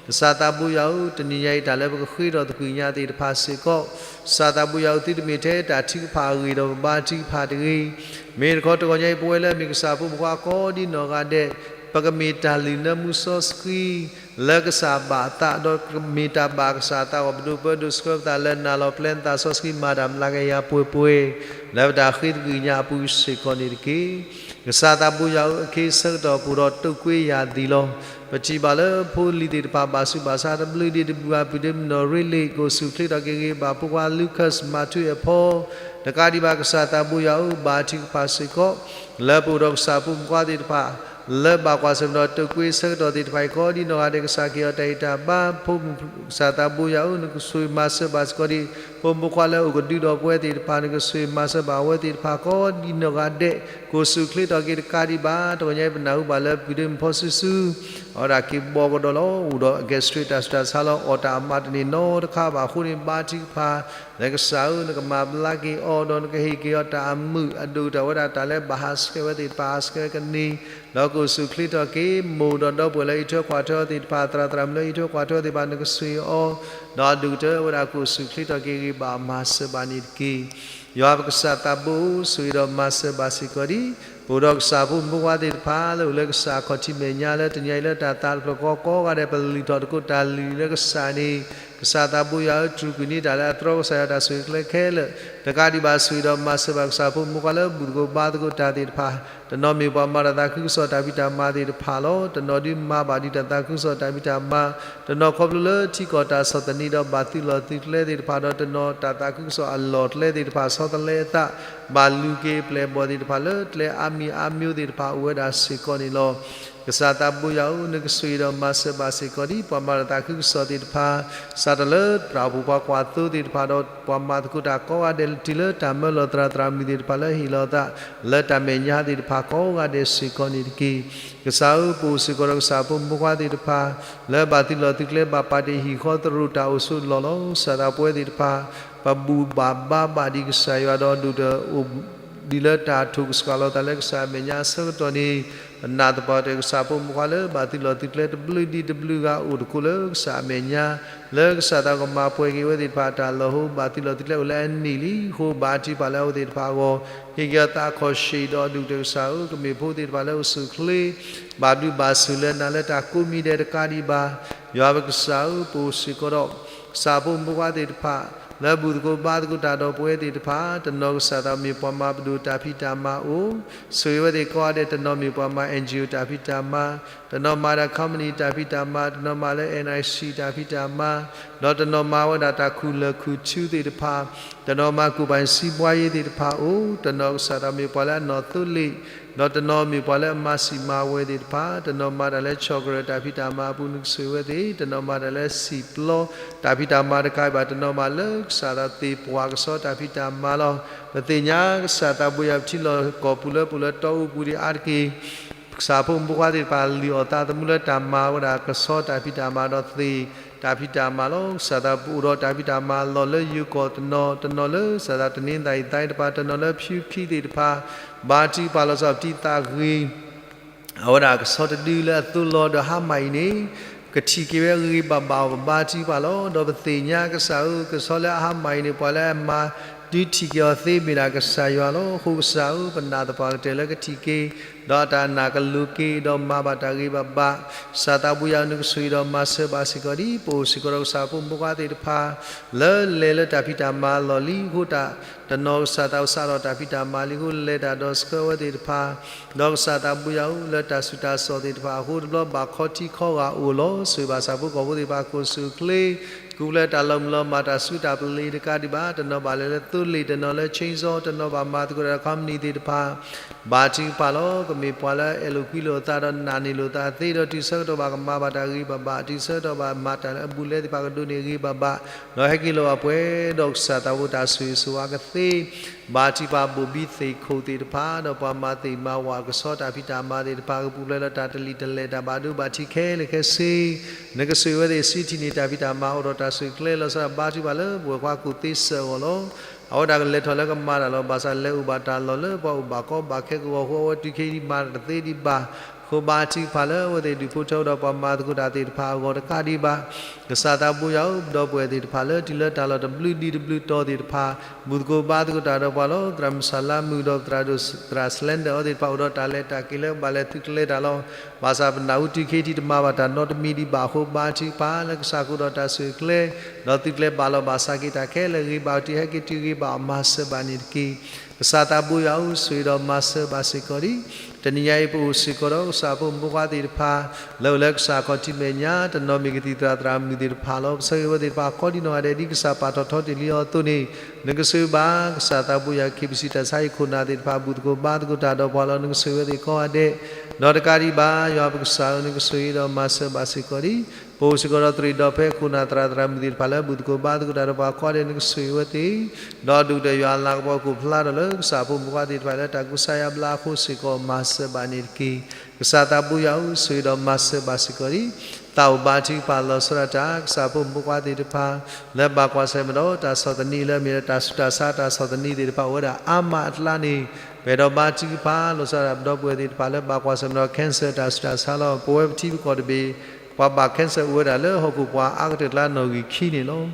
ကစၢ်သးဘိယွၤဧၢ တနံၤညါအံၤတၢ်လၢပကဃ့ထီၣ်သကွံာ်ညါသ့ၣ်တဖၣ်စ့ၢ်ကီး, ကစၢ်သးဘိယွၤဧၢ သုတမ့ၢ်ထဲတၢ်ထုကဖၣ်အဂ့ၢ်ဒီးပဘါထုကဖၣ်တဂ့ၤ, မ့ၢ်တခီတဂီၤညါအံၤပဝဲလၢအမ့ၢ်ကစၢ်ဖိမုၣ်ဖိခွါကိးဒ်နီၢ်ဂၤဒဲး, ပကမ့ၢ်တၢ်လုၢ်နၢမူစီဆှံ လၢကစၢ်ဘၣ်အသး ဒီးကမ့ၢ်တၢ်ဘၣ်ကစၢ်အသးအဂီၢ် ပဒိးပၢဒိးဆှၢပသးလၢနၤလီၤ. ပျဲနသးစီဆှံမၤတၢ်မျးကယၤပှဲၤပှဲၤ လၢပတၢ်ဃ့သကွံာ်ညါအပူၤစ့ၢ်ကီးန့ၣ်တက့ၢ်. ကစၢ်သးဘိယွၤဧၢ အခ့အဆၢကတီၢ်ပအိၣ်ဒီးတုာ်ကွ့ယၤသံၣ်လီၤ. ပထံၣ်ဘၣ်လၢဖိလံၤသ့ၣ်တဖၣ်ဘၣ်ဆူးဘၣ်ဆါတဘျုးဒံးတဘျုးဘၣ် ပုၢ်ဒ့မုၣ်နီၢ်ရ့လ့ၣ် ကိးဆူၣ်ချ့ထီၣ်က့ၤဂ့ၤဘၣ်ဖိခွါ Lucas မၤထူအဲၣ်ဖီ တကးဒံးဘၣ် ကစၢ်သးဘိယွၤဧၢ ဘါထုကဖၣ်စ့ၢ်ကီး လၢပအိၣ်ဒီးကစၢ်ဖိမုၣ်ဖိခွါသ့ၣ်တဖၣ် လၢဘၣ်ကွၢ်ဆၢၣ်မဲာ်ဒီးတုာ်ကွ့အဆၢကတီၢ်သ့ၣ်တဖၣ်အံၤ ကိးဒ်နီၢ်ဂၤဒဲး ကစၢ်က့ၤအီၤတၢ်ဂံၢ်တၢ်ဘါ ဖိမုၣ်ကစၢ်သးဘိယွၤဧၢ နကဆိၣ်ဂ့ၤမၤစၢၤဘၣ်စ့ၢ်ကီးဒံး ဖိမုၣ်ဖိခွါလၢအိၣ်ကဒုဒီးပဝဲသ့ၣ်တဖၣ် နကဆိၣ်ဂ့ၤမၤစၢၤဘၣ်အဝဲသ့ၣ်တဖၣ် ကိးဒ်နီၢ်ဂၤဒဲး ကိးဆူၣ်ချ့ထီၣ်က့ၤတကးဒံးဘၣ် တဂီၤညါအံၤပနၢ်ဟူဘၣ်လၢပုၢ်ဒ့မုၣ်ဖီစုစု အဝဲဒၣ်က့ၤဘီကဒီးလီၤ အိၣ်ဒီး gastric တၢ်ဆူးတၢ်ဆါလီၤ အီၣ်တၢ်အမးတန့ၢ်နီတခါဘၣ်အဃိန့ၣ် ဘါထုကဖၣ် လၢကစၢ်ဧၢ နကမၤဘျါက့ၤအီၤ ဒီးနကဟ့ၣ်က့ၤအီၤတၢ်အမုာ်အဒိၣ်ကတၢၢ်ဝဲဒၣ်တၢ်လၢဘၣ်ဟးဆှဲးဝဲသ့ၣ်တဖၣ် ဟးဆှဲးဝဲကန့ၢ် ဒီးကိးဆူၣ်ချ့ထီၣ်က့ၤ မိၢ်ဒီးဒီပုၢ်ဝဲၢ်လၢအံးထွဲကွၢ်ထွဲအီၤသ့ၣ်တဖၣ် သရၣ်သရၣ်မုၣ်လၢအံးထွဲကွၢ်ထွဲအီၤသ့ၣ်တဖၣ် နကဆိၣ်ဂ့ၤအီၤ ဒီးအဒိၣ်ကတၢၢ်ဝဲဒၣ်ကိးဆူၣ်ချ့ထီၣ်က့ၤဂ့ၤဘၣ်မၤစၢၤဘၣ်န့ၣ်တက့ၢ်. ယွၤပကစၢ်သးဘိဧၢ ဆိၣ်ဂ့ၤဒီးမၤစၢၤဘၣ်စ့ၢ်ကီးဒံး ပအိၣ်ဒီးကစၢ်ဖိမုၣ်ဖိခွါသ့ၣ်တဖၣ် လၢအိၣ်လၢကစၢ်အခီၣ်ထံးမဲာ်ညါလၢတနံၤညါအံၤလၢတၢ်သးတဖျၢၣ်ဃီကိးဂၤဒဲး ပလုၢ်ထီၣ်သကိးတၢ်လုၢ်လၢကစၢ်န့ၣ် ကစၢ်သးဘိယွၤဧၢ တြူာ်ကွံာ်န့ၢ်တၢ်လၢအသြီကစၢ်ယွၤတၢ်ဆိၣ်ဂ့ၤကျဲခဲလၢာ် တကးဒံးဘၣ်ဆိၣ်ဂ့ၤဒီးမၤစၢၤဘၣ်ကစၢ်ဖိမုၣ်ဖိခွါလၢဘူၣ်သကိးဘါသကိးတၢ်သ့ၣ်တဖၣ် တနီၤမ့ၢ်ပှၤမၤတၢ်သးခုကစီၣ်တၢ်ဖံးတၢ်မၤသ့ၣ်တဖၣ်လီၤ. တနီၤဒုးမၤဘၣ်ဒံးတၢ်သးခုကစီၣ်တၢ်ဖံးတၢ်မၤ, တနီၤခီဖျိလၢထံကီၢ်တၢ်ဆီၣ်သနံးဒီးဘၣ်သုးလီၢ်သုးကျဲသ့ၣ်တဖၣ်ဒီး တနီၤတၢ်သးခုကစီၣ်အလီၢ်ကျဲသ့ၣ်တဖၣ်ဆီတလဲအသး ဘၣ်လူၤက့ၤအပျဲၢ်အဘီၣ်သ့ၣ်တဖၣ်လၢကျဲအါမံၤအါမျိုးသ့ၣ်တဖၣ်အိၣ်ဝဲဒၣ်စ့ၢ်ကီးန့ၣ်လီၤ. ကစၢ်သးဘိယွၤဧၢ, နကဆိၣ်ဂ့ၤဒီးမၤစၢၤဘၣ်စ့ၢ်ကီးဒံး ပှၤမၤတၢ်သးခုကစီၣ်သ့ၣ်တဖၣ်, စးထီၣ်လၢပှၤဟီၣ်ခိၣ်ဖိခွါကိၣ်သ့ၣ်တဖၣ်ဒီး ပှၤမၤသကိးတၢ်ကိးဂၤဒဲး တုၤလၢတၢ်မၢလီၤသရၣ်သရၣ်မုၣ်သ့ၣ်တဖၣ်လၢဟ့ၣ်လီၤသး လၢတၢ်မဲာ်ညါသ့ၣ်တဖၣ်ကိးဂၤဒဲးစ့ၢ်ကီးန့ၣ်တက့ၢ်. ကစၢ်ဧၢ, ပအိၣ်စ့ၢ်ကီးဒီးကစၢ်ဖိမုၣ်ဖိခွါသ့ၣ်တဖၣ် လၢဘၣ်သုးလီၢ်သုးကျဲ ဘၣ်ပာ်တ့ၢ်ဟံၣ်ဃီသရူးတၢ်အိၣ်ဆိးလီၢ်လီၤ. ကစၢ်သးပဝဲသ့ၣ်တဖၣ် ပဘူၣ်ဘၣ်ဘါဘၣ်ဒံးကစၢ်ယွၤဒီးဒိၣ်ဒီးအိၣ် ဒ်လၢတၢ်ထိၣ်ကစှၤလီၤသးလၢကစၢ်အမဲာ်ညါအဆၢကတီၢ်န့ၣ်, ပနာ်သပှၢ်တၢၢ်ကစၢ်ဖိမုၣ်ဖိခွါလၢဘၣ်သုးလီၢ်သုးကျဲတဘျုးဒံးတဘျုးဂၤအိၣ်တကိးလၢကစၢ်အမဲာ်ညါ, လၢကစၢ်သးကမၤပှဲၤက့ၤဝဲသ့ၣ်တဖၣ်အတၢ်လီၢ်ဟိ ဘၣ်သုးလီၢ်သုးကျဲအိၣ်လၢအနံၣ်လံအဃိ ဘါထုကဖၣ်လၢအဝဲသ့ၣ်တဖၣ်အဂီၢ်, ဟ့ၣ်က့ၤအီၤသးခီၣ်ရှ့ၣ်ဒီးဒိၣ်ဒီးကစၢ်ဧၢ, ကမ့ၢ်ဖိသ့ၣ်တဖၣ်လၢအိၣ်ဆူၣ်အိၣ်ချ့ ဘၣ်ဘျုးဘၣ်ဆိၣ်လၢနၤလၢတၢ်ကိးမံၤဒဲးတကးဒံးဘၣ်. ယွၤပကစၢ်ဧၢ, ပအိၣ်စ့ၢ်ကီးဒီး ကစၢ်ဖိမုၣ်ဖိခွါသ့ၣ်တဖၣ် လၢဘူၣ်သကိးဘါသကိးတၢ်ဒီးပဝဲသ့ၣ်တဖၣ်, တနီၤကစၢ်သးမ့ၢ်ပှၤမၤပဒိၣ်တၢ်ဖံးတၢ်မၤအိၣ်, ဆိၣ်ဂ့ၤဝဲသ့ၣ်ကိးဂၤဒဲး, တနီၤမ့ၢ်ပှၤမၤ NGO တၢ်ဖံးတၢ်မၤ, တနီၤမၤဒၣ် company တၢ်ဖံးတၢ်မၤ, တနီၤမၤလၢ NIC တၢ်ဖံးတၢ်မၤ, ဒီးတနီၤမၤဝဲဒၣ်တၢ်ခူၣ်လၢၢ်ခူၣ်ထူသ့ၣ်တဖၣ်, တနီၤမၤကူၣ်ပၤစံးဘှါယ့သ့ၣ်တဖၣ်အိၣ်, တနီၤကစၢ်သးမ့ၢ်ပှၤလၢအနီၣ်သိလ့ၣ်, ဒီးတနီၤမ့ၢ်ပှၤလၢအမၤစံာ်မၤဝဲသ့ၣ်တဖၣ်, တနီၤမၤတၢ်လၢ chocolate တၢ်ဖံးတၢ်မၤအပူၤ နကဆိၣ်ဂ့ၤဝဲသ့ၣ်, တနီၤမၤတၢ်လၢစံာ်ပျီတၢ်ဖံးတၢ်မၤတကးဘၣ်, တနီၤမၤလၢကစၢ်သးသ့ၣ်ပှၢ်ကဆီတၢ်ဖံးတၢ်မၤလီၤ. ပသ့ၣ်ညါကစၢ်သးဘိယွၤ ပထံလီၢ်ကီၢ်ပူၤလၢပအိၣ်လၢတီအူပူၤဒံးအါတက့ၢ် ကစၢ်ဖိမုၣ်ဖိခွါသ့ၣ်တဖၣ် လုၢ်အီၣ်သးသမူလၢတၢ်မၤဝဲဒၣ်ကဆီတၢ်ဖံးတၢ်မၤဒီးသ့ၣ်တၢ်ဖံးတၢ်မၤလီၤ. ကစၢ်သးပအိၣ်ဒီးတၢ်ဖံးတၢ်မၤလီၢ်လၢယိၤကီၢ်တနီၤ, တနီၤလၢကစၢ်သးတန့ၤသးအံၤသးအံၤတဖၣ်, တနီၤလၢဖၠူခံသ့ၣ်တဖၣ်, ဘါထုကဖၣ်လီၤဆီပတံၤသးဂ့ၤ အဝဲဒၣ်ကဆီတဒုလၢအသိလီၤဒီးဟါမၢ်အံၤန့ၣ်, ကထံၣ်က့ၤဝဲဂ့ၤဂ့ၤဘၣ်ဘၣ်အီၤကဘါထုကဖၣ်လီၤ. ဒီးပသ့ၣ်ညါကစၢ်ဧၢ, ကဆီလၢအဟါမၢ်အံၤန့ၣ် ပှၤလၢအမၤဒုးထံၣ်က့ၤအီၤသ့မ့ၢ်ဒၣ်ကစၢ်ယွၤလီၤ. အဃိကစၢ်ဧၢ, ပနာ်သပှၢ်ကတၢၢ်လၢကထံၣ်က့ၤ ဒီးအတၢ်နာ်ကလိၤက့ၤ ဒီးမၤဘၣ်တၢ်ဂ့ၤဘၣ်ဘၣ်, ကစၢ်သးဘိယွၤဧၢ, နကဆိၣ်ဂ့ၤဒီးမၤစၢၤဘၣ်စ့ၢ်ကီးဒံး ပအိၣ်စ့ၢ်ကီးဒီးကစၢ်ဖိမုၣ်ဖိခွါသ့ၣ်တဖၣ် လၢလဲၤလၢတၢ်ဖံးတၢ်မၤလီၢ်လံအဃိ တနီၤကစၢ်သးစးထီၣ်တၢ်ဖံးတၢ်မၤလံအဃိ လဲၤတၢ်ဒီးဆှၢဝဲသ့ၣ်တဖၣ်, ဒီးကစၢ်သးဘိယွၤဧၢ, လၢတၢ်ဆူးတၢ်ဆါသ့ၣ်တဖၣ်အဃိတဘျီ ဘၣ်ခီထံခီဂာ်အိၣ်လီၤ. ဆိၣ်ဂ့ၤဘၣ်ဆၣ်ဖိကီၢ်ဖိသ့ၣ်တဖၣ် ကအိၣ်ဆူၣ်အိၣ်ချ့, ကအိၣ်ဖျဲၣ်တၢ်လီၤမုၢ်လီၤမၢ် တၢ်ဆူးတၢ်ပလ့ၤတကးဒံးဘၣ်, တနီၤဘၣ်လဲၤလၢသိလ့ၣ်, တနီၤလၢ chainsaw, တနီၤဘၣ်မၤသကိးတၢ်ဒီး company သ့ၣ်တဖၣ် ဘါထုကဖၣ်လီၤ. ကမ့ၢ်ပှၤလၢအအဲၣ်လိာ်ကွံလိာ်အသးဒီးနာ်န့ၢ်လိာ်သးသ့, ဒီးတုၤဆၢကတီၢ်ဘၣ်ကမၤဘၣ်တၢ်ဂ့ၤဘၣ်ဘၣ်, တုၤဆၢကတီၢ်ဘၣ်မၤတၢ်လၢအဘူးအလဲသ့ၣ်တဖၣ်ကဒိးန့ၢ်ဂ့ၤဘၣ်ဘၣ်, ဒီးဟဲက့ၤလီၤဘၣ်ပှဲၤဒီးကစၢ်သးဖိတၢ်ဆိၣ်ဂ့ၤဆိၣ်ဝါကသ့, ဘါထုကဖၣ်ဘိၣ်ဘံသ့ၣ်ခိၣ်သ့ၣ်တဖၣ်, ဒီးပှၤမၤသ့ၣ်မၤဝၣ်ကဆီတၢ်ဖံးတၢ်မၤသ့ၣ်တဖၣ် ကပူၤဖျဲးလၢတၢ်တလံာ်တလဲၢ်တၢ်ဘၣ်ဒိဘၣ်ထံးခဲလၢာ်ခဲဆ့, နကဆိၣ်ဂ့ၤဝဲသ့ၣ် စံးထံၣ်န့ၢ်တၢ်ဖံးတၢ်မၤ အိၣ်ဒီးတၢ်ဆိၣ်ဂ့ၤလီၤဆီဒၣ် ဘါထုကဖၣ်လၢပဝဲၢ်ခွါကူၣ်သ့စၢၤအဂီၢ်လီၤ. အဝဲဒၣ်ကလဲၤထီၣ်လၢကမၤတၢ်လီၤ. ဘၣ်ဆၣ်လဲၤအိၣ်ဘၣ်တၢ်လီၢ်လၢပှၤအိၣ်ဘၣ်ကီဘၣ်ခဲကဂီၤအဃိ အဝဲတုၤခဲအံၤဒံးမၤတၢ်တသ့ဒံးဘၣ်. အဃိဘါထုကဖၣ်လၢအဝဲသ့ၣ်ဒုးဖိထၢဒီးပှၤမၤသကိးတၢ်သ့ၣ်တဖၣ်အဂီၢ်တကးဒံးဘၣ်. ကစၢ်သးဘိယွၤဧၢ, ဒီပုၢ်ဝဲၢ်သ့ၣ်တဖၣ်လၢတုၤလၢတၢ်လီၢ်တဘျုးဒံးတဘျုးတီၤသ့ၣ်တဖၣ် ဘူၣ်သကိးဘါသကိးတၢ်ဒီးပှၤလီၤ. သရၣ်မုၣ်စၢ်လါမုၣ်ဒီးသရၣ်ဒိၣ်သရၣ် Slender အဝဲသ့ၣ်တဖၣ်အိၣ်ဒီးတၢ်လဲၤတၢ်က့ၤလၢကဘၣ်လဲၤသုးကျဲၤတၢ်လီၤ. ဘၣ်ဆၣ်ပနၢ်ဟူတုၤခဲအံၤဒံးတမၤဘၣ်တၢ်နီတမံၤဒံးဘၣ်အဃိ ဘါထုကဖၣ်လၢကစၢ်ကအိၣ်ဒီးတၢ်ဆိၣ်ဂ့ၤကျဲ ဒီးသုးကျဲၤဘၣ်လီၤဘၣ်စးက့ၤတၢ်ခဲလၢာ်ဂ့ၤဘၣ်အီၤ တုၤဟဲက့ၤတုၤဂ့ၤဘၣ်အီၤ မၤစၢၤဘၣ်န့ၣ်တက့ၢ်. ကစၢ်သးဘိယွၤဧၢ, ဆိၣ်ဂ့ၤဒီးမၤစၢၤဘၣ်စ့ၢ်ကီးဒံး တနံၤညါအံၤပအိၣ်စ့ၢ်ကီးဒီးကစၢ်ဖိမုၣ်ဖိခွါသ့ၣ်တဖၣ် လၢအအိၣ်လၢကစၢ်ခီၣ်ထံးမဲာ်ညါ တနီၤမ့ၢ်ကသံၣ်သရၣ်သရၣ်မုၣ်သ့ၣ်တဖၣ်လီၤ. ပဆၢဂ့ၤဝဲသ့ၣ်တဖၣ်ကိးဒံနီၢ်ဂၤဒဲး ဒ်ကစၢ်ပာ်ထီၣ်ထီတ့ၢ်လံအီၤအသိးန့ၣ် နကဆိၣ်ဂ့ၤဘၣ် ကစၢ်သးဘိယွၤ KBC တၢ်ဆါဟံၣ်ခိၣ်နၢ်သ့ၣ်တဖၣ် ဘူၣ်သကိးဘါသကိးတၢ်ဒီးပှၤလီၤ. နကဆိၣ်ဂ့ၤဝဲသ့ၣ်ကိးဂၤဒဲး ဒီးတကးဒံးဘၣ် ယွၤပကစၢ်ဧၢ, နကဆိၣ်ဂ့ၤဒီးမၤစၢၤဘၣ်စ့ၢ်ကီးဒံး ပအိၣ်စ့ၢ်ကီးဒီးသရံးဒီးဖဲခိၣ်နၢ်သရၣ်သရၣ်မုၣ်သ့ၣ်တဖၣ်လၢဘူၣ်သကိးဘါသကိးတၢ်ဒီးပှၤကိးဂၤဒဲး နကဆိၣ်ဂ့ၤဝဲသ့ၣ် ဒီးဒုၣ်ဒီးယွၤအလၤကပီၤကအိၣ်ဖျါထီၣ်လၢကစၢ်ဖိမုၣ်ဖိခွါသ့ၣ်တဖၣ်လၢတၢ်ကူစါယါဘျါအဃိစ့ၢ်ကီး မၤစၢၤဘၣ်န့ၣ်တက့ၢ်. ကစၢ်သးဘိယွၤဧၢ, ဆိၣ်ဂ့ၤဒီးမၤစၢၤဘၣ်စ့ၢ်ကီးဒံး သးအိၣ်ဘါထုကဖၣ်လီၤဆီဒၣ်တၢ် ကစၢ်ဖိမုၣ်ဖိခွါသ့ၣ်တဖၣ် လၢဘၣ်ကွၢ်ဆၢၣ်မဲာ်ဒီးတၢ်ဆီၣ်သနံးလၢအမ့ၢ်ဒီးတၢ်ဆူးတၢ်ဆါတၢ်ဆီၣ်သနံးသ့ၣ်တဖၣ် အိၣ်ဝဲဒၣ်အါမးအကျါန့ၣ် ပအဲၣ်ဒိးဘါထုကဖၣ်လီၤဆီဒၣ်တၢ် ပဒီပုၢ်ဝဲၢ်သ့ၣ်တဖၣ်လၢဘၣ်ကွၢ်ဆၢၣ်မဲာ်ဒီး cancer တၢ်ဆူးတၢ်ဆါလီၤ. ပဝဲပထံပကီၢ်တဘ့ၣ် ပှၤဘၣ် cancer အိၣ်ဝဲဒၣ်လၢဟီၣ်ခိၣ်ပှၤအါကတၢၢ်ကျါနီၣ်ဂံၢ်ခံန့ၣ်လီၤ.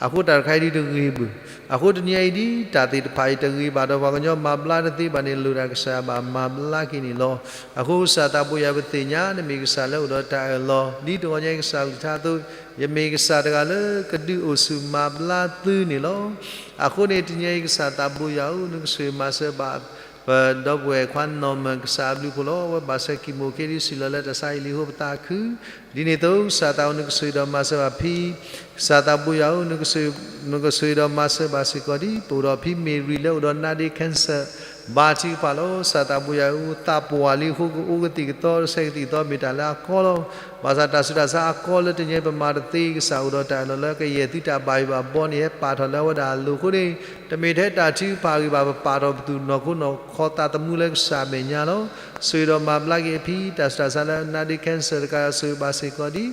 အဃိတၢ်တခါအံၤဒ်တဂ့ၤဘၣ်. အဃိတနံၤအံၤဒ်တၢ်သ့ၣ်တဖၣ်အံၤတဂ့ၤဘၣ်ဒီးပှၤကညီမၤဘျါတသ့ဘၣ်န့ၣ် လိၣ်ဒၣ်ကစၢ်ယွၤဘၣ်မၤဘျါက့ၤန့ၣ်လီၤ. အဃိကစၢ်သးဘိယွၤပသ့ၣ်ညါ နမ့ၢ်ကစၢ်လၢအိၣ်ဒီးတၢ်အၢၣ်လီၤ ဒ်တဂီၤညါအံၤကစၢ်ကလုၢ်ကထါအသိး ယမ့ၢ်ကစၢ်တဂၤလၢကဒုးအိၣ်ဆူၣ်မၤဘျါသုန့ၣ်လီၤ. အဃိန့ၣ်တနံၤအံၤကစၢ်သးဘိယွၤဧၢ, နကဆိၣ်ဂ့ၤမၤစၢၤဘၣ် ပဒီပုၢ်ဝဲၢ်ခွါနီၢ်မၢၢ် ကစၢ်အဘျုးအဖှိၣ်လီၤ. အဝဲဘၣ်ဆၢကံၢ်မိၣ်က့ၤဒ်စံၣ်လီၤလၢတၢ်ဆါဟံၣ်လံအဃိပသးခု ဒ်န့ၣ်အသိးကစၢ်သးဧၢ နကဆိၣ်ဂ့ၤဒီးမၤစၢၤဘၣ်ဖံ ကစၢ်သးဘိယွၤဧၢ, နကဆိၣ်ဂ့ၤဒီးမၤစၢၤဘၣ်စ့ၢ်ကီးဒ် ပအိၣ်ဒီးဖံမ့ၢ်ရံၤလၢအိၣ်ဒီးနါဒ့ cancer ဘါထုကဖၣ်လီၤ. ကစၢ်သးဘိယွၤဧၢ, သးပှၢ်လံအဃိ ကအိၣ်ကသံၣ်ကသီ ဆဲးကသံၣ်ကသီမ့ၢ်တၢ်လၢအကီလီၤ. ဘၣ်ဆၣ်တၢ်ဆူးတၢ်ဆါအကီလၢတနံၤအံၤ ပမၤတသ့, ကစၢ်အိၣ်ဒီးတၢ်အၢၣ်လီၤလၢကယဲၢ်သုတၢ်ဘၣ်ယိၣ်ဘၣ်ဘီန့ၣ် ဟဲပာ်ထီၣ်လၢအဝဲဒၣ်အလိၤအဃိန့ၣ်, တမ့ၢ်ထဲတၢ်ထုကဖၣ်ဂ့ၤဘၣ်, ပပာ်ထီၣ်ပသူၣ်နီၢ်ခိနီၢ်ခီသးသမူလၢကစၢ်အမဲာ်ညါလီၤ. ဆိၣ်ဂ့ၤဒီးမၤဘျါက့ၤအဖံ တၢ်ဆူးတၢ်ဆါလၢ နာ်ဒ့ cancer တကး ဆိၣ်ဂ့ၤဘၣ်စ့ၢ်ကီးဒံး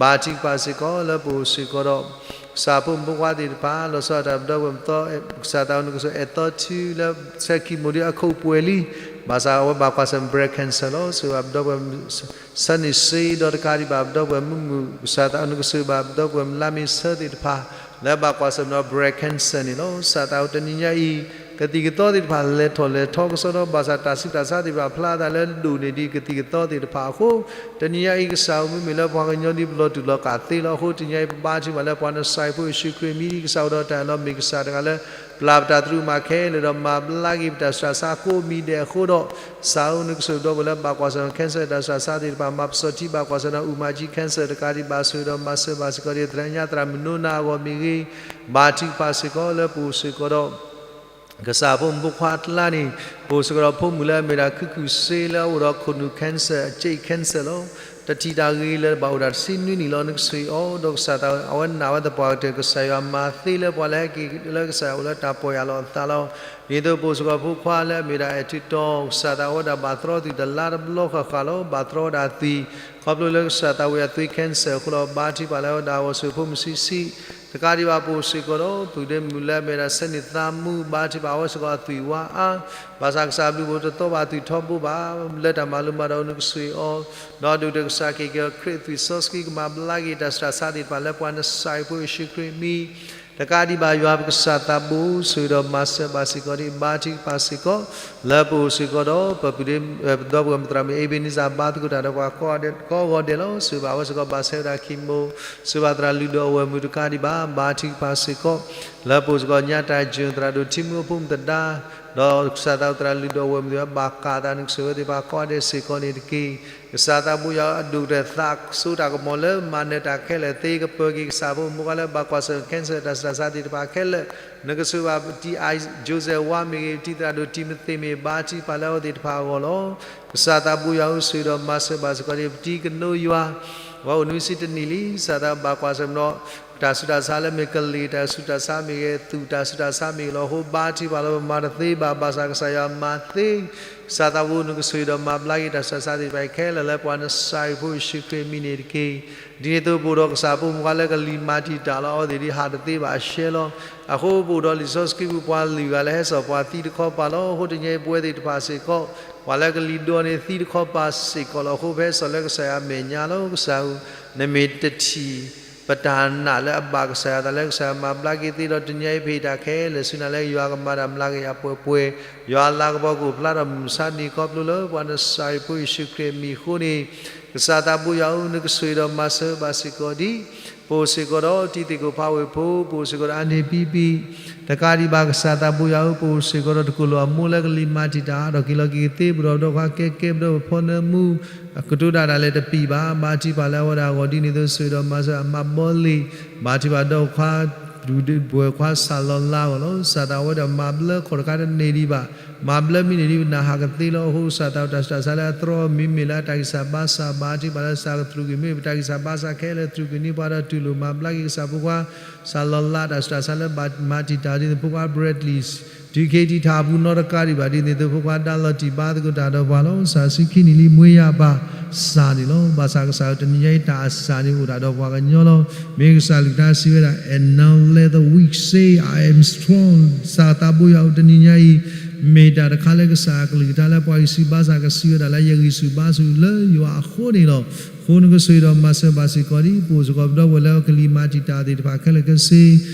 ဘါထုကဖၣ်စ့ၢ်ကီးလၢပအိၣ်စ့ၢ်ကီးဒီး ကစၢ်ဖိမုၣ်ဖိခွါသ့ၣ်တဖၣ် လီၤဆီဒၣ်တၢ်ပဒီပုၢ်ဝဲၢ်မုၣ်သီ, ကစၢ်သးအိၣ်နကဆိၣ်ဂ့ၤအဲၣ်သီထူလၢ ဆဲးခံမိၢ်ဒုအခိၣ်ပှဲၤလံ, ဘၣ်ဆၣ်အဝဲဘၣ်ကွၢ်ဆၢၣ်မဲာ် breast cancer လီၤ. ဆိၣ်ဂ့ၤဘၣ်ပဒီပုၢ်ဝဲၢ်မုၣ် ဆၢန့ၣ်စ့ဒီးတကးဒံးဘၣ်ပဒီပုၢ်ဝဲၢ်မုၣ်မုၣ်, ကစၢ်သးအိၣ်နကဆိၣ်ဂ့ၤဘၣ်ပဒီပုၢ်ဝဲၢ်မုၣ် လါမ့ၤဆၢသ့ၣ်တဖၣ် လၢဘၣ်ကွၢ်ဆၢၣ်မဲာ်ဒီး breast cancer န့ၣ်လီၤ. ကစၢ်သးအိၣ်တနံၤညါအံၤ ကသံၣ်ကသီသ့ၣ်တဖၣ်လဲၤထီၣ်လဲၤထီကစီဒီး ဘၣ်ဆၣ်တၢ်ဆူးတၢ်ဆါသ့ၣ်တဖၣ်ဖျါသးလၢဒိၣ်န့ၢ်ဒံးကသံၣ်ကသီသ့ၣ်တဖၣ်အဃိ, တနံၤညါအံၤကစၢ်ဧၢ မ့မ့ၢ်လၢပှၤကညီဒ်ပလီၤတူာ်လီၤကာ်သ့လီၤ. အဃိတနံၤညါအံၤ ပဘါထုကဖၣ်လၢပှၤနစၤရ့းဖိယ့ၣ်ၡူးခရံာ်အမံၤ ကစၢ်အိၣ်ဒီးတၢ်အၢၣ်လီၤ မ့ၢ်ကစၢ်တဂၤလၢ ပျၢ်ပတၢ်သရူးမၤခဲလၢာ်ဒီး မၤဘျါက့ၤပတၢ်ဆူးတၢ်ဆါကိးမံၤဒဲးအဃိဒီး, ကစၢ်ဧၢ နကဆိၣ်ဂ့ၤပဒီပုၢ်ဝဲၢ်လၢဘၣ်ကွၢ်ဆၢၣ်မဲာ် cancer တၢ်ဆူးတၢ်ဆါသ့ၣ်တဖၣ် မၤပစီၣ်ထံဘၣ်ကွၢ်ဆၢၣ်မဲာ် အူမၤကၠံ cancer တကးဒံးဘၣ် ဆိၣ်ဂ့ၤဒီးမၤစၢၤဘၣ်စ့ၢ်ကီးဒံး သရၣ်ညါသရၣ်မုၣ်နိနၤအဂီၢ်မ့ၢ်ဂ့ၤ, ဘါထုကဖၣ်စ့ၢ်ကီးလၢပအိၣ်စ့ၢ်ကီးဒီး ကစၢ်ဖိမုၣ်ဖိခွါအကျါန့ၣ်, ပအိၣ်စ့ၢ်ကီးဒီးဖိမုၣ်လၢအမ့ၢ်ဒၣ်ခုၣ်ခုၣ်စ့လၢအအိၣ်ဒီးခိၣ်နူာ် cancer အစ့ cancer လီၤ. တထံၣ်တၢ်ဂ့ၤလၢၤဘၣ် အိၣ်ဒၣ်တဆံနွံနံၣ်လီၤ. နကဆိၣ်ဂ့ၤအီၤဒီးကစၢ်သး အဝဲနာ်ဝဲသပှၢ်ကတၢၢ် ကစၢ်ယွၤမၤသ့လၢပှၤလၢဟဲက့ၤလၢကစၢ်ယွၤအိၣ်လၢတၢ်ပီၢ်ယၢ်လီၤအသးလီၤ. ဒ်သိးပအိၣ်စ့ၢ်ကီးဖိခွါလၢအမ့ၢ်ဒၣ်အဲၣ်ထူးတီၤ ကစၢ်သးအဝဲဒၣ်ဘၣ်သရီသုးတလါတဘျီဃၣ်ဃၣ်လီၤ. ဘၣ်သရီဝဲဒၣ်အသွံၣ် ခီဖျိလၢကစၢ်သးဝံၣ်အသွံၣ် cancer အဃိလီၤ. ဘါထုကဖၣ်လၢအဝဲဒၣ်အဂီၢ် ဆိၣ်ဂ့ၤဖိမုၣ်ဆံးဆံး တကးဒံးဘၣ်ပအိၣ်စ့ၢ်ကီးဒီး ပုၢ်ဒ့မုၣ်လၢအမ့ၢ်ဒၣ်ဆဲးန့ၣ်သးမူ ဘါထုကဖၣ်အဝဲစ့ၢ်ကီးအသွံၣ်ဝါအါ, ဘၣ်ဆၣ်ကစၢ်ဘျုးပတသီဘၣ်အသွံၣ်ထီဘိဘၣ်, လၢတၢ်မၤလိမၤဒိးနကဆိၣ်ဂ့ၤအီၤ, ဒီးဒိၣ်ကတၢၢ်ကစၢ်က့ၤက့ၤခရံာ်သွံၣ်စီဆှံကမၤဘျါက့ၤတၢ်ဆူးတၢ်ဆါသ့ၣ်တဖၣ်လၢပှၤနစၤရ့းဖိယ့ၣ်ၡူးခရံာ်အမံၤ တကးဒံးဘၣ်ယွၤပကစၢ်သးဘိ ဆိၣ်ဂ့ၤဒီးမၤစၢၤဘၣ်စ့ၢ်ကီးဒံး ဘါထုကဖၣ်စ့ၢ်ကီး လၢပအိၣ်စ့ၢ်ကီးဒီး ပပုၢ်ဒ့ ပဒီပုၢ်ဝဲၢ်မုၣ်သရၣ်မုၣ် အ့ဘ့နံစၤ ဘါသကိးတၢ်ဒီးပှၤကိးဂီၤဒဲးလီၤ. ဆိၣ်ဂ့ၤဘၣ်အဝဲစ့ၢ်ကီး ဘၣ်ဆၢဝဲဒၣ် chemo, ဆိၣ်ဂ့ၤဘၣ်သရၣ်လုၢ်ဒိၣ်အဝဲၢ်မုၣ်တကးဒံးဘၣ် ဘါထုကဖၣ်စ့ၢ်ကီး လၢပအိၣ်စ့ၢ်ကီး ညါတၢ်ယိၣ် သရၣ်ဒိၣ်ထံမူအဖိမုၣ်သဒါ ဒီးကစၢ်သးအိၣ်သရၣ်လုၢ်ဒိၣ်အဝဲၢ်မုၣ် ဘၣ်ကးသးနကဆိၣ်ဂ့ၤဝဲသ့ၣ်တဖၣ်ကိးဂၤဒဲးစ့ၢ်ကီးန့ၣ်တက့ၢ်. ကစၢ်သးဘိယွၤဧၢ အဒိၣ်ကတၢၢ်သးစိတၢ်ကမီၤလၢမၤနၢၤတၢ်ခဲလၢာ်သ့ ကပၢၤက့ၤကစၢ်ဖိမုၣ်ဖိခွါလၢဘၣ်ကွၢ်ဆၢၣ်မဲာ် cancer တၢ်ဆူးတၢ်ဆါသ့ၣ်တဖၣ်ခဲလၢာ်, နကဆိၣ်ဂ့ၤဘၣ်ပတံၤ Joseph ဝါမ့ၢ်ဂ့ၤ, ပတံၤသရၣ်ဒိၣ်တံၤမသ့းမ့ၢ် ဘါထုကဖၣ်လၢအဝဲသ့ၣ်တဖၣ်အဂီၢ်လီၤ. ကစၢ်သးဘိယွၤဧၢ ဆိၣ်ဂ့ၤဒီးမၤစၢၤဘၣ်စ့ၢ်ကီးဒံး ပတံၤကနိယွၤ အဝဲအိၣ်နွံဆံတနံၣ်လံ. ကစၢ်သးဘိဘၣ်ကွၢ်ဆၢၣ်မဲာ်ဒီး တၢ်ဆူးတၢ်ဆါလၢမ့ၢ်ကလ့ၢ်တၢ်ဆူးတၢ်ဆါမ့ၢ်ဂ့ၤ, သူၣ်တၢ်ဆူးတၢ်ဆါမ့ၢ်ဂ့ၤလီၤ. အဃိဘါထုကဖၣ်လၢပမၤတသ့ဘၣ် ဘၣ်ဆၣ်ကစၢ်ယွၤမၤသ့. ကစၢ်သးဘိနကဆိၣ်ဂ့ၤဒီးမၤဘျါက့ၤတၢ်ဆူးတၢ်ဆါသ့ၣ်တဖၣ်အံၤခဲလၢာ် လၢပှၤနစၤရ့းဖိယ့ၣ်ၡူးခရံာ်အမံၤန့ၣ်တက့ၢ်. ဒ်န့ၣ်အသိးပအိၣ်ဒီးကစၢ်ဖိမုၣ်ဖိခွါလၢကလံၤမၤတံာ်တာ်လီၤ. အဝဲသ့ၣ်ဒ်ဟးတသ့ဘၣ်အရှဲလီၤ. အဃိပအိၣ်ဒီးလံာ်စီဆှံပူၤ ပှၤလွံၢ်ဂၤလၢဟဲစိာ်ပှၤသံတခီပၤလီၤ. အဃိတနံၤအံၤပဝဲသ့ၣ်တဖၣ်စ့ၢ်ကီး ပှၤလၢကလံၤဒိးန့ၣ်သံတခီပၤစ့ၢ်ကီးလီၤ. အဃိပဟဲစိာ်လၢကစၢ်ယွၤအမဲာ်ညါလီၤ. ကစၢ်ဧၢ, နမ့ၢ်တထံၣ် ပတၢ်နာ်လၢအဘၣ်ကစၢ်ယွၤအသးလၢကစၢ်ယွၤမၤဘျါက့ၤသ့ဒီး တနံၤအံၤပဟ့ၣ်တၢ်ခဲလၢာ်ဆူနၤလၢ ယွၤကမၤတၢ်မျါက့ၤယၤပှဲၤပှဲၤ, ယွၤအလၤကပီၤကအိၣ်ဖျါထီၣ်မုၢ်မဆါတနံၤခီဖျိလၢပှၤနစၤရ့းဖိယ့ၣ်ၡူးခရံာ်အမံၤအဃိန့ၣ်, ကစၢ်သးဘိယွၤဧၢ နကဆိၣ်ဂ့ၤဒီးမၤစၢၤဘၣ်စ့ၢ်ကီးဒံး ပအိၣ်စ့ၢ်ကီးဒီးတံၤသကိးဖးဝ့ၢ်ဖိ, ပအိၣ်စ့ၢ်ကီးဒီးအါန့ၢ်ပံပံၤ, တကးဒံးဘၣ်ကစၢ်သးဘိယွၤဧၢ ပအိၣ်စ့ၢ်ကီးဒီးတကိၢ်လိာ်အမိၢ်လၢကလံၤမၤတံာ်တာ်ဒီးက့ၤလီၤက့ၤကသ့ ပဒီပုၢ်ဝဲၢ်ခွါကဲကဲ ပဒီပုၢ်ဝဲၢ်ဖီနၢမူ ကတိၤတၢ်ဒၣ်လဲာ်တပံာ်ဘၣ်, ဘါထုကဖၣ်လၢအဝဲဒၣ်အဂီၢ်ဒ်န့ၣ်အသိး ဆိၣ်ဂ့ၤဒီးမၤစၢၤအမၤဘီလ့ၣ်, ဘါထုကဖၣ်ဒီးခွါ ပဝဲၢ်ခွါစၢ်လီၤလါအဂီၢ်လီၤ. ကစၢ်သးအဝဲဒၣ်မၤဘျၢခီၣ်တခါတန့ၢ်ဒံးဘၣ်, မၤဘျၢမံန့ၢ်ဒံး ပနၢ်ဟးကသ့လီၤ. အဃိကစၢ်သးတၢ်ဆူးတၢ်ဆါလၢအသြီမ့မ့ၢ်လၢအတၢ်ဂံၢ်စၢ်ဘါစၢ် ဘါထုကဖၣ်လၢကစၢ်ကသရူးက့ၤမ့ၢ်ပတၢ်ဂံၢ်စၢ်ဘါစၢ်ခဲလၢာ်သရူးက့ၤန့ၢ်ပှၤဒီးတူၢ်လိာ်မၤဘျါက့ၤကစၢ်ဖိခွါ စၢ်လီၤလါတၢ်ဆူးတၢ်ဆါလၢဘၣ်မၤတံာ်တာ်ဒ်န့ၣ် ဖိခွါ Bradley တုၤခ့တံထၣ်အပူၤနီတကးဒံးဘၣ်ဒ်န့ၣ်အသိး ဖိခွါဒါလီၤတံၢ်ဘါသကိးတၢ်ဒီးပှၤလီၤ. စှၤဆံခံနံၣ်လံ မွေးရာပါ စှၤန့ၣ်လီၤ. ဘၣ်ဆၣ်ကစၢ်ဧၢ တနံၤညါအံၤတၢ်အစှၤန့ၣ်အိၣ်ဒၣ်ဒီးပှၤကညီလီၤ. မ့ၢ်ကစၢ်အကလုၢ်ကထါစံးဝဲဒၣ် And now let the weak say, I am strong. ကစၢ်သးဘိယွၤဧၢ တနံၤညါအံၤ မ့ၢ်တၢ်တခါလၢကစၢ်အကလုၢ်ကထါလၢပှၤဂံၢ်ဆူၣ်ဘါစၢ်ကစံးဝဲဒၣ်လၢ ယဂံၢ်ဆူၣ်ဘါဆူၣ်လၢယွၤအဃိန့ၣ်လီၤ. အဃိနကဆိၣ်ဂ့ၤဒီးမၤစၢၤဘၣ်စ့ၢ်ကီးဒံး ပအိၣ်စ့ၢ်ကီးပဒီပုၢ်ဝဲၢ်လၢကလံၤမၤတံာ်တာ်သ့ၣ်တဖၣ်ခဲလၢာ်ခဲဆ့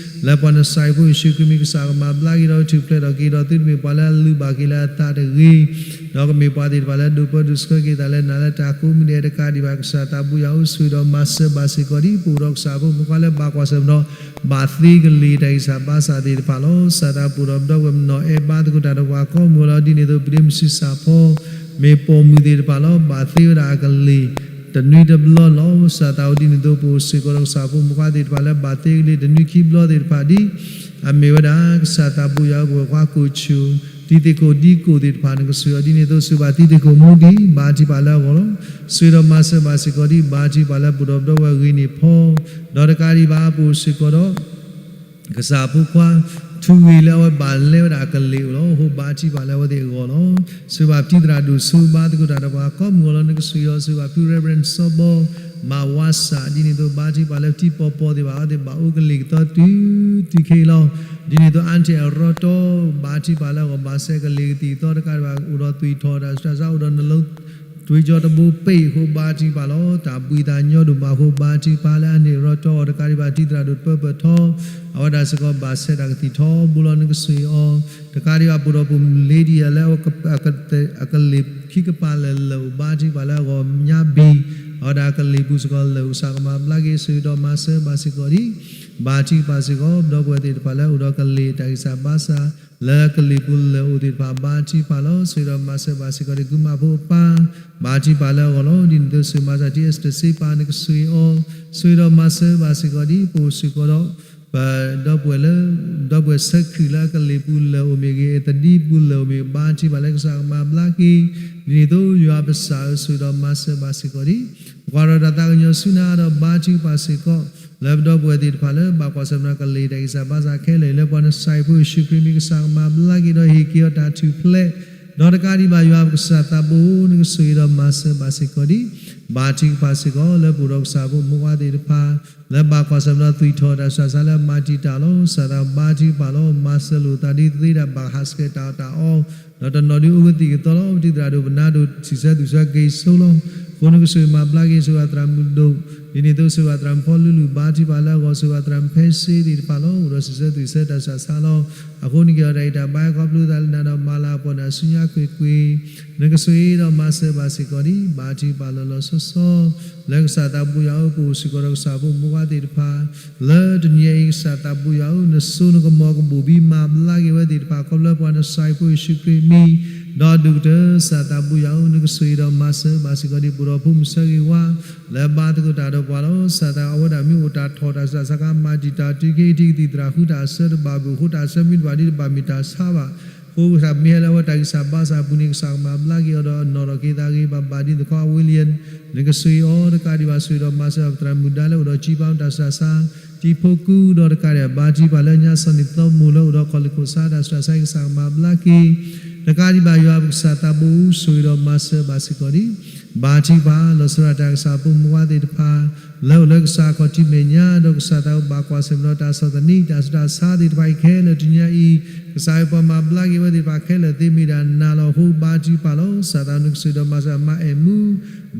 လၢပှၤနစၤရ့းဖိယ့ၣ်ၡူးခရံာ်မံၤ ကစၢ်ကမၤဘျါက့ၤဒီးထူၣ်ဖျဲးထီၣ်က့ၤဒီးသုတမ့ၢ်ပှၤလၢအလုၢ်ဘၣ်က့ၤ လၢအသးတဂ့ၤ ဒီးကမ့ၢ်ပှၤသ့ၣ်တဖၣ်လၢဒိးပၢဒိးဆှၢက့ၤသးလၢနၤလၢတၢ်ကိးမံၤဒဲးတကးဒံးဘၣ် ကစၢ်သးဘိယွၤဧၢ ဆိၣ်ဂ့ၤဒီးမၤစၢၤဘၣ်စ့ၢ်ကီးဒံး ပအိၣ်ဒီးကစၢ်ဖိမုၣ်ဖိခွါလၢဘၣ်ကွၢ်ဆၢၣ်မဲာ်ဒီး ဘၣ်သ့ကလ့ၤတၢ်ဂံၢ်စၢ်ဘါစၢ်သ့ၣ်တဖၣ်လီၤ. ကစၢ်သးပအိၣ်ဒီးပဒီပုၢ်ဝဲၢ်မနီၤအဲၣ်ဘါသကိးတၢ်ဒီးပှၤကိးမုၢ်လီၤ. ဒ်န့ၣ်အသိး ပဒ့မုၣ်ဆံးစၢ်ဖီ မ့ၢ်ပိာ်မုၣ်သ့ၣ်တဖၣ်လီၤ. ဘၣ်သ့ဝဲဒၣ်အကလ့ၤ တနွံတဘျီလီၤ. ကစၢ်သးအိၣ်ဒ်န့ၣ်အသိး ပအိၣ်စ့ၢ်ကီးဒီးကစၢ်ဖိမုၣ်ဖိခွါသ့ၣ်တဖၣ်လၢဘၣ်သ့ကလ့ၤတနွံခံဘျီသ့ၣ်တဖၣ်ဒံး အမ့ၢ်ဝဲဒၣ် ကစၢ်သးဘိယွၤဧၢ ပဝဲၢ်ခွါကိၣ်ဆူၣ် တံၤသကိး deacon သ့ၣ်တဖၣ် နကဆိၣ်ဂ့ၤအီၤဒ်န့ၣ်အသိး ဆိၣ်ဂ့ၤဘၣ်တံၤသကိး မူဒံး ဘါထုကဖၣ်လၢအဂီၢ်လီၤ. ဆိၣ်ဂ့ၤဒီးမၤစၢၤဘၣ်စ့ၢ်ကီးဒံး ဘါထုကဖၣ်လၢပအိၣ်ဒီးပဒီပုၢ်ဝဲၢ်ဂ့ၤန့ၢ်ဖီ ဒီးတကးဒံးဘၣ် ပအိၣ်စ့ၢ်ကီးဒီး ကစၢ်ဖိခွါ ထူဂ့ၤလၢအဝဲဘၣ်လဲဝဲဒၣ်အကလ့ၢ်အိၣ်လီၤ. အဃိဘါထုကဖၣ်လၢအဝဲသ့ၣ်အဂီၢ်လီၤ. ဆိၣ်ဂ့ၤဘၣ်ပတံၤသရၣ်ဒိၣ် ဆိၣ်ဂ့ၤဘါသကိးတၢ်ဒီးပှၤကိးမုၢ်ဂီၤလီၤ. နကဆိၣ်ဂ့ၤအီၤ ဆိၣ်ဂ့ၤဘၣ်ဖု Reverend စီၤဘီ မၤဝါစၢ် ဒ်န့ၣ်အသိး ဘါထုကဖၣ်လၢပတံၤပီၤပီၤသ့ၣ်တဖၣ် အဝဲသ့ၣ်ဘၣ်အိၣ်ကလ့ၢ်ကသီတုၤ တုၤခဲအံၤလီၤ. ဒ်န့ၣ်အသိး အါတ့ၢ်အရီတီ ဘါထုကဖၣ်လၢအဂီၢ် ဘၣ်ဆဲးကလ့ၢ်ကသံၣ်ကသီတကးဒံးဘၣ် အိၣ်ဒီးသွံၣ်ထီၣ်တၢ်ဆူးတၢ်ဆါ အိၣ်ဒီးနလီၤ သွံၣ်ကၠီတဘိပ့ၢ်အဃိ ဘါထုကဖၣ်လီၤ. တၢ်ဘှံးတၢ်ညီဒိၣ်မးအဃိ ဘါထုကဖၣ်လၢအါန့ၢ်အရီတီအီၤတကးဒံးဘၣ် တံၤသရၣ်ဒိၣ်တပၢပၢၢ်ထီ အဝဲဒၣ်စ့ၢ်ကီးဘၣ်ဆဲးတၢ်ကသံၣ်ထီဘိလီၤ. နကဆိၣ်ဂ့ၤအီၤ တကးဒံးဘၣ် ပအိၣ်ဒီးပူၤ Lydia လၢအကလ့ၢ်ခံကပၤလၢာ်လၢာ်အိၣ် ဘါထုကဖၣ်လၢအဂီၢ် ညါဘံၣ် အဝဲဒၣ်အကလ့ၢ်ပူၤစ့ၢ်ကီးလၢာ်အိၣ် ကစၢ်ကမၤဘျါက့ၤ ဆိၣ်ဂ့ၤဒီးမၤစၢၤဘၣ်စ့ၢ်ကီးဒံး ဘါထုကဖၣ်စ့ၢ်ကီး ဒီပုၢ်ဝဲၢ်သ့ၣ်တဖၣ်လၢအိၣ်ဒီးကလ့ၢ်တၢ်ဂံၢ်စၢ်ဘါစၢ် လၢအကလ့ၢ်ပူၤလၢာ်အိၣ်သ့ၣ်တဖၣ် ဘါထုကဖၣ်လီၤ. ဆိၣ်ဂ့ၤဒီးမၤစၢၤဘၣ်စ့ၢ်ကီးဒံး ကုမၤဖိအပၢ် ဘါထုကဖၣ်လၢအဂီၢ်လီၤ. ဒ်န့ၣ်အသိး ဆိၣ်ဂ့ၤမၤစၢၤ Esther စ့ပာ် နကဆိၣ်ဂ့ၤအီၤ ဆိၣ်ဂ့ၤဒီးမၤစၢၤဘၣ်စ့ၢ်ကီးဒံး ပအိၣ်စ့ၢ်ကီးဒီး ပဒီပုၢ်ဝဲၢ်လၢ ဒီပုၢ်ဝဲၢ်ဆၢခုၣ်လၢအကလ့ၢ်ပူၤလၢာ်အိၣ်မ့ၢ်ဂ့ၤ အသဒံပူၤလၢာ်အိၣ်မ့ၢ်ဂ့ၤ ဘါထုကဖၣ်လၢကစၢ်ကမၤဘျါက့ၤ ဒ်န့ၣ်အသိး ယွၤပကစၢ်ဧၢ ဆိၣ်ဂ့ၤဒီးမၤစၢၤဘၣ်စ့ၢ်ကီးဒံး ပကွၢ်ဒီးတၢ်သးကညီၤဆူနၤဒီး ဘါထုကဖၣ်စ့ၢ်ကီး လၢပဒီပုၢ်ဝဲၢ်သ့ၣ်တဖၣ်လၢ ဘၣ်ကွၢ်ဆၢၣ်မဲာ်ဒီးကလ့ၢ်တၢ်ဂံၢ်စၢ်ဘါစၢ်ခဲလၢာ် လၢပှၤနစၢ်ဖိယ့ၣ်ၡူးခရံာ်မံၤ ကစၢ်ကမၤဘျါက့ၤဒီးဟ့ၣ်က့ၤအီၤတၢ်ထူၣ်ဖျဲး ဒီးတကးဒံးဘၣ် ယွၤပကစၢ်သးဘိ နကဆိၣ်ဂ့ၤဒီးမၤစၢၤဘၣ်စ့ၢ်ကီးဒံး ဘါထုကဖၣ်စ့ၢ်ကီး လၢပအိၣ်ဒီးကစၢ်ဖိမုၢ်ဝါသ့ၣ်တဖၣ် လၢဘၣ်ကွၢ်ဆၢၣ်မဲာ်ဒီးသွံၣ်ထီၣ်တၢ်ဆူးတၢ်ဆါလၢအမၤတံာ်တာ်လီၤ. ကစၢ်သးဘါထုကဖၣ်လီၤ. မၤစၢၤလိာ်သးဒ်သိးဒီးဘၣ်ဟးဆှဲးတၢ်အီၣ်တၢ်အီ ဒီးတနီၤဒုးအိၣ်ကသံၣ်ကသီလီၤ. ပတံၤသရၣ်ဒိၣ်ပနါဒိၣ် စံးဆၢသူၣ်ဆၢက့ၤဆိလီၤ. အဃိနကဆိၣ်ဂ့ၤမၤဘျါက့ၤ ဆိၣ်ဂ့ၤဘၣ်သရၣ်မုၣ်ဒိၣ် ဒ်န့ၣ်အသိး ဆိၣ်ဂ့ၤဘၣ်သရၣ်မုၣ်ဖီလူလူ ဘါထုကဖၣ်လၢအဂီၢ် ဆိၣ်ဂ့ၤဘၣ်သရၣ်မုၣ်ဖဲစ့သ့ၣ်တဖၣ်လီၤ. အိၣ်ဒီးစံးဆၢသူၣ်ဆၢတၢ်ဆူးတၢ်ဆါလီၤ. အဃိန့ၣ်က့ၤအီၤတၢ်အံၤတၢ်ဘါ ခီဖျိသးလၢနၤဒီးမၤလၤကပီၤနၤဆူညါကွ့ၢ်ကွ့ၢ် နကဆိၣ်ဂ့ၤဒီးမၤစၢၤဘၣ်စ့ၢ်ကီးဒံး ဘါထုကဖၣ်လီၤလီၤဆီဆီ လၢကစၢ်သးဘိယွၤဧၢ ပအိၣ်စ့ၢ်ကီးဒီးကစၢ်ဖိမုၢ်ဝါသ့ၣ်တဖၣ် လၢတနံၤအံၤ ကစၢ်သးဘိယွၤဧၢ နစိနကမီၤကဘိၣ်ဘံမၤဘျါက့ၤဝဲသ့ၣ်တဖၣ် ခီဖျိလၢပှၤနစၢ်ဖိယ့ၣ်ၡူးခရံာ်မံၤ ဒီးဒိၣ်ကတၢၢ် ကစၢ်သးဘိယွၤဧၢ နကဆိၣ်ဂ့ၤဒီးမၤစၢၤဘၣ်စ့ၢ်ကီးဒံး ပအိၣ်ဒီးဖိမုၣ်ဆၢဂ့ၤဝါ လၢဘါသကိးတၢ်ဒီးပှၤလီၤ. ကစၢ်သးအဝဲဒၣ်မ့ၢ်အိၣ်တၢ်ထီၣ်တၢ်ဆူးတၢ်ဆါ ကမၤတံာ်တာ်တုၤခဲအံၤ ထံကသံၣ်သရၣ်ဃုတၢ်အဆၢတဘၣ်ဘၣ် အဃိတၢ်အဆၢမ့ၢ်တဘၣ်ဒ်တဘၣ်မ့ၢ်တၢ်ဆါဘၣ် အဃိကစၢ်မ့ၢ်ဟဲလၢအဝဲတၢ်ဂံၢ်စၢ်ဘါစၢ်အပူၤန့ၣ် ကစၢ်ကမၤဘျါက့ၤအီၤဒီးအနီၢ်ထီၣ်က့ၤသးဂ့ၤဘၣ်ဘၣ်ဒ်သိး ကီၢ်ဝ့လံယၣ် နကဆိၣ်ဂ့ၤအီၤတကးဒံးဘၣ် ဆိၣ်ဂ့ၤဒီးမၤစၢၤပသရၣ်မုၣ်ဒါလၢအိၣ်ဒီးကၠံပၣ်တၢ်ဆူးတၢ်ဆါ တံၤဖိကူဒီးတကးဒံး ဘါထုကဖၣ်လၢညါစီၤန့ၣ်သီမိၢ်လၢအိၣ်ဒီးကီၢ်လ့ၢ်ခိၣ်ဆါတၢ်ဆူးတၢ်ဆါ ကစၢ်ကမၤဘျါက့ၤ တကးဒံးဘၣ် ယွၤပကစၢ်သးဘိ ဆိၣ်ဂ့ၤဒီးမၤစၢၤဘၣ်စ့ၢ်ကီးဒံး ဘါထုကဖၣ် လီၤဆီဒၣ်တၢ်ကစၢ်ဖိမုၢ်ဝါသ့ၣ်တဖၣ် လၢအိၣ်လၢကစၢ်အခီၣ်ထံးမဲာ်ညါ ဒီးကစၢ်သးဘိဘၣ်ကွၢ်ဆၢၣ်မဲာ်ဒီးတၢ်ဆီၣ်သနံး တၢ်ဆူးတၢ်ဆါသ့ၣ်တဖၣ်အံၤခဲလၢာ်တနံၤအံၤ ကစၢ်ယွၤပှၤမၤဘျါက့ၤဝဲသ့ၣ်တဖၣ်ခဲလၢာ်သ့မ့ၢ်ဒၣ်နၤလီၤ. အဃိဘါထုကဖၣ်လီၤ. ကစၢ်သးနကဆိၣ်ဂ့ၤဒီးမၤစၢၤမၤအဲၣ်မူ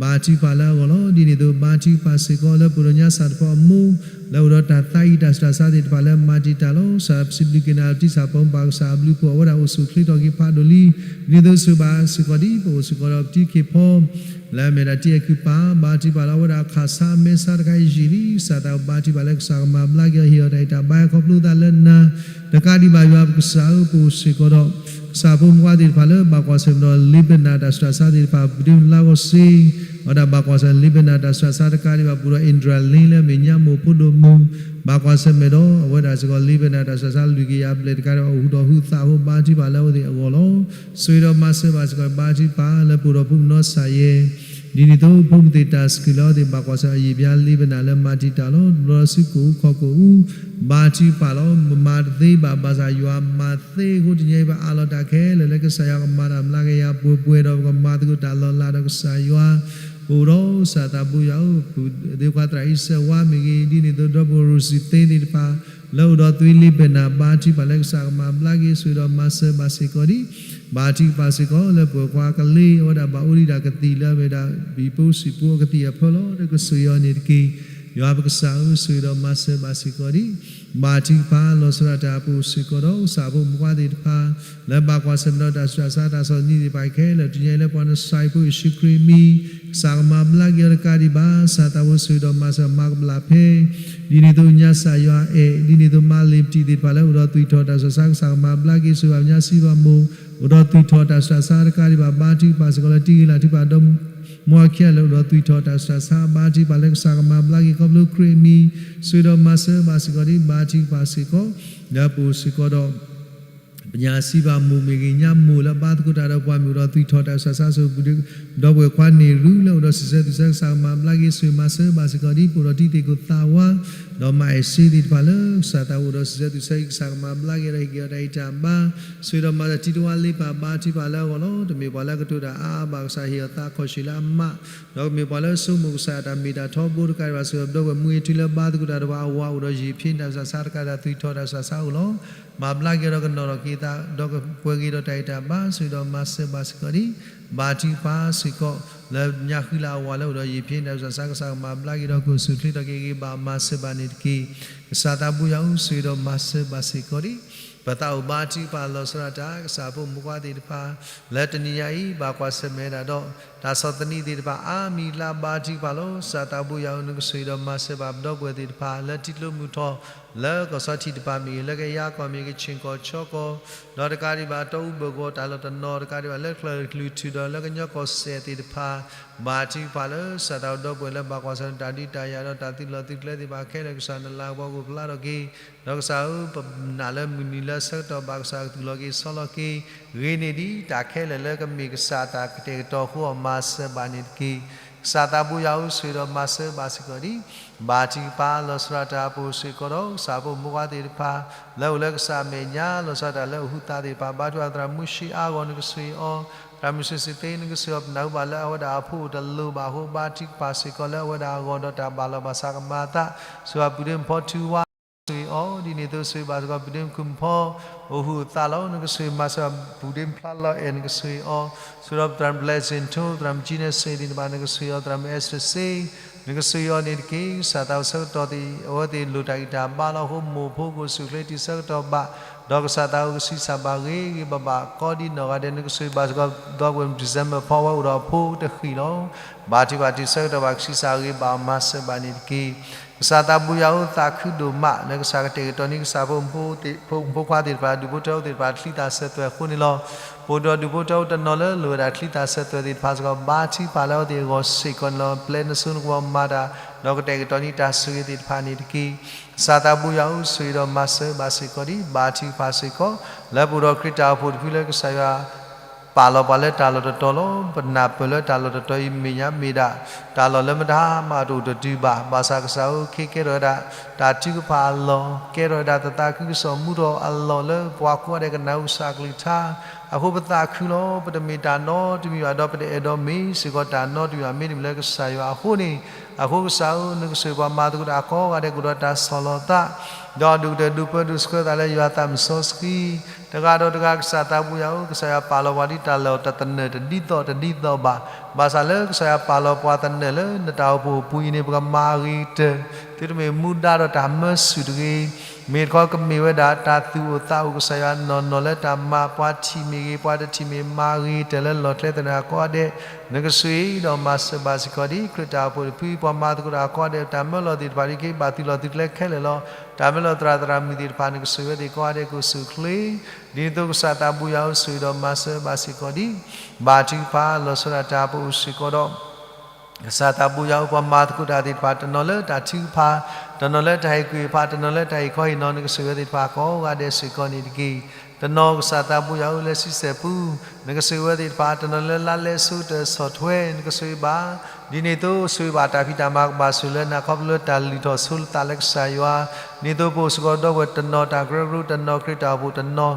ဘါထုကဖၣ်လၢအဂီၢ်လီၤ. ဒ်န့ၣ်အသိး ဘါထုကဖၣ်စ့ၢ်ကီးလၢပအိၣ်ဒီးညါစၢ်တဖီအမိၢ် လၢအိၣ်ဒီးတၢ်သးအံၤတၢ်ဆူးတၢ်ဆါသ့ၣ်တဖၣ်လၢမၤတံာ်တာ်လီၤ. ကစၢ်ပစံးဘျုးက့ၤနၤလၢတံၢ်စၢ်ပီမ့ၢ်ဘၣ် ကစၢ်အဘျုးဖှိၣ်အဝဲဒၣ်အိၣ်ဆူၣ်အိၣ်ချ့ထီၣ်က့ၤဖးဒိၣ်လံ. ဒ်န့ၣ်အသိးဆိၣ်ဂ့ၤဘၣ်စ့ၢ်ကီးဒံး ပအိၣ်စ့ၢ်ကီးဒီးပတံၤခ့ၣ်ဖီ လၢအမ့ၢ်ဒၣ်တံၤအကုၢ်ပၢ် ဘါထုကဖၣ်လၢအဝဲဒၣ်အခၣ်ဆါအမဲဆါတခါအံၤယံာ်လံ. ကစၢ်သးဘိဘါထုကဖၣ်လၢကစၢ်ကမၤဘျါက့ၤအီၤ ဟ့ၣ်အီၤတၢ်အံၤတၢ်ဘါခီဖျိသးလၢနၤ တကးဒံးဘၣ် ယွၤပကစၢ်ဧၢ ပအိၣ်စ့ၢ်ကီးဒီး ကစၢ်ဖိမုၢ်ဝါသ့ၣ်တဖၣ်လၢဘၣ်ကွၢ်ဆၢၣ်မဲာ်ဒီး Lebanon တၢ်ဆူးတၢ်ဆါသ့ၣ်တဖၣ် ပဒုးလါဂီၢ်စ့ အဝဲဒၣ်ဘၣ်ကွၢ်ဆၢၣ် Lebanon တၢ်ဆူးတၢ်ဆါတကးဒံးဘၣ် ပအိၣ်ဒီး Indra Lane လၢအမ့ၢ်ညါမိၢ်ဖိဒိၣ်မုၣ် ဘၣ်ကွၢ်ဆၢၣ်မဲာ်ဒီး အဝဲဒၣ်စ့ၢ်ကီး Lebanon တၢ်ဆူးတၢ်ဆါလွံၢ်ကယၤဘျဲၣ်တကးဒံးဘၣ် အိၣ်ဟူးဒီးဟူးသးအဃိ ဘါထုကဖၣ်လၢအဝဲသ့ၣ်အဂီၢ်လီၤ. ဆိၣ်ဂ့ၤဒီးမၤစၢၤဘၣ်စ့ၢ်ကီး ဘါထုကဖၣ်လၢပအိၣ်ဒီးဖိမုၣ်နီၢ်စၢ်ယဲ ဒ်န့ၣ်အသိး ဖိမုၣ်သ့ၣ်တၢ်စကူၤလၢအဝဲသ့ၣ်ဘၣ်ကွၢ်ဆၢၣ် အယံာ်ဘျါ Lebanon လၢမၤတံာ်တာ်လီၤ. တဘျီလၢဆူကိၣ်အူခီၣ်ကိၣ်အူ ဘါထုကဖၣ်လီၤ. မမၤတသ့ဘၣ် ဘၣ်ဆၣ်ယွၤမၤသ့အဃိ တနံၤအံၤ ပအးလီၤတၢ်ခဲလၢာ်လၢကစၢ်ယွၤကမၤတၢ်မျးကယၤပှဲၤပှဲၤဒီး ပကမၤသကိးတၢ်လီၤလးဒီးကစၢ်ယွၤ ပအိၣ်ဒီးကစၢ်သးဘိယွၤဧၢ ပုၢ်သ့ၣ်ခွါသရၣ်အံၤစဲးဝါမ့ၢ်ဂ့ၤ ဒ်န့ၣ်အသိး ဒီပုၢ်ဝဲၢ် Rosie သ့သ့ၣ်တဖၣ် လၢအိၣ်ဒီးသွံၣ် Lebanon ဘါထုကဖၣ်လၢကစၢ်ကမၤဘျါက့ၤ ဆိၣ်ဂ့ၤဒီးမၤစၢၤဘၣ်စ့ၢ်ကီးဒံး ဘါထုကဖၣ်စ့ၢ်ကီးလၢပှၤကွၢ်ကလ့ အဝဲဒၣ်ဘၣ်အိၣ်ဒံးဒၣ်ကသံၣ်လၢအမ့ၢ်ဒၣ် ဘံဖိစံာ်ဖိအကသံၣ်အဖၢလီၤ ဒီးကဆိၣ်ဂ့ၤအီၤန့ၣ်တက့ၢ်. ယွၤပကစၢ်ဧၢ ဆိၣ်ဂ့ၤဒီးမၤစၢၤဘၣ်စ့ၢ်ကီးဒံး ဘါထုကဖၣ်လီၤဆီဒၣ်တၢ် ပအိၣ်စ့ၢ်ကီးဒီးကစၢ်ဖိမုၢ်ဝါသ့ၣ်တဖၣ် လၢဘၣ်ကွၢ်ဆၢၣ်မဲာ်ဒီးတၢ်ဆူးတၢ်ဆါတၢ်ဆီၣ်သနံးသ့ၣ်တဖၣ်ခဲလၢာ် တနံၤအံၤလၢပှၤနစၢ်ဖိယ့ၣ်ၡူးခရံာ်မံၤ ကစၢ်ကမၤဘျါက့ၤအီၤတကးဒံးဘၣ် ကစၢ်သးဘိဆိၣ်ဂ့ၤဒီးမၤစၢၤမၤကဘျၣ်ဖဲ ဒ်န့ၣ်အသိးညါစၢ်ယွၤအဲၣ် ဒ်န့ၣ်အသိးမၤလ့ၤပတံၤသ့ၣ်တဖၣ်လၢအိၣ်ဒီးသွံၣ်ထီၣ်တၢ်ဆူးတၢ်ဆါ ကစၢ်ကမၤဘျါက့ၤ ဆိၣ်ဂ့ၤဘၣ်ပညါစံးဘၣ်မိၢ် အိၣ်ဒီးသွံၣ်ထီၣ်တၢ်ဆူးတၢ်ဆါတကးဒံးဘၣ် ဘါထုကဖၣ်စ့ၢ်ကီးလၢတံၤဂ့ၤလၢ်ထံ ပှၤဒီမါခံဂၤလၢအိၣ်ဒီးသွံၣ်ထီၣ်တၢ်ဆူးတၢ်ဆါ ဘါထုကဖၣ်လၢကစၢ်ကမၤဘျါက့ၤခီဖျိခရံာ်အမံၤ ဆိၣ်ဂ့ၤဒီးမၤစၢၤဘၣ်စ့ၢ်ကီးဒံး ဘါထုကဖၣ်စ့ၢ်ကီး ဒီးပအိၣ်စ့ၢ်ကီးဒီး ပညၣ်စံးဘၣ်မိၢ်မ့ၢ်ဂ့ၤ ညါမိၢ်လၢဘါသကိးတၢ်ဒီးပှၤမ့ၢ်အိၣ်ဒီးသွံၣ်ထီၣ်တၢ်ဆူးတၢ်ဆါအစိၤ ပူၤဒီပုၢ်ဝဲၢ်ခွါန့ၣ်ရူလၢအိၣ်ဒီးစံးဆၢသူၣ်ဆၢကစၢ်ကမၤဘျါက့ၤ ဆိၣ်ဂ့ၤမၤစၢၤဘၣ်စ့ၢ်ကီးဒ် ပအိၣ်ဒီးတံၤသကိးသးဝါ ဒီးမၤအဲၣ်စ့သ့ၣ်တဖၣ်လၢကစၢ်သးဘိဒီးစံးဆၢသူၣ်ဆၢကစၢ်ကမၤဘျါက့ၤဒီးဟ့ၣ်က့ၤအီၤတၢ်အံၤတၢ်ဘါ ဆိၣ်ဂ့ၤဒီးမၤစၢၤတံၤတဝါလ့ပၢ်ဘါထုကဖၣ်လၢအဂီၢ်လီၤ. တမ့ၢ်ပှၤလၢအကတိၤတၢ်အါအါဘၣ်ကစၢ်ဟ့ၣ်အီၤသးခီၣ်ဆံးလၢအမး ဒီးကမ့ၢ်ပှၤလၢအဆိကမိၣ်ကစၢ်အတၢ်မ့ၢ်တၢ်ထီဘိတကးဒံးဘၣ် ဆိၣ်ဂ့ၤဒီပုၢ်ဝဲၢ်မူအထူလၢဘါသကိးတၢ်ဒီးပှၤအဝၤအိၣ်ဒီးယံာ်ဖံးတၢ်ဆူးတၢ်ဆါတကးဒံးသွံၣ်ထီၣ်တၢ်ဆူးတၢ်ဆါအိၣ်လီၤ. မၤဘျါက့ၤဒီးကနီၣ်ထီၣ်က့ၤသးဒီးကပှဲၤက့ၤဒီးတၢ်အံၤတၢ်ဘါ ဆိၣ်ဂ့ၤဒီးမၤစၢၤဘၣ်စ့ၢ်ကီးဒ် ဘါထုကဖၣ်စ့ၢ်ကီး လၢညါဃံလၢအဝၤလၢအိၣ်ဒီးယံာ်ဖံးတၢ်ဆူးတၢ်ဆါ ကစၢ်ကမၤဘျါက့ၤဒီး ကအိၣ်ဆူၣ်ချ့ထီၣ်က့ၤဂ့ၤဘၣ်မၤစၢၤဘၣ်န့ၣ်တက့ၢ်. ကစၢ်သးဘိယွၤဧၢ ဆိၣ်ဂ့ၤဒီးမၤစၢၤဘၣ်စ့ၢ်ကီးဒ် ပသးအိၣ်ဘါထုကဖၣ်လီၤဆီဒၣ်တၢ် ကစၢ်ဖိမုၣ်ခွါသ့ၣ်တဖၣ် လၢတနံၤညါအံၤ ဘၣ်ကွၢ်ဆၢၣ်မဲာ်ဒၣ်ဒီး တၢ်ဆီၣ်သနံးသ့ၣ်တဖၣ် အါမံၤအါလါဘါထုကဖၣ်လီၤ. ကစၢ်သးဘိယွၤဧၢ နကဆိၣ်ဂ့ၤဒီးမၤစၢၤဘၣ်ပဒီပုၢ်ဝဲၢ်သ့ၣ်တဖၣ် လၢထံကျိမုၢ်ထီၣ် လၢကီၢ်ဆီထံးတပၤမ့ၢ်ဂ့ၤ လၢကယၤကီၢ်မ့ၢ်ဂ့ၤ ကဆ့ၣ်ကီၢ်ဆီကီၢ် ဒီးတကးဒံးဘၣ် တီအူဘၢၣ်ကီၢ်တၢ်လီၢ်တနီၤ တကးဒံးဘၣ် လၢကလုာ်ထူၣ်ဒီးလၢကညီကီၢ်စဲၣ်သ့ၣ်တဖၣ် ဘါထုကဖၣ်လၢ ကစၢ်သးဘိဒီပုၢ်ဝဲၢ်လၢဘၣ်ကွၢ်ဆၢၣ်မဲာ် တၢ်ဒုးတၢ်ယၤဒီးတၢ်သုးလီၤသုးကျဲသ့ၣ်တဖၣ်ခဲလၢာ် ကစၢ်နလၤကပီၤကအိၣ်ဖျါထီၣ်က့ၤ ဒီးကစၢ်ဧၢ ပနာ်လၢမုၢ်နံၤလၢဆၢကတီၢ်ဘၣ် ကစၢ်ကသူၣ်လီၤက့ၤဆီလီၤက့ၤ ဂ့ၤန့ၢ်ဒံးတၢ်ခဲလၢာ်လၢကမ့ၢ်ကစၢ်အတၢ်ကတဲာ်ကတီၤအဃိ မၤစၢၤဘၣ်န့ၣ်တက့ၢ်. ကစၢ်သးဘိယွၤဧၢ ဆိၣ်ဂ့ၤဒီးမၤစၢၤဘၣ်စ့ၢ်ကီးဒ် ဘါထုကဖၣ်လီၤဆီဒၣ်တၢ် ပအိၣ်စ့ၢ်ကီးဒီး ကစၢ်ဖိမုၣ်ခွါသ့ၣ်တဖၣ် လၢအိၣ်လၢကစၢ်အမဲာ်ညါ လီၤဆီဒၣ်တၢ်လၢအိၣ်ဟုးသးသ့ၣ်တဖၣ် ဘါထုကဖၣ်သရၣ်မူၡ့အါဂီၢ် နကဆိၣ်ဂ့ၤအီၤ သရၣ်မုၢ်စ့စ့သ့ နကဆိၣ်ဂ့ၤအီၤ ပနၢ်ဟူဘၣ်လၢအဝဲဒၣ်အဖိအိၣ်တလိၤဘၣ်အဃိ ဘါထုကဖၣ်စ့ၢ်ကီးလၢအဝဲဒၣ်အဂီၢ် ဒီးတၢ်ဘၣ်လီၤဘၣ်စးကမၤအသး ဆိၣ်ဂ့ၤပုၢ်ဒ့မုၣ်ဖီထူဝါ ဆိၣ်ဂ့ၤအီၤ ဒ်န့ၣ်အသိး ဆိၣ်ဂ့ၤဘၣ်စ့ၢ်ကီး ပုၢ်ဒ့မုၣ်ခူၣ်ဖီ အိၣ်ဟုးအသးလီၤ နကဆိၣ်ဂ့ၤမၤစၢၤ ပုၢ်ဒ့မုၣ်ဖျါလီၤအဲၣ် နကဆိၣ်ဂ့ၤအီၤ ဆိၣ်ဂ့ၤဒီးသရၣ် blessing ထိ သရၣ်မုၣ်ကၠံန့ၣ်စ့သ့ၣ်တဖၣ် နကဆိၣ်ဂ့ၤအီၤ သရၣ်မုၣ်အဲစတြၢၣ်စ့ နကဆိၣ်ဂ့ၤအီၤန့ၣ်တက့ၢ်. ကစၢ်သးအိၣ်ဆၢကတီၢ်သ့ၣ် အဝဲသ့ၣ်လိၣ်တၢ်ဂံၢ်တၢ်ဘါလီၤအဃိ မိၢ်ဖိကအိၣ်ဆူၣ်ချ့တုၤဆၢကတီၢ်ဘၣ် ဒီးကစၢ်သးအိၣ်ကဆံးစၢ်ဘၣ်ဂ့ၤဂ့ၤဘၣ်ဘၣ် ကိးဒ်နီၢ်ဂၤဒဲး နကဆိၣ်ဂ့ၤဘၣ်စ့ၢ်ကီး ဒီပုၢ်ဝဲၢ် December ဖီဝဲအိၣ်ဒီးအဖိတဃံးလီၤ. ဘါထုကဖၣ်တုၤဆၢကတီၢ်ဘၣ် ကဆံးစၢ်ဂ့ၤဘၣ်အီၤ မၤစၢၤဘၣ်န့ၣ်တက့ၢ်. ကစၢ်သးဘိယွၤဧၢ သးခုဒိၣ်မး လၢကစၢ်ကတဲာ်ကတီၤန့ၢ်ကစၢ်ဖိမုၣ်ဖိခွါသ့ၣ်တဖၣ် ဒူၣ်ဖိထၢဖိသ့ၣ်တဖၣ် ချံသၣ်ဆၢသွဲၣ်အဃိန့ၣ်လီၤ. ပအိၣ်ဒီးဒူၣ်ဖိထၢဖိတနီၤလၢလိၣ်ဝဲဒၣ်ချံသၣ်ဆၢသွဲၣ်သ့ၣ်တဖၣ်စ့ၢ်ကီး ဘါထုကဖၣ်လၢအဝဲသ့ၣ်အဂီၢ်စ့ၢ်ကီးန့ၣ်လီၤ. ပျဲနစိနကဝီၤမၤတၢ် ဒီးကတဲာ်ကတီၤန့ၢ်တၢ်ဆိၣ်ဂ့ၤသ့ၣ်တဖၣ်န့ၣ်တက့ၢ်. ကစၢ်သးဘိယွၤဧၢ ဆိၣ်ဂ့ၤဒီးမၤစၢၤဘၣ်စ့ၢ်ကီးဒ် ဘါထုကဖၣ်စ့ၢ်ကီး လၢပအိၣ်ဒီးခရံာ်တၢ်အိၣ်ဖှိၣ်တဖုလၢကစၢ်ယွၤ ပာ်လီၤပှၤလၢတၢ်လီၢ်တတီၤလီၤ. ပနၢ်ပၢၢ်လၢတၢ်လီၢ်တတီၤအံၤ မဲာ်ညါမ့ၢ်ဒၣ် တၢ်လီၢ်လၢမတၤမးတအိၣ်တတုၤဘၣ်. ဘၣ်ဆၣ်ကစၢ်ဧၢ ခ့ကဲထီၣ်ဝဲဒၣ် တၢ်ထုကဖၣ်အလီၢ်, ကဲထီၣ်ဝဲဒၣ်သသးခုကစီၣ်မူထီၣ်အလီၢ်လၢပှၤကိးဂၤဒဲးကနၢ်ဟူကစၢ်အကလုၢ်ကထါ အဃိပသးခုလီၤ. ပတမ့ၢ်တၢ်နီတမံၤဘၣ် ဒီးပတအဲၣ်ဒိးမ့ၢ်စ့ၢ်ကီးတၢ်နီတမံၤဘၣ် မ့တမ့ၢ်လၢကစၢ်ယွၤအဃိန့ၣ်, အဃိကစၢ်ဧၢ နကဆိၣ်ဂ့ၤပှၤမၤသကိးတၢ်ကိးဂၤဒဲးကအိၣ်ဒီးတၢ်ဆီၣ်လီၤသး ဒီးဒိၣ်ကတၢၢ်ဒိၣ်ပၢဒိၣ်ဆှၢသးလၢယွၤသးမုၢ်စီဆှံ တဂၤဒီးတဂၤ ကစၢ်သးဘိယွၤဧၢ ကစၢ်ယွၤပာ်လီၤပှၤဒ်တၢ်လီၢ်တသနၢၣ်တဒ်သိးတဒ်သိးဘၣ်. ဘၣ်ဆၣ်လၢကစၢ်ယွၤပာ်လီၤပှၤသနၢၣ်လၢနတၢ်အိၣ်ဖှိၣ်အပူၤအံၤန့ၣ် ပကမၤအဂ့ၤကတၢၢ် သုတမ့ၢ်မူဒါဒီးတၢ်မၢဆူၣ်တဂ့ၤ မ့ၢ်တခီကမ့ၢ်ဝဲဒၣ်တၢ်သူၣ်အိၣ်သးအိၣ်ကစၢ်ယွၤနီၢ်နီၢ်လၢတၢ်မၤ ပှၤထံၣ်မ့ၢ်ဂ့ၤ ပှၤတထံၣ်မ့ၢ် မၤဂ့ၤကတၢၢ်လၢလီၢ်ကျဲသနၢၣ်ကိးဂၤဒဲး နကဆိၣ်ဂ့ၤဒီးမၤစၢၤဘၣ်စ့ၢ်ကီးဒ်ခရံာ်တၢ်အိၣ်ဖှိၣ်တဖု ပှၤမၤသကိးတၢ်ကိးဂၤဒဲး တၢ်မၢလီၤသ့ၣ်တဖၣ်ဒ်က့ၤဘၣ်သုးလီၤသုးကျဲခဲလၢာ်လီၤ. တၢ်မၢလီၤသရၣ်သရၣ်မုၣ်သ့ၣ်တဖၣ် နကဆိၣ်ဂ့ၤဝဲသ့ၣ်ကိးဂၤဒဲးကအိၣ်ဆူၣ်အိၣ်ချ့ ဒ်န့ၣ်အသိးကစၢ်သးဘိယွၤဧၢ ဆိၣ်ဂ့ၤဒီးမၤစၢၤဘၣ်စ့ၢ်ကီးဒ် ဘါထုကဖၣ်လီၤဆီဒၣ်တၢ် ပအိၣ်စ့ၢ်ကီးဒီး ကစၢ်သးဘိယွၤဧၢ ပှၤမၤသကိးတၢ်သ့ၣ်တဖၣ် တနီၤလၢတၢ်ထုကဖၣ် တနီၤလၢတၢ်ဟ့ၣ်ကူၣ်ဟ့ၣ်ဖး တနီၤလၢတၢ်ဟ့ၣ်ခီဟ့ၣ်နီၤ နကဆိၣ်ဂ့ၤဝဲသ့ၣ်တဖၣ်ကိးဂၤဒဲးစ့ၢ်ကီးန့ၣ်တက့ၢ်. တနီၤကစၢ်သးဘိယွၤဧၢ လၢဆံဆဲၣ်ပူၤ နကဆိၣ်ဂ့ၤဝဲသ့ၣ်တဖၣ် တနီၤလၢလါလဲစိတၢ်ဆီၣ်ထွဲ နကဆိၣ်ဂ့ၤဘၣ် ဒ်န့ၣ်အသိးဆိၣ်ဂ့ၤဘၣ်တၢ်ဖံးတၢ်မၤကဘၣ်ဆိၣ်လၢနၤ ခီဖျိလၢတၢ်လုၢ်ထီၣ်ဆိလသးလၢကစၢ်ယွၤ ဒ်န့ၣ်အသိးပအိၣ်စ့ၢ်ကီးဒီပုၢ်ဝဲၢ်တနီၤ တၢ်ကရၢကရိတနီၤ ခရံာ်တၢ်အိၣ်ဖှိၣ်တနီၤ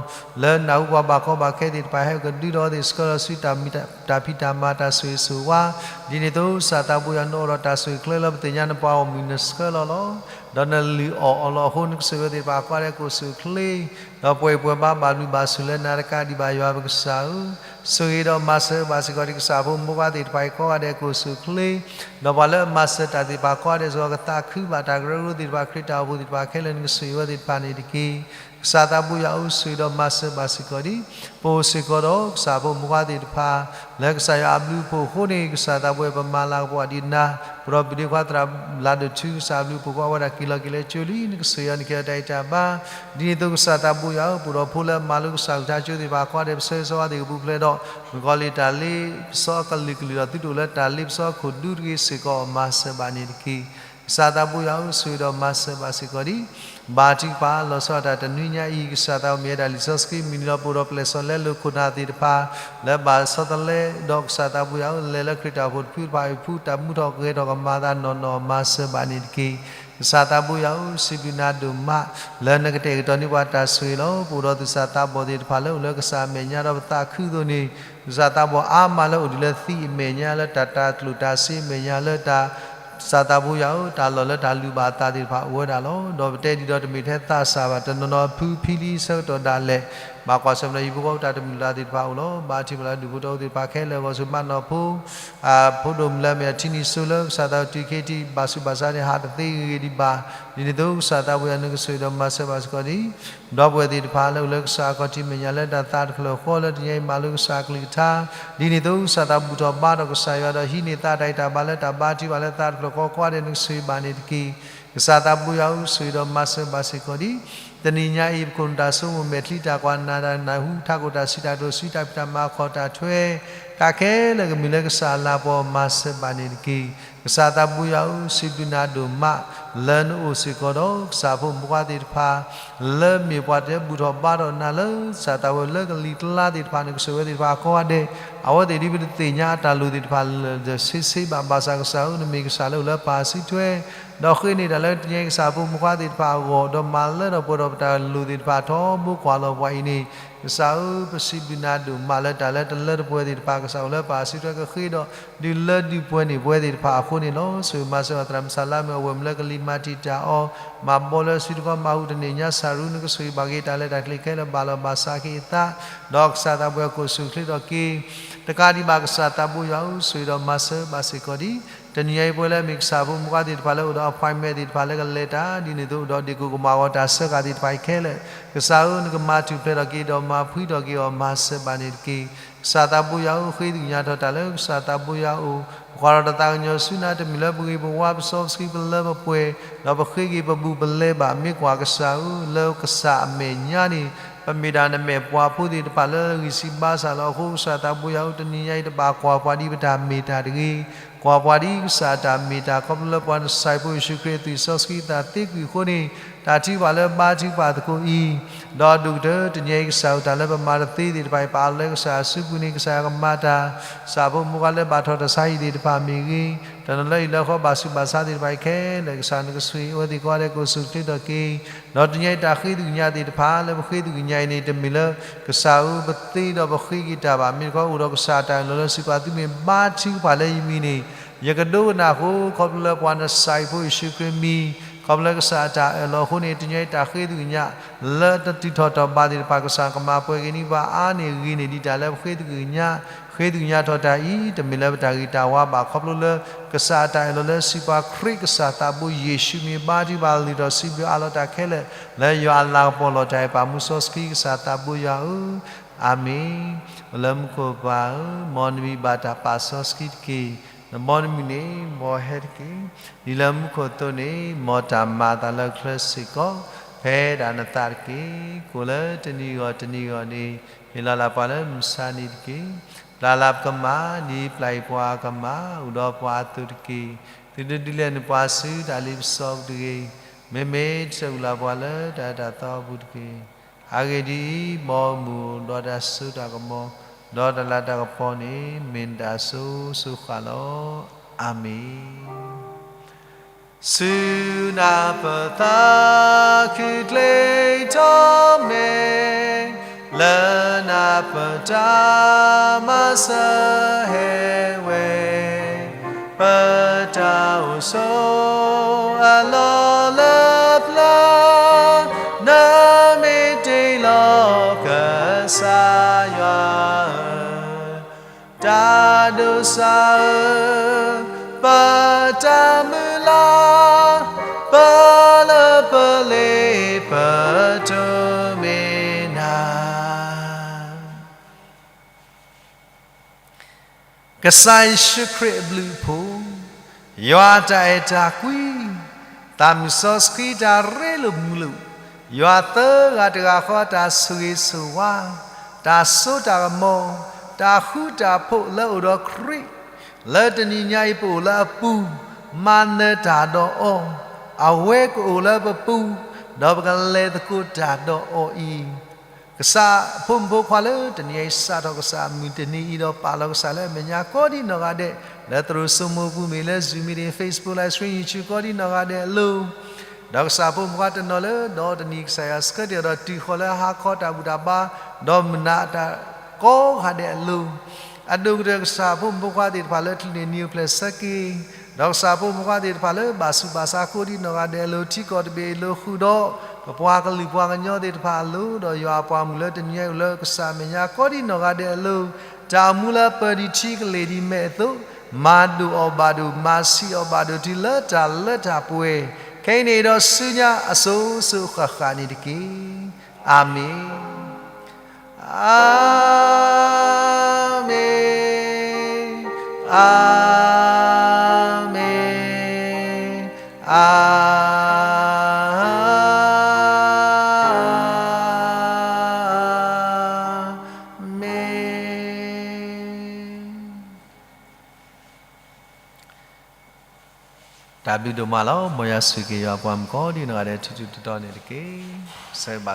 လၢနၢ်ဟူပှၤဘၣ်ကီဘၣ်ခဲသ့ၣ်တဖၣ် ဟဲကဒုဒီးအဝဲသ့ၣ်ဆှၢလီၤဆူတၢ်ဖံးတၢ်မၤတၢ်ဆိၣ်ဂ့ၤဆိၣ်ဝါ ဒ်န့ၣ်အသိးကစၢ်သးဘိယွၤ နအိၣ်ဒီးတၢ်ဆိၣ်ဂ့ၤချၢလၢပသ့ၣ်ညါနပှၤဂီၢ်မုၢ်နဆှၢလီၤလီၤ. ဒီးနလုၢ်အီၣ်အီၤလီၤအဃိ နကဆိၣ်ဂ့ၤဝဲသ့ၣ်တဖၣ်ကိးဂၤဒဲးကအိၣ်ဆူၣ်အိၣ်ချ့ ဒီးပှဲၤပှဲၤဘါဘၣ်ဘျုးဘၣ်ဆိၣ်လၢနၤတကးဒံးဘၣ်ယွၤပကစၢ်ဧၢ ဆိၣ်ဂ့ၤဒီးမၤစၢၤဘၣ်စ့ၢ်ကီး ဒ်ကစၢ်ဖိမုၣ်ဖိခွါသ့ၣ်တဖၣ်အံၤကိးဂၤဒဲးကအိၣ်ဆူၣ်အိၣ်ချ့ ဒီးပှၤလၢအမၤစၢၤတၢ်သ့ၣ်တဖၣ်ကိးဂၤဒဲးစ့ၢ်ကီး ကသးခုဘၣ်တၢ်ကရၢကရိသ့ၣ်တဖၣ် ခရံာ်တၢ်အိၣ်ဖှိၣ်သ့ၣ်တဖၣ်ခဲလၢာ် နကဆိၣ်ဂ့ၤဝဲသ့ၣ်တဖၣ်န့ၣ်တက့ၢ်. ကစၢ်သးဘိယွၤဧၢ ဆိၣ်ဂ့ၤဒီးမၤစၢၤဘၣ်စ့ၢ်ကီးဒ် ပအိၣ်စ့ၢ်ကီးဒီးကစၢ်ဖိမုၣ်ဖိခွါသ့ၣ်တဖၣ် လၢကစၢ်ယွၤအဘျုးအဖှိၣ်အဃိန့ၣ် ကစၢ်သးဘိယွၤ ပမၤလၤကပီၤဒ်နၤ ပဒီပုၢ်ဝဲၢ်ခွါသရၣ်လၤဒိၣ်ထူ ကစၢ်အဘျုးအဖှိၣ်ကိးဂၤဒဲး ဝဲဒၣ်က့ၤလီၤက့ၤလၢကၠိလံ နကဆိၣ်ဂ့ၤအီၤ နကဟ့ၣ်အီၤတၢ်အံးတၢ်ဘါ ဒ်န့ၣ်အသိးကစၢ်သးဘိယွၤဧၢ ပအိၣ်ဒီးဖိလၢအမၤလိကစၢ်အကလုၢ်ကထါကၠိသ့ၣ်တဖၣ်ကိးဂၤဒဲး ပဆၢဂ့ၤဆၢဝါသ့ၣ်ကပူၤဖျဲးဒီး မုၣ်ကီၤလံၢ်တၢ်လ့ပစီအကလုာ်ကလုာ်ဒီးသုတအိၣ်လၢတၢ်လ့ပစီအခိၣ်ဒူတဂ့ၤစ့ၢ်ကီး မၤစၢၤဘၣ်န့ၣ်တက့ၢ်. ကစၢ်သးဘိယွၤဧၢ, ဆိၣ်ဂ့ၤဒီးမၤစၢၤဘၣ်စ့ၢ်ကီးဒံး ဘါထုကဖၣ်လီၤဆီဒၣ်တၢ်တနွံညါအံၤ, ကစၢ်သးဘိမ့ၢ်ဝဲဒၣ်လံာ်စီဆှံမုၢ်နံၤလီၤပှီၢ်ဒီးပျဲၢ်စီၤလၢလိာ်ခိၣ်နၢ်သ့ၣ်တဖၣ် လၢဘၣ်ဆီတလဲ, ဒီးကစၢ်သးဘိယွၤဧၢ, လဲၤလၢခရံာ်တၢ်အိၣ်ဖှိၣ်တဖုတဖၣ်အံၤအဖု တၢ်မူထီၣ်ဂဲၤထီၣ်ကမၤအသးနီၢ်နီၢ်မၤစၢၤဘၣ်န့ၣ်တက့ၢ်. ကစၢ်သးဘိယွၤဧၢ, စံးဘျုးနၤဒိၣ်မး လၢနကတဲာ်ကတီၤန့ၢ်ပှၤတၢ်ဆိၣ်ဂ့ၤလီၤ. ပအိၣ်ဒီးသူၣ်စၢ်သးဘီၣ်သ့ၣ်တဖၣ်လၢအိၣ်လၢကစၢ်အမဲာ်ညါဒီးပသးခုအသိးန့ၣ်, သူၣ်စၢ်သးဘီၣ်အါမးလၢအိၣ်ဒံးလၢသံအမဲာ်ညါ လၢတၢ်တၤကျိၣ်တၤစ့အမဲာ်ညါ လၢတၢ် ကစၢ်သးဘိယွၤဧၢ, တၢ်လီၢ်လၢတၢ်လုၢ်ဘၣ်အသးသ့ၣ်တဖၣ်အိၣ်ဝဲဒၣ်လီၤ. ဒီးပတဲဒ်ဒီးတမ့ၢ်ထဲသးစၢ်ဘၣ်, တနီၤနီၤဖုဖံလံအဆၢကတီၢ်ဒၣ်လဲာ် ဘၣ်ကွၢ်ဆၢၣ်မဲာ်ဒီးဟံၣ်ဖိဃီဖိတၢ်တမုာ်လၤသ့ၣ်တဖၣ်အိၣ်လီၤ. ဘါထုကဖၣ်လၢဒူၣ်ဖိထၢဖိသ့ၣ်တဖၣ်ခဲလၢာ်အဂီၢ် ဆူမၤနီၣ်ဖိ အဖိဒိၣ်မုၣ်လၢအမ့ၢ်အထံနံၤစိလၢကစၢ်သးဘိတုၤခဲအံၤ ဘၣ်ဆူးဘၣ်ဆါန့ၣ် ဟးတသ့ဂ့ၤဂ့ၤဒံးဘၣ်. ဒ်န့ၣ်အသိး ကစၢ်သးဘိယွၤနကဆိၣ်ဂ့ၤဒီးမၤစၢၤဘၣ်စ့ၢ်ကီးဒံး ဒီပုၢ်ဝဲၢ်သ့ၣ်တဖၣ်လၢအိၣ်လၢကစၢ်အခီၣ်ထံးမဲာ်ညါ လၢတၢ်သးတဖျၢၣ်ဃီ လၢတနံၤအံၤမၤလိကစၢ်အကလုၢ်ကထါ, ဒ်န့ၣ်အသိး ကစၢ်သးဘိဘူၣ်ထီၣ်ဘါထီၣ်ကစၢ်ယွၤဒီးဟံးန့ၢ်သးတၢ်ဂံၢ်တၢ်ဘါလၢတၢ်ဘါထုကဖၣ်လၢသးတဖျၢၣ်ဃီ ကိးဂၤဒဲးနကဆိၣ်ဂ့ၤဘၣ်န့ၣ်တက့ၢ်. ကစၢ်သးဘိယွၤဧၢ, ဆိၣ်ဂ့ၤဒီးမၤစၢၤဘၣ်စ့ၢ်ကီးဒံး တနံၤညါအံၤ ပခိၣ်နူာ်တၢ်ဆိကမိၣ် မဲာ်ချံတၢ်ကွၢ် နၢ်တၢ်နၢ်ဟူ ထးခိၣ်တၢ်စံးတၢ်ကတိၤ စုတၢ်ဖံးတၢ်မၤ ခီၣ်တၢ်ထွဲ တၢ်ခဲလၢာ်ကမ့ၢ်လၢကစၢ်အလၤပှီၢ် မၤစၢၤဘၣ်န့ၣ်တက့ၢ်. ကစၢ်သးဘိယွၤဧၢ, စံးဘျုးနၤဒိၣ်မး လၢနအိၣ်စ့ၢ်ကီးဒီးကစၢ်ဖိမုၣ်ဖိခွါသ့ၣ်တဖၣ် လၢမ့ၢ်ပှၤတဘူၣ်ထီၣ်ဘါထီၣ်နၤလၢကစၢ်သးဝဲလၢကလံၤကျါသ့ၣ်တဖၣ် နကဆိၣ်ဂ့ၤဝဲသ့ၣ်တဖၣ်ကိးဂၤဒဲး, အဝဲသ့ၣ်ဒ်ပတသ့ၣ်ညါအတၢ်လိၣ်သ့ၣ်တဖၣ်လၢာ်လၢာ်ဆ့ဆ့ဘၣ်, ဘၣ်ဆၣ်ကစၢ်ဧၢ, နမ့ၢ်ကစၢ်လၢအိၣ်လၢပၢ်စုထွဲ ဒီးဃ့န့ၢ်တၢ်လၢတနံၤအံၤကစၢ်ဖိမုၣ်ဖိခွါသ့ၣ်တဖၣ်အဂီၢ်, ဒီးမၤလၢထီၣ်ပှဲၤထီၣ်ပတၢ်လိၣ်သ့ၣ်တဖၣ်ထီဘိကွၢ်လီၤပှၤအံၤန့ၣ်, ကစၢ်ဧၢ, ပစံးဘျုးနၤဒိၣ်မးလၢတၢ်လၢတလၢတပှဲၤသ့ၣ်တဖၣ် ကစၢ်အိၣ်လၢပၢ်စုထွဲကဃ့ဒီး ဒုးလၢဒုးပှဲၤန့ၢ်ပဝဲသ့ၣ်တဖၣ်အဃိန့ၣ်လီၤ. ဆိၣ်ဂ့ၤမၤစၢၤဘၣ်သရၣ်မုၣ်စၢ်လါမ့ၢ်အဝဲၢ်မုၣ်လၢကလံၤမၤတံာ်တာ်အီၤ, မၤဘီလၢစုတခီ မၤဟူးတန့ၢ်ညါ စၢ်ရူ နကဆိၣ်ဂ့ၤဘၣ်က့ၤတၢ်လၢတၢ်ချ့ခဲလၢာ် ဘၣ်လီၤဘၣ်စးက့ၤအသး, ဒီးကစၢ်သးဘိယွၤကိးဆူၣ်ချ့ထီၣ်က့ၤ တကးဒံးဘၣ် ကစၢ်သးဘိယွၤဧၢ, ဆိၣ်ဂ့ၤဒီးမၤစၢၤဘၣ်စ့ၢ်ကီးဒံး တနံၤအံၤ ပဝဲလၢအမ့ၢ်ကစၢ်ဖိမုၣ်ဖိခွါသ့ၣ်တဖၣ်လၢအိၣ်ဒီး appointment သ့ၣ်တဖၣ်လၢကလဲၤတၢ် ဒ်န့ၣ်အသိးဒီး ဒ့ၣ်ကိၣ်ကမၣ်ဂီၤတၢ်စၢဃာ်သ့ၣ်တဖၣ်အံၤခဲလၢာ်, ကစၢ်ဧၢ, နကမၤထူၣ်ဖျဲးထီၣ်က့ၤဒီးမၤဖှံထီၣ်က့ၤအီၤ မၤစၢၤဘၣ်န့ၣ်တက့ၢ်. ကစၢ်သးဘိယွၤဧၢ, ဃ့သကညးထီၣ်တၢ်လၢကစၢ်သးဘိယွၤအအိၣ်, ပကွၢ်ထီၣ်တၢ်သးကညီၤဆူနၤ တမ့ၢ်လၢပဂ့ၤပဝါ ပစီပဆှံ ပလၢပပှဲၤ ဒီးပဃ့က့ၤပဘူၣ်ပလဲဘၣ်, မ့ၢ်ကွၢ်ကစၢ်ဧၢ, လၢကစၢ်အမဲာ်ညါန့ၣ် ပမ့ၢ်ဒၣ်နမဲာ်ပှၤဖိသ့ၣ်တဖၣ်လၢဂံၢ်စၢ်ဘါစၢ်လီၤ. အဃိကစၢ်သးဘိယွၤဧၢ, တနံၤညါအံၤ တဘၣ်ကွၢ်ပှၤဒ်ပတၢ်မ့ၢ်တၢ်တဂ့ၤ, ကွၢ်ပှၤဒ်ကစၢ်အတၢ်မ့ၢ်တၢ် ခီဖျိလၢပှၤနဆှၢဖိယ့ၣ်ၡူးခရံာ်အသွံၣ်စီဆှံအသးသ့ကွံာ်အဃိန့ၣ်, တၢ်ထုကဖၣ်လၢဘါထုကဖၣ်သကိးအံၤ, ဒီးဒိၣ်ကတၢၢ်တနံၤအံၤ ကစၢ်ဧၢ, တၢ်လၢပမၤတသ့သ့ၣ်တဖၣ်အံၤ ပအးလီၤလၢကစၢ်အစုပူၤန့ၣ် ကစၢ်ယွၤကမၤတၢ်, ကစၢ်ဖိမုၣ်ဖိခွါလၢဘၣ်ထီၣ်တၢ်ဆါဟံၣ်သ့ၣ်တဖၣ်မ့ၢ်ဂ့ၤ, တနီၤလၢအံၤလၢဃီဘၣ်ဆူးဘၣ်ဆါသ့ၣ်တဖၣ်အံၤခဲလၢာ် ကစၢ်နကဆိၣ်ဂ့ၤအဝဲသ့ၣ်ကိးဂၤဒဲး ကိးဆူၣ်ချ့ထီၣ်က့ၤ, ဒီးတနံၤအံၤတၢ်ဃ့သကညးသ့ၣ်တဖၣ်လၢပဃ့သကညးအံၤန့ၣ် တမ့ၢ်လၢ ကစၢ်ဧၢ, ပသ့ဒီးပဃ့က့ၤတၢ်ဘၣ်, မ့ၢ်တခီအိၣ်ဒီးကစၢ်အတၢ်အၢၣ်လီၤလၢစုပူၤ သုမ့ၢ်ဘါထုကဖၣ်လၢယမံၤန့ၣ် ယကဒိကနၣ်အဃိ ခီဖျိလၢပှၤနဆှၢဖိယ့ၣ်ၡူးခရံာ်မံၤ, ခီဖျိလၢကစၢ်အတၢ်အၢၣ်လီၤအဃိန့ၣ် တနံၤအံၤတၢ်ဃ့သကညး လၢတတုၤထီၣ်တီၢ်ဘၣ်သ့ၣ်တဖၣ် ကစၢ်ကမၤပှဲၤက့ၤန့ၢ်ပှၤအါန့ၢ်ဂ့ၤန့ၢ် ဒ်တၢ်လၢပဃ့သကညး, ဃ့သကညးထီၣ်တၢ်အံၤ တမ့ၢ်လၢပတၢ်ဂ့ၤတၢ်ဝါဘၣ်, ခီဖျိလၢ ကစၢ်အတၢ်အၢၣ်လီၤလၢစုပူၤ ခရံာ်ကစၢ်သးဘိယ့ၣ်ၡူးမံၤ ဘါထုကဖၣ်လုၢ်ထီၣ်စံးဘျုးအးလီၤတၢ်ခဲလၢာ် လၢယွၤအလၤကပီၤလီၤတၢ်အံၤ ပၢ်မူစီဆှံကစၢ်သးဘိယွၤဧၢ, အၤမ့ၣ်. အိၣ်လၢမူခိၣ်ပၢ်ဧၢ, မ်နမံၤဘၣ်တၢ်ပာ်စီဆှံတက့ၢ်. နဘီနမုၢ်န့ၣ် မ်အဟဲတက့ၢ်. ဒ်လၢမူခိၣ်အသိးန့ၣ် မ်တၢ်မၤအသးလၢချၢစ့ၢ်ကီး ဖဲဒၣ်နသးတက့ၢ်. ကိၣ်လၢတနံၤဂီၢ်တနံၤဂီၢ်န့ၣ် ဟ့ၣ်လီၤလၢပှၤလၢမုၢ်ဆါနံၤတက့ၢ်. ပျၢ်လၢပကမၣ် ဒ်ပျၢ်အံၤပှၤအကမၣ် အိၣ်ဒီးပှၤအသိးတက့ၢ်. သုတဒုးလဲၤနုာ်ပှၤဆူတၢ်လ့ပစီပူၤတဂ့ၤ. မ့မ့ၢ်တၢ်အုၣ်လီၤပှၤလၢတၢ်အၢတၢ်သီအပူၤတက့ၢ်. အဂ့ၢ်ဒ်အံၤ, မ်မုၢ်အိၣ်ဒီးတၢ်စိတၢ်ကမီၤ, ဒီးတၢ်လၤတၢ်ကပီၤန့ၣ် မ့ၢ်နတၢ်အစိၤစိၤဃၣ်လီၤ. အၤမ့ၣ်. ဆူနၢ်ပၢၢ်သးခုကလဲၤထီၣ်မဲာ်, လၢနၢ်ပၢၢ်တၢ်မၤစၢၤဟဲဝဲ, ပတၢ်အိၣ်ဆိးအလီၢ်လၢပျၢၤ, နမ့ၢ်တ့လီၤကစၢ်ယွၤဧၢ, တၢ်ဒိးစၢ်ဧၢ, ပတၢ်မုၢ်လၢ်, ပလၢပလ့ပတိၢ်မ့ၢ်နၤ. ကစၢ်ယ့ၣ်ၡူးခရံာ်အဘျုးအဖှိၣ်, ယွၤတၢ်အဲၣ်တၢ်ကွံ, သးမုၢ်စီဆှံတၢ်ရ့လိာ်မုာ်လိာ်, ယွၤသၢဂၤတဂၤဃီတၢ်ဆိၣ်ဂ့ၤဆိၣ်ဝါ, တၢ်စိတၢ်ကမီၤ, တၢ်ဃူတၢ်ဖိးလၢအိၣ်ဒီးခရံာ်, လၢတနံၤညါအံၤပအိၣ်လၢအပူၤ, မၤနၢၤတၢ်ဒီးအီၤ, အဝဲကအိၣ်လၢပပူၤ, ဒီးပကလဲၤသကိးတၢ်ဒီးအီၤအံၤ. ကစၢ်အဖိမုၣ်ဖိခွါလၢတနံၤအံၤ စးထီၣ်ကစၢ်အမုၢ်တနံၤအံၤ ဒီးပာ်လီၤကစၢ်လၢအမဲာ်ညါကိးဒ်နီၢ်ဂၤဒဲး, လၢသရိာ်စိမိၤပူၤမ့ၢ်လၢ Zoom meeting, Facebook live stream, YouTube ကိးဒ်နီၢ်ဂၤဒဲးအလိၤ ဒီးကစၢ်ဖိမုၣ်ဖိခွါတနီၤလၢ ဒီတနံၤကစၢ်ယွၤဆှၢတ့ၢ်အီၤဒီးတုၤဃီၤလၢဟါခီတၢ်ဘူၣ်တၢ်ဘါ, ဒီးမုၢ်နၤအတၢ်ကိးဂၤဒဲးအလိၤ, အဒိၣ်ကတၢၢ်ကစၢ်ဖိမုၣ်ဖိခွါသ့ၣ်တဖၣ်လၢ တနံၤနံၤအိၣ်ဖျဲၣ်ဆၢက့ၤ, ဒီးကစၢ်ဖိမုၣ်ဖိခွါသ့ၣ်တဖၣ်လၢ ဘၣ်ဆူးဘၣ်ဆါကိးဒ်နီၢ်ဂၤဒဲးအလိၤ, ထံကီၢ်တဘ့ၣ်အလိၤဃုာ်ဒီး ပပှၤကလုာ်ပှၤကညီသ့ၣ်တဖၣ်အလိၤ, ဒီးယွၤအပှၤမုၣ်လၢတနံၤအံၤအိၣ်လၢကစၢ်အမဲာ်ညါ ကိးဒ်နီၢ်ဂၤဒဲးအလိၤ, တၢ်အိၣ်မူလၢပၢၤဒံးထံကလ့ၢ်ဒံးမဲာ်အသိး, မၤဒိၣ်အီၤဘၣ်ဒိၣ်, မၤဆံးအီၤဘၣ်ဒိၣ်တုၤလၢတၢ်လၢတၢ်ပှဲၤ, ခဲအံၤန့ၣ်ဒီးဆူညါအစိၤစိၤဃၣ်ဃၣ်န့ၣ်တက့ၢ်. အၤမ့ၣ်, အၤမ့ၣ်, အၤမ့ၣ်, အၤမ့ၣ်. တၢ်ဘျုးဒိၣ်မးလီၤ. မ်ယွၤဆိၣ်ဂ့ၤက့ၤယွၤအပှၤမုၣ်ကိးဒ်နီၢ်ဂၤဒဲး ထူထူတီတီန့ၣ်တက့ၢ်. ဆၢဂ့ၤဘၣ်.